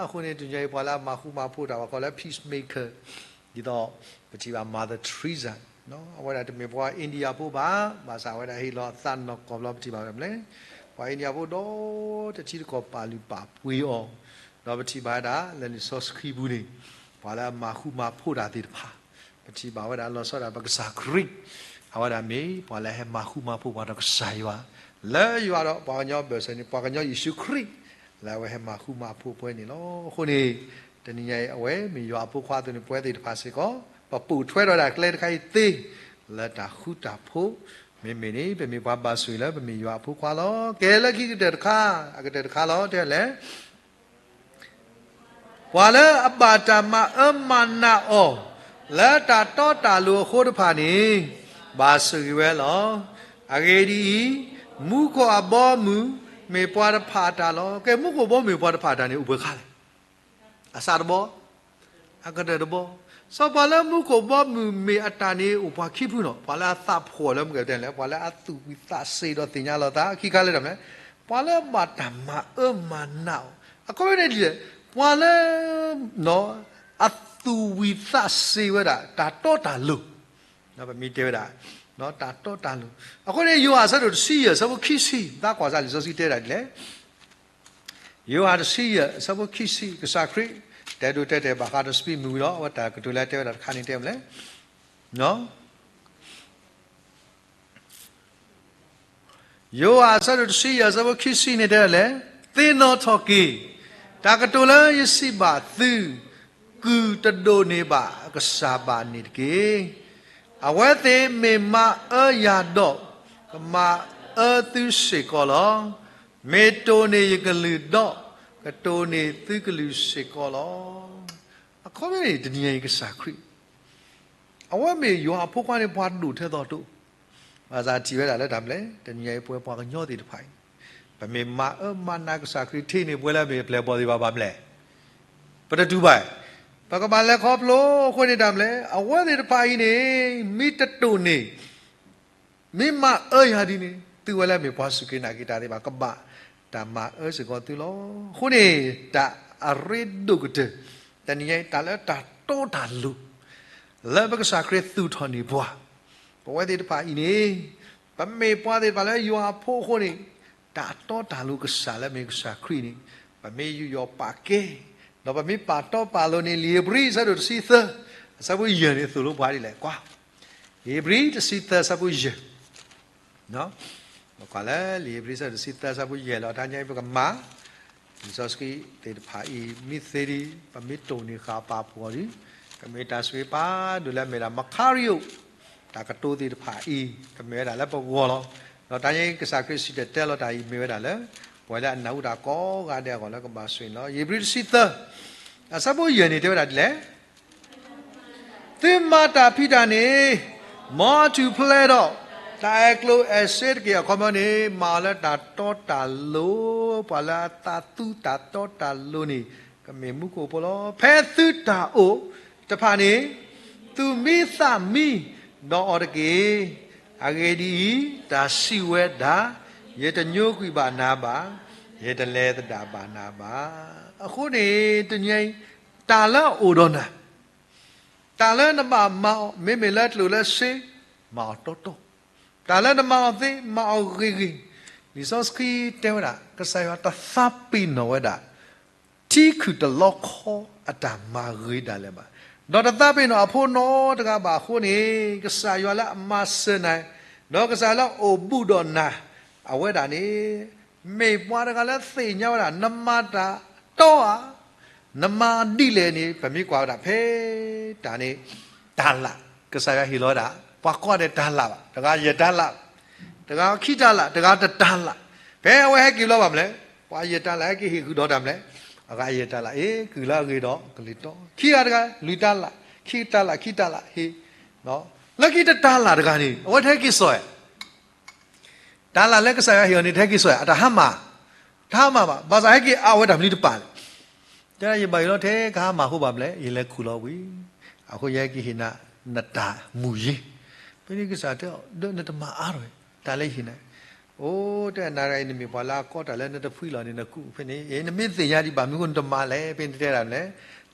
အဃိန့ၣ် တနံၤအံၤ ပှၤလၢအမၤဃူမၤဖိးတၢ် ပှၤကိးလၢ peacemaker, ဒ်သိး ပထံၣ်ဘၣ် Mother Teresa အဝဲဒၣ်တမ့ၢ်ပှၤအ့ဒံယၤဖိဘၣ်, ဘၣ်ဆၣ်အဝဲဒၣ်ဟ့ၣ်လီၤအသးနီၢ်ကီၢ်ဘျီ ပထံၣ်ဘၣ်ဝဲဒၣ်မနုၤလဲၣ်, ပှၤအ့ဒံယၤဖိဒီတထံတကီၢ်ပာ်လုၢ်ပာ်ပှ့ၤအီၤ, ဒီးပထံၣ်ဘၣ်ဝဲဒၣ်လၢလံာ်စီဆှံပူၤန့ၣ်, ပှၤလၢအမၤဃူမၤဖိးတၢ်သ့ၣ်တဖၣ်, ပထံၣ်ဘၣ်ဝဲဒၣ်လီၤဆီဒၣ်ပကစၢ်ခရံာ်, အဝဲဒၣ်မ့ၢ်ပှၤလၢအဟဲမၤဃူမၤဖိးပှၤဒီးကစၢ်ယွၤ, လၢယွၤဒီးပှၤကညီအဘၢၣ်စၢၤန့ၣ် ပှၤကညီယ့ၣ်ၡူးခရံာ်, လၢအဝဲဟဲမၤဃူမၤဖိးပဝဲန့ၣ်လီၤ. အဃိန့ၣ် တနံၤညါအံၤ အဝဲမ့ၢ်ယွၤအဖိခွါအသိးန့ၣ် ပဝဲသ့ၣ်တဖၣ်စ့ၢ်ကီး ပပိာ်ထွဲထီၣ်ဝဲဒၣ်ကျဲတခါအံၤသ့, လၢတၢ်ဃူတၢ်ဖိး, မ့မ့ၢ်န့ၣ် ပမ့ၢ်ပှၤဘၣ်ဆိၣ်ဂ့ၤလၢပမ့ၢ်ယွၤအဖိခွါလီၤ. ကဲလၢခံကတၢၢ်တခါ, အကတၢၢ်တခါလီၤ တဲလဲၣ် ပှၤလၢအဘၣ်တၢ်မၤအၢမၤနးအီၤ လၢတၢ်တီတၢ်လိၤအဃိတဖၣ်န့ၣ်, ဘၣ်ဆိၣ်ဂ့ၤဝဲလီၤ. အဂ့ၢ်ဒ်အံၤ, မူခိၣ်အဘီအမုၢ်မ့ၢ်ပှၤတဖၣ်အတၢ်လီၤ. ကဲ မူခိၣ်ဘီမုၢ်မ့ၢ်ပှၤတဖၣ်အတၢ်န့ၣ် အိၣ်ပှဲၤခါလဲၣ်. အစးတဘီ, အကတၢၢ်တဘီ, စီၤပၤလၢမူခိၣ်ဘီမုၢ်မ့ၢ်အတၢ်န့ၣ် အိၣ်ပှၤခံဖုနီၤ, ပှၤလၢအသးဖှီၣ်လၢမုၢ်ကတဲလဲၣ်, ပှၤလၢအသူၣ်ဝံၣ်သးစ့ၤဒီးသ့ၣ်ညါလီၤသး, ခံခါလၢတၢ်မနုၤလဲၣ်, ပှၤလၢအဘၣ်တၢ်မၤအၢမၤနးအီၤ, အခီပညီန့ၣ်ဒ်လဲၣ်, ပှၤလၢ အသူၣ်ဝံၣ်သးစ့ၤဝဲဒၣ် တၢ်တီတၢ်လိၤ, ပမ့ၢ်တဲဝဲဒၣ် တၢ်တီတၢ်လိၤ, အဃိန့ၣ် ယိၤဟၣ်အဆၢဒိၣ်တဆံယဲၢ် အဆၢဖိခံဆံ, သးကွၢ်စၢ်လံာ်စီဆှံတဲဝဲဒၣ်ဒ်လဲၣ် ယိၤဟၣ်တဆံယဲၢ် အဆၢဖိခံဆံ, ကစၢ်ခရံာ် တဲဒိတဲတဲာ်ဘၣ်ဃးဒီးစပံးမုၢ်ဝံၤဒီး အဝဲတၢ်ကတိၤလၢတဲဝဲဒၣ်တခါန့ၣ်တဲမနုၤလဲၣ်. ယိၤဟၣ်အဆၢဒိၣ်တဆံယဲၢ် အဆၢဖိခံဆံန့ၣ်တဲဒ်လဲၣ်, သ့ၣ်နီၣ်ထီၣ်က့ၤ တၢ်ကတိၤလၢယစံးဘၣ်သု, ကုၢ်တဒိၣ်န့ၢ်ဘၣ်အကစၢ်ဘၣ်န့ၣ်တက့ၢ်. အဝဲသ့ၣ်မ့ၢ်မၤအၢယၤဒီး ကမၤအၢသုစ့ၢ်ကီးလီၤ. မ့ၢ်တိၢ်န့ၢ်ယကလုၢ်ဒီး ကတိၢ်န့ၢ်သုကလုၢ်စ့ၢ်ကီးလီၤ. အခီပညီန့ၣ် တနံၤညါအံၤကစၢ်ခရံာ် အဝဲမ့ၢ်ယွၤအဖိခွါန့ၣ် ပှၤဒိၣ်ထဲသိးတိ, ဘၣ်ဆၣ်ထံၣ်ဝဲဒၣ်လၢတၢ်မနုၤလဲၣ်, တနံၤညါအံၤပဝဲပှၤကညီသ့ၣ်တဖၣ်အံၤ, ပမ့ၢ်မၤအၢမၤနးကစၢ်ခရံာ်ထဲန့ၣ် ပဝဲလၢမ့ၢ်ပျဲၢ်ဘီၣ်သ့ၣ်တဖၣ်ဘၣ်မနုၤလဲၣ်, ပတတူၢ်ဘၣ်, ပကဘၣ်လဲၤခီဖျိအဃိန့ၣ်တၢ်မနုၤလဲၣ်, အဝဲသ့ၣ်တဖၣ်အံၤန့ၣ် မ့ၢ်တတိၢ်န့ၢ် မ့ၢ်မၤအၢယၤဒ်န့ၣ် သုဝဲလၢမ့ၢ်ပှၤစူၢ်က့ၤနာ်က့ၤတၢ်သ့ၣ်တဖၣ် ကဘၣ်တၢ်မၤအၢစ့ၢ်ကီးသုလီၤ. အဃိန့ၣ် တၢ်အရ့ဒိၣ်ကတၢၢ် တနံၤညါအံၤ တၢ်လၢတၢ်တီတၢ်လိၤ လၢပကစၢ်ခရံာ်သူၣ်ထီၣ်န့ၢ်ပှၤ, ပဝဲသ့ၣ်တဖၣ်အံၤန့ၣ် ပမ့ၢ်ပှၤသ့ၣ်တဖၣ်လၢယွၤအဖိအဃိန့ၣ် တၢ်တီတၢ်လိၤကစၢ်လၢမ့ၢ်ကစၢ်ခရံာ်န့ၣ် ပမ့ၢ်ယူးယီၣ်ပာ်ကဲ ဒီးပမ့ၢ်ပာ်တီပာ်လိၤန့ၣ် လံာ်ဧ့ၤဘြံၤအဆၢဒိၣ်တဆံသၢ အဆၢဖိယဲၢ်န့ၣ် သိၣ်လိပှၤဒ်လဲၣ်, ကွၢ်, ဧ့ၤဘြံၤတဆံသၢအဆၢဖိယဲၢ် ပကွၢ်လၢ လံာ်ဧ့ၤဘြံၤအဆၢဒိၣ်တဆံသၢအဆၢဖိယဲၢ်လီၤ. တနံၤညါအံၤပကမၤ လံာ်စီဆှံသ့ၣ်တဖၣ်အံၤ မ့ၢ်သ့ဒ် ပမ့ၢ်တိၢ်န့ၢ်ဃာ်ပာ်ဖှိၣ်အီၤဒီး ကမ့ၢ်တၢ်ဆိၣ်ဂ့ၤပာ်ဒိၣ်လၢအမ့ၢ်ဒၣ် မၤခါရံယိာ် တၢ်ကတိၤသ့ၣ်တဖၣ်အံၤ ကမ့ၢ်ဝဲဒၣ်လၢပဂီၢ်လီၤ. ဒီးတနံၤညါအံၤ ကစၢ်ခရံာ်စံၣ်တဲၤတဲလီၤတၢ်အံၤ မ့ၢ်ဝဲဒၣ်လၢ ပဝဲလၢအနၢ်ဟူတၢ်ကိးဂၤဒဲးအဂီၢ်လၢကဘၣ်ဆိၣ်ဂ့ၤန့ၣ်လီၤ. ဧ့ၤဘြံၤတဆံသၢ အဆၢဖိယဲၢ်န့ၣ် တဲဝဲဒၣ်ဒ်လဲၣ် သုမၤတၢ်ဖံးတၢ်န့ၣ် မ်အထူၣ်ဖျဲးဒီး တၢ်အဲၣ်ကျိၣ်အဲၣ်စ့တက့ၢ်. အခီပညီန့ၣ် မၤအီၤလၢတၢ်တီတၢ်လိၤ, ပှၤလၢအသးသူတၢ်တီတၢ်လိၤန့ၣ် ကမ့ၢ်မူခိၣ်ဖိလီၤ. ဖဲသုတၢ်အိၣ်တဖၣ်န့ၣ် သူၣ်မံသးမံဒီးအီၤတက့ၢ်. အဂ့ၢ်ဒ်အံၤ, တၢ်စံးဝဲဒၣ်, ယတညိကွံာ်ဘၣ်နၤဘၣ်, ယတလဲၤသဒၣ်ဘၣ်နၤဘၣ်. အဃိန့ၣ် တနံၤအံၤ တၢ်လၢအအိၣ်ဒီးနၤ တၢ်လၢနဘၣ်မၤအီၤ မ့မ့ၢ်လၢကျိၣ်လၢစ့ မၤအီၤတီတီ, တၢ်လၢနမၤအီၤသ့ မၤအီၤဂ့ၤဂ့ၤ, လံာ်စီဆှံတဲဝဲဒၣ် ကစၢ်ယွၤတသးပ့ၤနီၣ်ဝဲဒၣ် ထံခုၣ်တလီခီအတၢ်မၤဂ့ၤဒၣ်လဲာ်ဘၣ်, ဒီးတသးပ့ၤနီၣ်အဖိနီတဂၤဘၣ်အဃိန့ၣ် ကစၢ်ယွၤလၢအမၤစၢၤနၤ ဒီးကစၢ်လၢအအိၣ်ဘူးဒီးနၤ အဝဲဒၣ်န့ၣ် မ့ၢ်ပှၤတဂၤလၢသ့ၣ်ညါဝဲဒၣ် နမၤတၢ်တီဧါ, နမၤဒ်လဲၣ်န့ၣ် ပမ့ၢ်ကွၢ်ဝဲဒၣ်ဖဲတၢ်န့ၣ် တၢ်လၢ်, ကစၢ်ယွၤဟ့ၣ်လီၤဝဲဒၣ် ပှၤကိးဂၤဒဲးတၢ်လၢ်ဘၣ်, တဂၤယဲၢ်တၢ်လၢ်, တဂၤခံတၢ်လၢ်, တဂၤတတၢ်လၢ်, ဖဲအဝဲဟဲက့ၤဘျီဘၣ်မနုၤလဲၣ်, ပှၤယဲၢ်တၢ်လၢ်ဟဲက့ၤဟ့ၣ်ဃုာ်ဒီးတၢ်မနုၤလဲၣ်, အဂၤယဲၢ်တၢ်လၢ် အ့ၣ် ကုၢ်လၢအဂ့ၤဒီးကလံၤတီ, ခံဂၤတဂၤ လွံၢ်တၢ်လၢ်, ခံတၢ်လၢ် ခံတၢ်လၢ်ဟ့ၣ်, လၢခံတတၢ်လၢ်တဂၤန့ၣ် အဝဲတဟဲက့ၤစိာ်ဧါ တၢ်လၢ်လၢကစၢ်ယွၤဟ့ၣ်အီၤန့ၣ် တဟဲက့ၤစိာ်ဧါ, အတၢ်ဟါမၢ်, တဟါမၢ်ဘၣ်, ဘၣ်ဆၣ်ဟဲက့ၤအါဝဲတၢ်မနုၤတပာ်လဲၣ်, တဲဒၣ်ယဘၣ်ယိၣ်လီၤထဲကဟါမၢ်အဃိဘၣ်မနုၤလဲၣ်, ယလဲၤခူၣ်လီၤဝံၤ, အဃိယဟဲက့ၤဟ့ၣ်နၤ နတၢ်မုာ်ယ့, ဖဲန့ၣ်ကစၢ်တဲအီၤ ဒီးနတမၤအါထီၣ်တၢ်လၢယဟ့ၣ်နၤ, အိၣ် တဲနၤတဂၤအံၤ နမ့ၢ်ပှၤလၢအကီတၢ်လၢနတဖှံလီၤန့ၣ် နကူးဖဲန့ၣ်, နမ့ၢ်သ့ၣ်ညါဒံးဘၣ်မနုၤအဃိနတမၤလဲၣ်, ဖဲန့ၣ်တဲဒၣ်မနုၤလဲၣ်,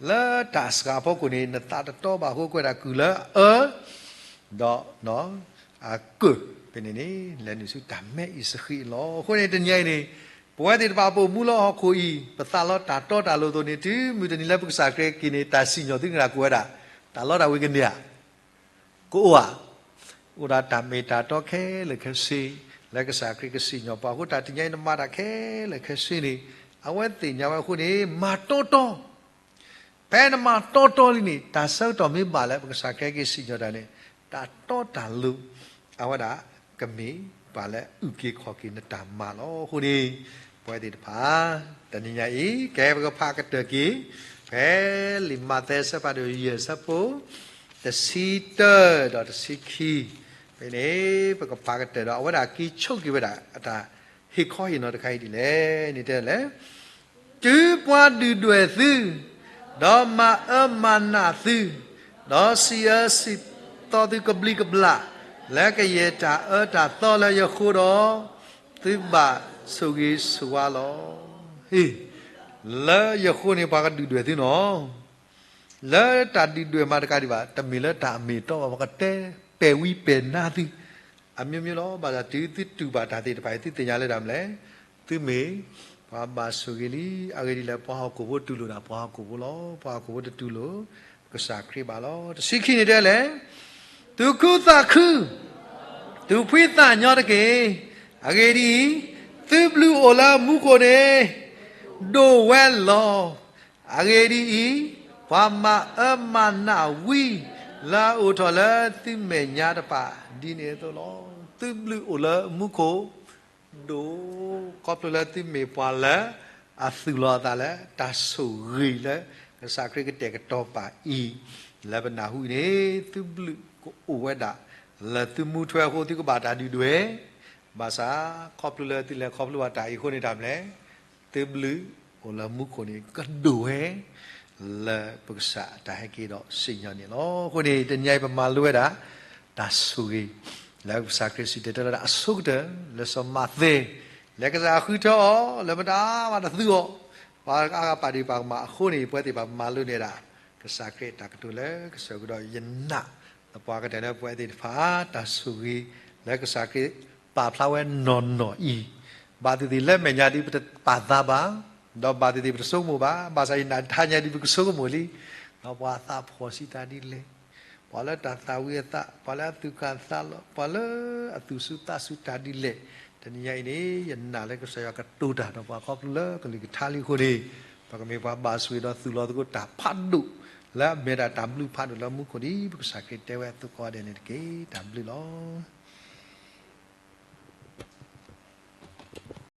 လၢတၢ်စှၤအဖီခိၣ်န့ၣ် နသးတတီဘၣ်အဃိ ကွဲးဒၣ်ကုၢ်လၢအအၢ ဒီး အကၢၣ်ဖဲန့ၣ်န့ၣ် လဲၤနုာ်ဆူတၢ်မဲအံၤစဃံးလီၤ. အဃိန့ၣ် တနံၤအံၤန့ၣ် ပဝဲသ့ၣ်တဖၣ်ပအိၣ်မူလၢဟီၣ်ခိၣ်အံၤ ပသးလီတၢ်တီတၢ်လိၤအသိးန့ၣ် တုၤမုၢ်တနံၤလၢပကစၢ်ခရံာ်က့ၤန့ၣ် တၢ်စံၣ်ညီၣ်သုကနၣ်ကိးဝဲဒၣ် တၢ်လီတၢ်ဝ့ၤကန့ၢ်ဧါ. ကအိၣ်ဧါ. အိၣ်ဒၣ်တၢ်မ့ၢ်တၢ်တီခဲလၢာ်ခဲဆ့ လၢကစၢ်ခရံာ်ကစံၣ်ညီၣ်ပှၤအဃိ တၢ်တနံၤအံၤနမၤတၢ်ခဲလၢာ်ခဲဆ့န့ၣ် အဝဲသ့ၣ်ညါဝဲအဃိန့ၣ် မၤတီတီ ဖဲနမၤတီတီလံန့ၣ် တၢ်ဆၢကတီၢ်မ့ၢ်ဘၣ်လၢပကစၢ်ခရံာ်က့ၤစံၣ်ညီၣ်တၢ်န့ၣ် တၢ်တီတၢ်လိၤ အဝဲဒၣ်ကမ့ၢ်ပှၤလၢအအုၣ်က့ၤခီၣ်က့ၤနတၢ်မၤလီၤ. အဃိန့ၣ် ပဝဲသ့ၣ်တဖၣ် တနံၤညါအံၤ ကဲပကဖးကတၢၢ်က့ၤ ဖဲလံာ်မးသဲအဆၢဖးဒိၣ်ယဲၢ်အဆၢဖိ တဆံတၢဒီးတဆံခံ ဖဲန့ၣ် ပကဖးကတၢၢ်ဒီး အဝဲဒၣ်က့ၤဆိးက့ၤဝဲဒၣ် အတၢ်ဟ့ၣ်ခီဟ့ၣ်နီၤတခါအံၤဒ်လဲၣ်န့ၣ်တဲလဲၣ် တုၤပှၤဒုၣ်ဒွဲၣ်သု, ဒီးမၤအၢမၤနးသု, ဒီးစံးအၢစံးသီသုကဘျံးကဘျၣ်, လၢကယဲၢ်တၢ်အၢတၢ်သီလၢယဃိဒီး, သုဘၣ်ဆိၣ်ဂ့ၤဆိၣ်ဝါလီၤ. ဟ့ၣ်, လၢယဃိန့ၣ် ပှၤကဒုၣ်ဒွဲၣ်သုနီၤ လၢတၢ်ဒုၣ်ဒွဲၣ်မးတကးဒံးဘၣ်, တမ့ၢ်လၢတၢ်အမ့ၢ်အတီဘၣ်, ပှၤကတဲပဲာ်ဝံပဲာ်နါသု အမျိုးမျိုးလီၤ. ဘၣ်ဆၣ်တုၤသုတူၢ်ဘၣ်တၢ်သ့ၣ်တဖၣ်အံၤ သုသ့ၣ်ညါလၢဒၣ်မနုၤလဲၣ်, သုမ့ၢ်ပှၤဘၣ်ဆိၣ်ဂ့ၤလံ. အဂ့ၢ်ဒ်လဲၣ်, ပှၤဟီၣ်ခိၣ်ဖိတူၢ်လိာ်ဒၣ်ပှၤဟီၣ်ခိၣ်ဖိလီၤ. ပှၤဟီၣ်ခိၣ်ဖိတတူၢ်လိာ်ကစၢ်ခရံာ်ဘၣ်လီၤ. တဆံခံန့ၣ်တဲလဲၣ်, သူၣ်ခုသးခု, သူၣ်ဖှံသးညီတက့ၢ်. အဂ့ၢ်ဒ်အံၤ, သုဘျုးအိၣ်လၢမူခိၣ်န့ၣ် ဒိၣ်ဝဲလီၤ. အဂ့ၢ်ဒ်အံၤ, ပှၤမၤအၢမၤနးဝံလၢအအိၣ်ထီၣ်လၢသုမဲာ်ညါတဖၣ် ဒ်န့ၣ်အသိးလီၤ. သုဘျုးအိၣ်လၢမူခိၣ် ဒိၣ်, ခီဖျိလၢသုမ့ၢ်ပှၤလၢအသူၣ်လီၤအသးလၢတၢ်ဆိၣ်ဂ့ၤလၢကစၢ်ခရံာ်ကတဲာ်ကတီၤပာ်အံၤ, လၢပနၢ်ဟူအံၤန့ၣ် သုဘျုးကအိၣ်ဝဲဒၣ်လၢသုမူထွဲအဃိ သုကဘၣ်တၢ်ဒုၣ်ဒွဲၣ်, ဘၣ်ဆၣ်ခီဖျိလၢသုလဲၤခီဖျိဘၣ်တၢ်အံၤအဃိန့ၣ် တၢ်မနုၤလဲၣ်, သုဘျုးအိၣ်လၢမူခိၣ်န့ၣ် ကဒိၣ်ဝဲ လၢပကစၢ်အတၢ်ဟဲက့ၤဒီးစံၣ်ညီၣ်န့ၣ်လီၤ. အဃိန့ၣ် တနံၤအံၤပမၤလိဝဲဒၣ် တၢ်ဆိၣ်ဂ့ၤ လၢကစၢ်ခရံာ်စံၣ်တဲၤတဲလီၤဒၣ်အဆိကတၢၢ် လၢစီၤမးသဲ လၢကစၢ်ဃုထၢအီၤ လၢမတၤမးတသူအီၤ, ပှၤအါဂၤပာ်ဒ့ၣ်ပာ်ကမၣ်အဃိန့ၣ် ပဝဲသ့ၣ်ပှၤမၤလိန့ၢ်ဒၣ် ကစၢ်ခရံာ်အတၢ်ကတိၤလၢကစၢၢ်ကဒီး ယနာ်သပှၢ်ကတၢၢ်လၢပဝဲသ့ၣ်တဖၣ် တၢ်ဆိၣ်ဂ့ၤ လၢကစၢ်ခရံာ်ပာ်ဖျါဝဲနီၢ်နီၢ်အံၤ, ဘၣ်သ့ၣ်သ့ၣ်လၢမဲာ်ညါဒ်ပတပာ်သးဘၣ်, ဒီးဘၣ်သ့ၣ်သ့ၣ်ပတဆိကမိၣ်ဘၣ်, ဘၣ်ဆၣ်ယနာ်တဟါညါဒ်ပကဆိကမိၣ်လံ, ဒီးပှၤအသးဖှီၣ်ဆံးတၢ်ဒ်လဲၣ်, ပှၤလၢတၢ်သၣ်ဝံၤအသး, ပှၤလၢအသူၣ်ကၢ်သးလီၤ, ပှၤလၢအသူၣ်ဆူၣ်သးဆူၣ်တၢ်ဒ်လဲၣ်, တနံၤညါအံၤန့ၣ် ယနာ်လၢကစၢ်ယွၤကတိၤတၢ်ဒီးပှၤခီဖျိလၢကလုၢ်ကထါလံအဃိန့ၣ်, ပကမ့ၢ်ပှၤဘၣ်ဆိၣ်ဂ့ၤဒီးသူၣ်လီၤသကိးတၢ်ဖးဒိၣ် လၢအမ့ၢ်ဒၣ်တၢ်ဘျုးဖးဒိၣ်လၢမူခိၣ်ဒ် ပကစၢ်ခရံာ်တဲဝဲအသိးကိးဂၤဒဲးန့ၣ်တက့ၢ်. တၢ်ဘျုးလီၤ.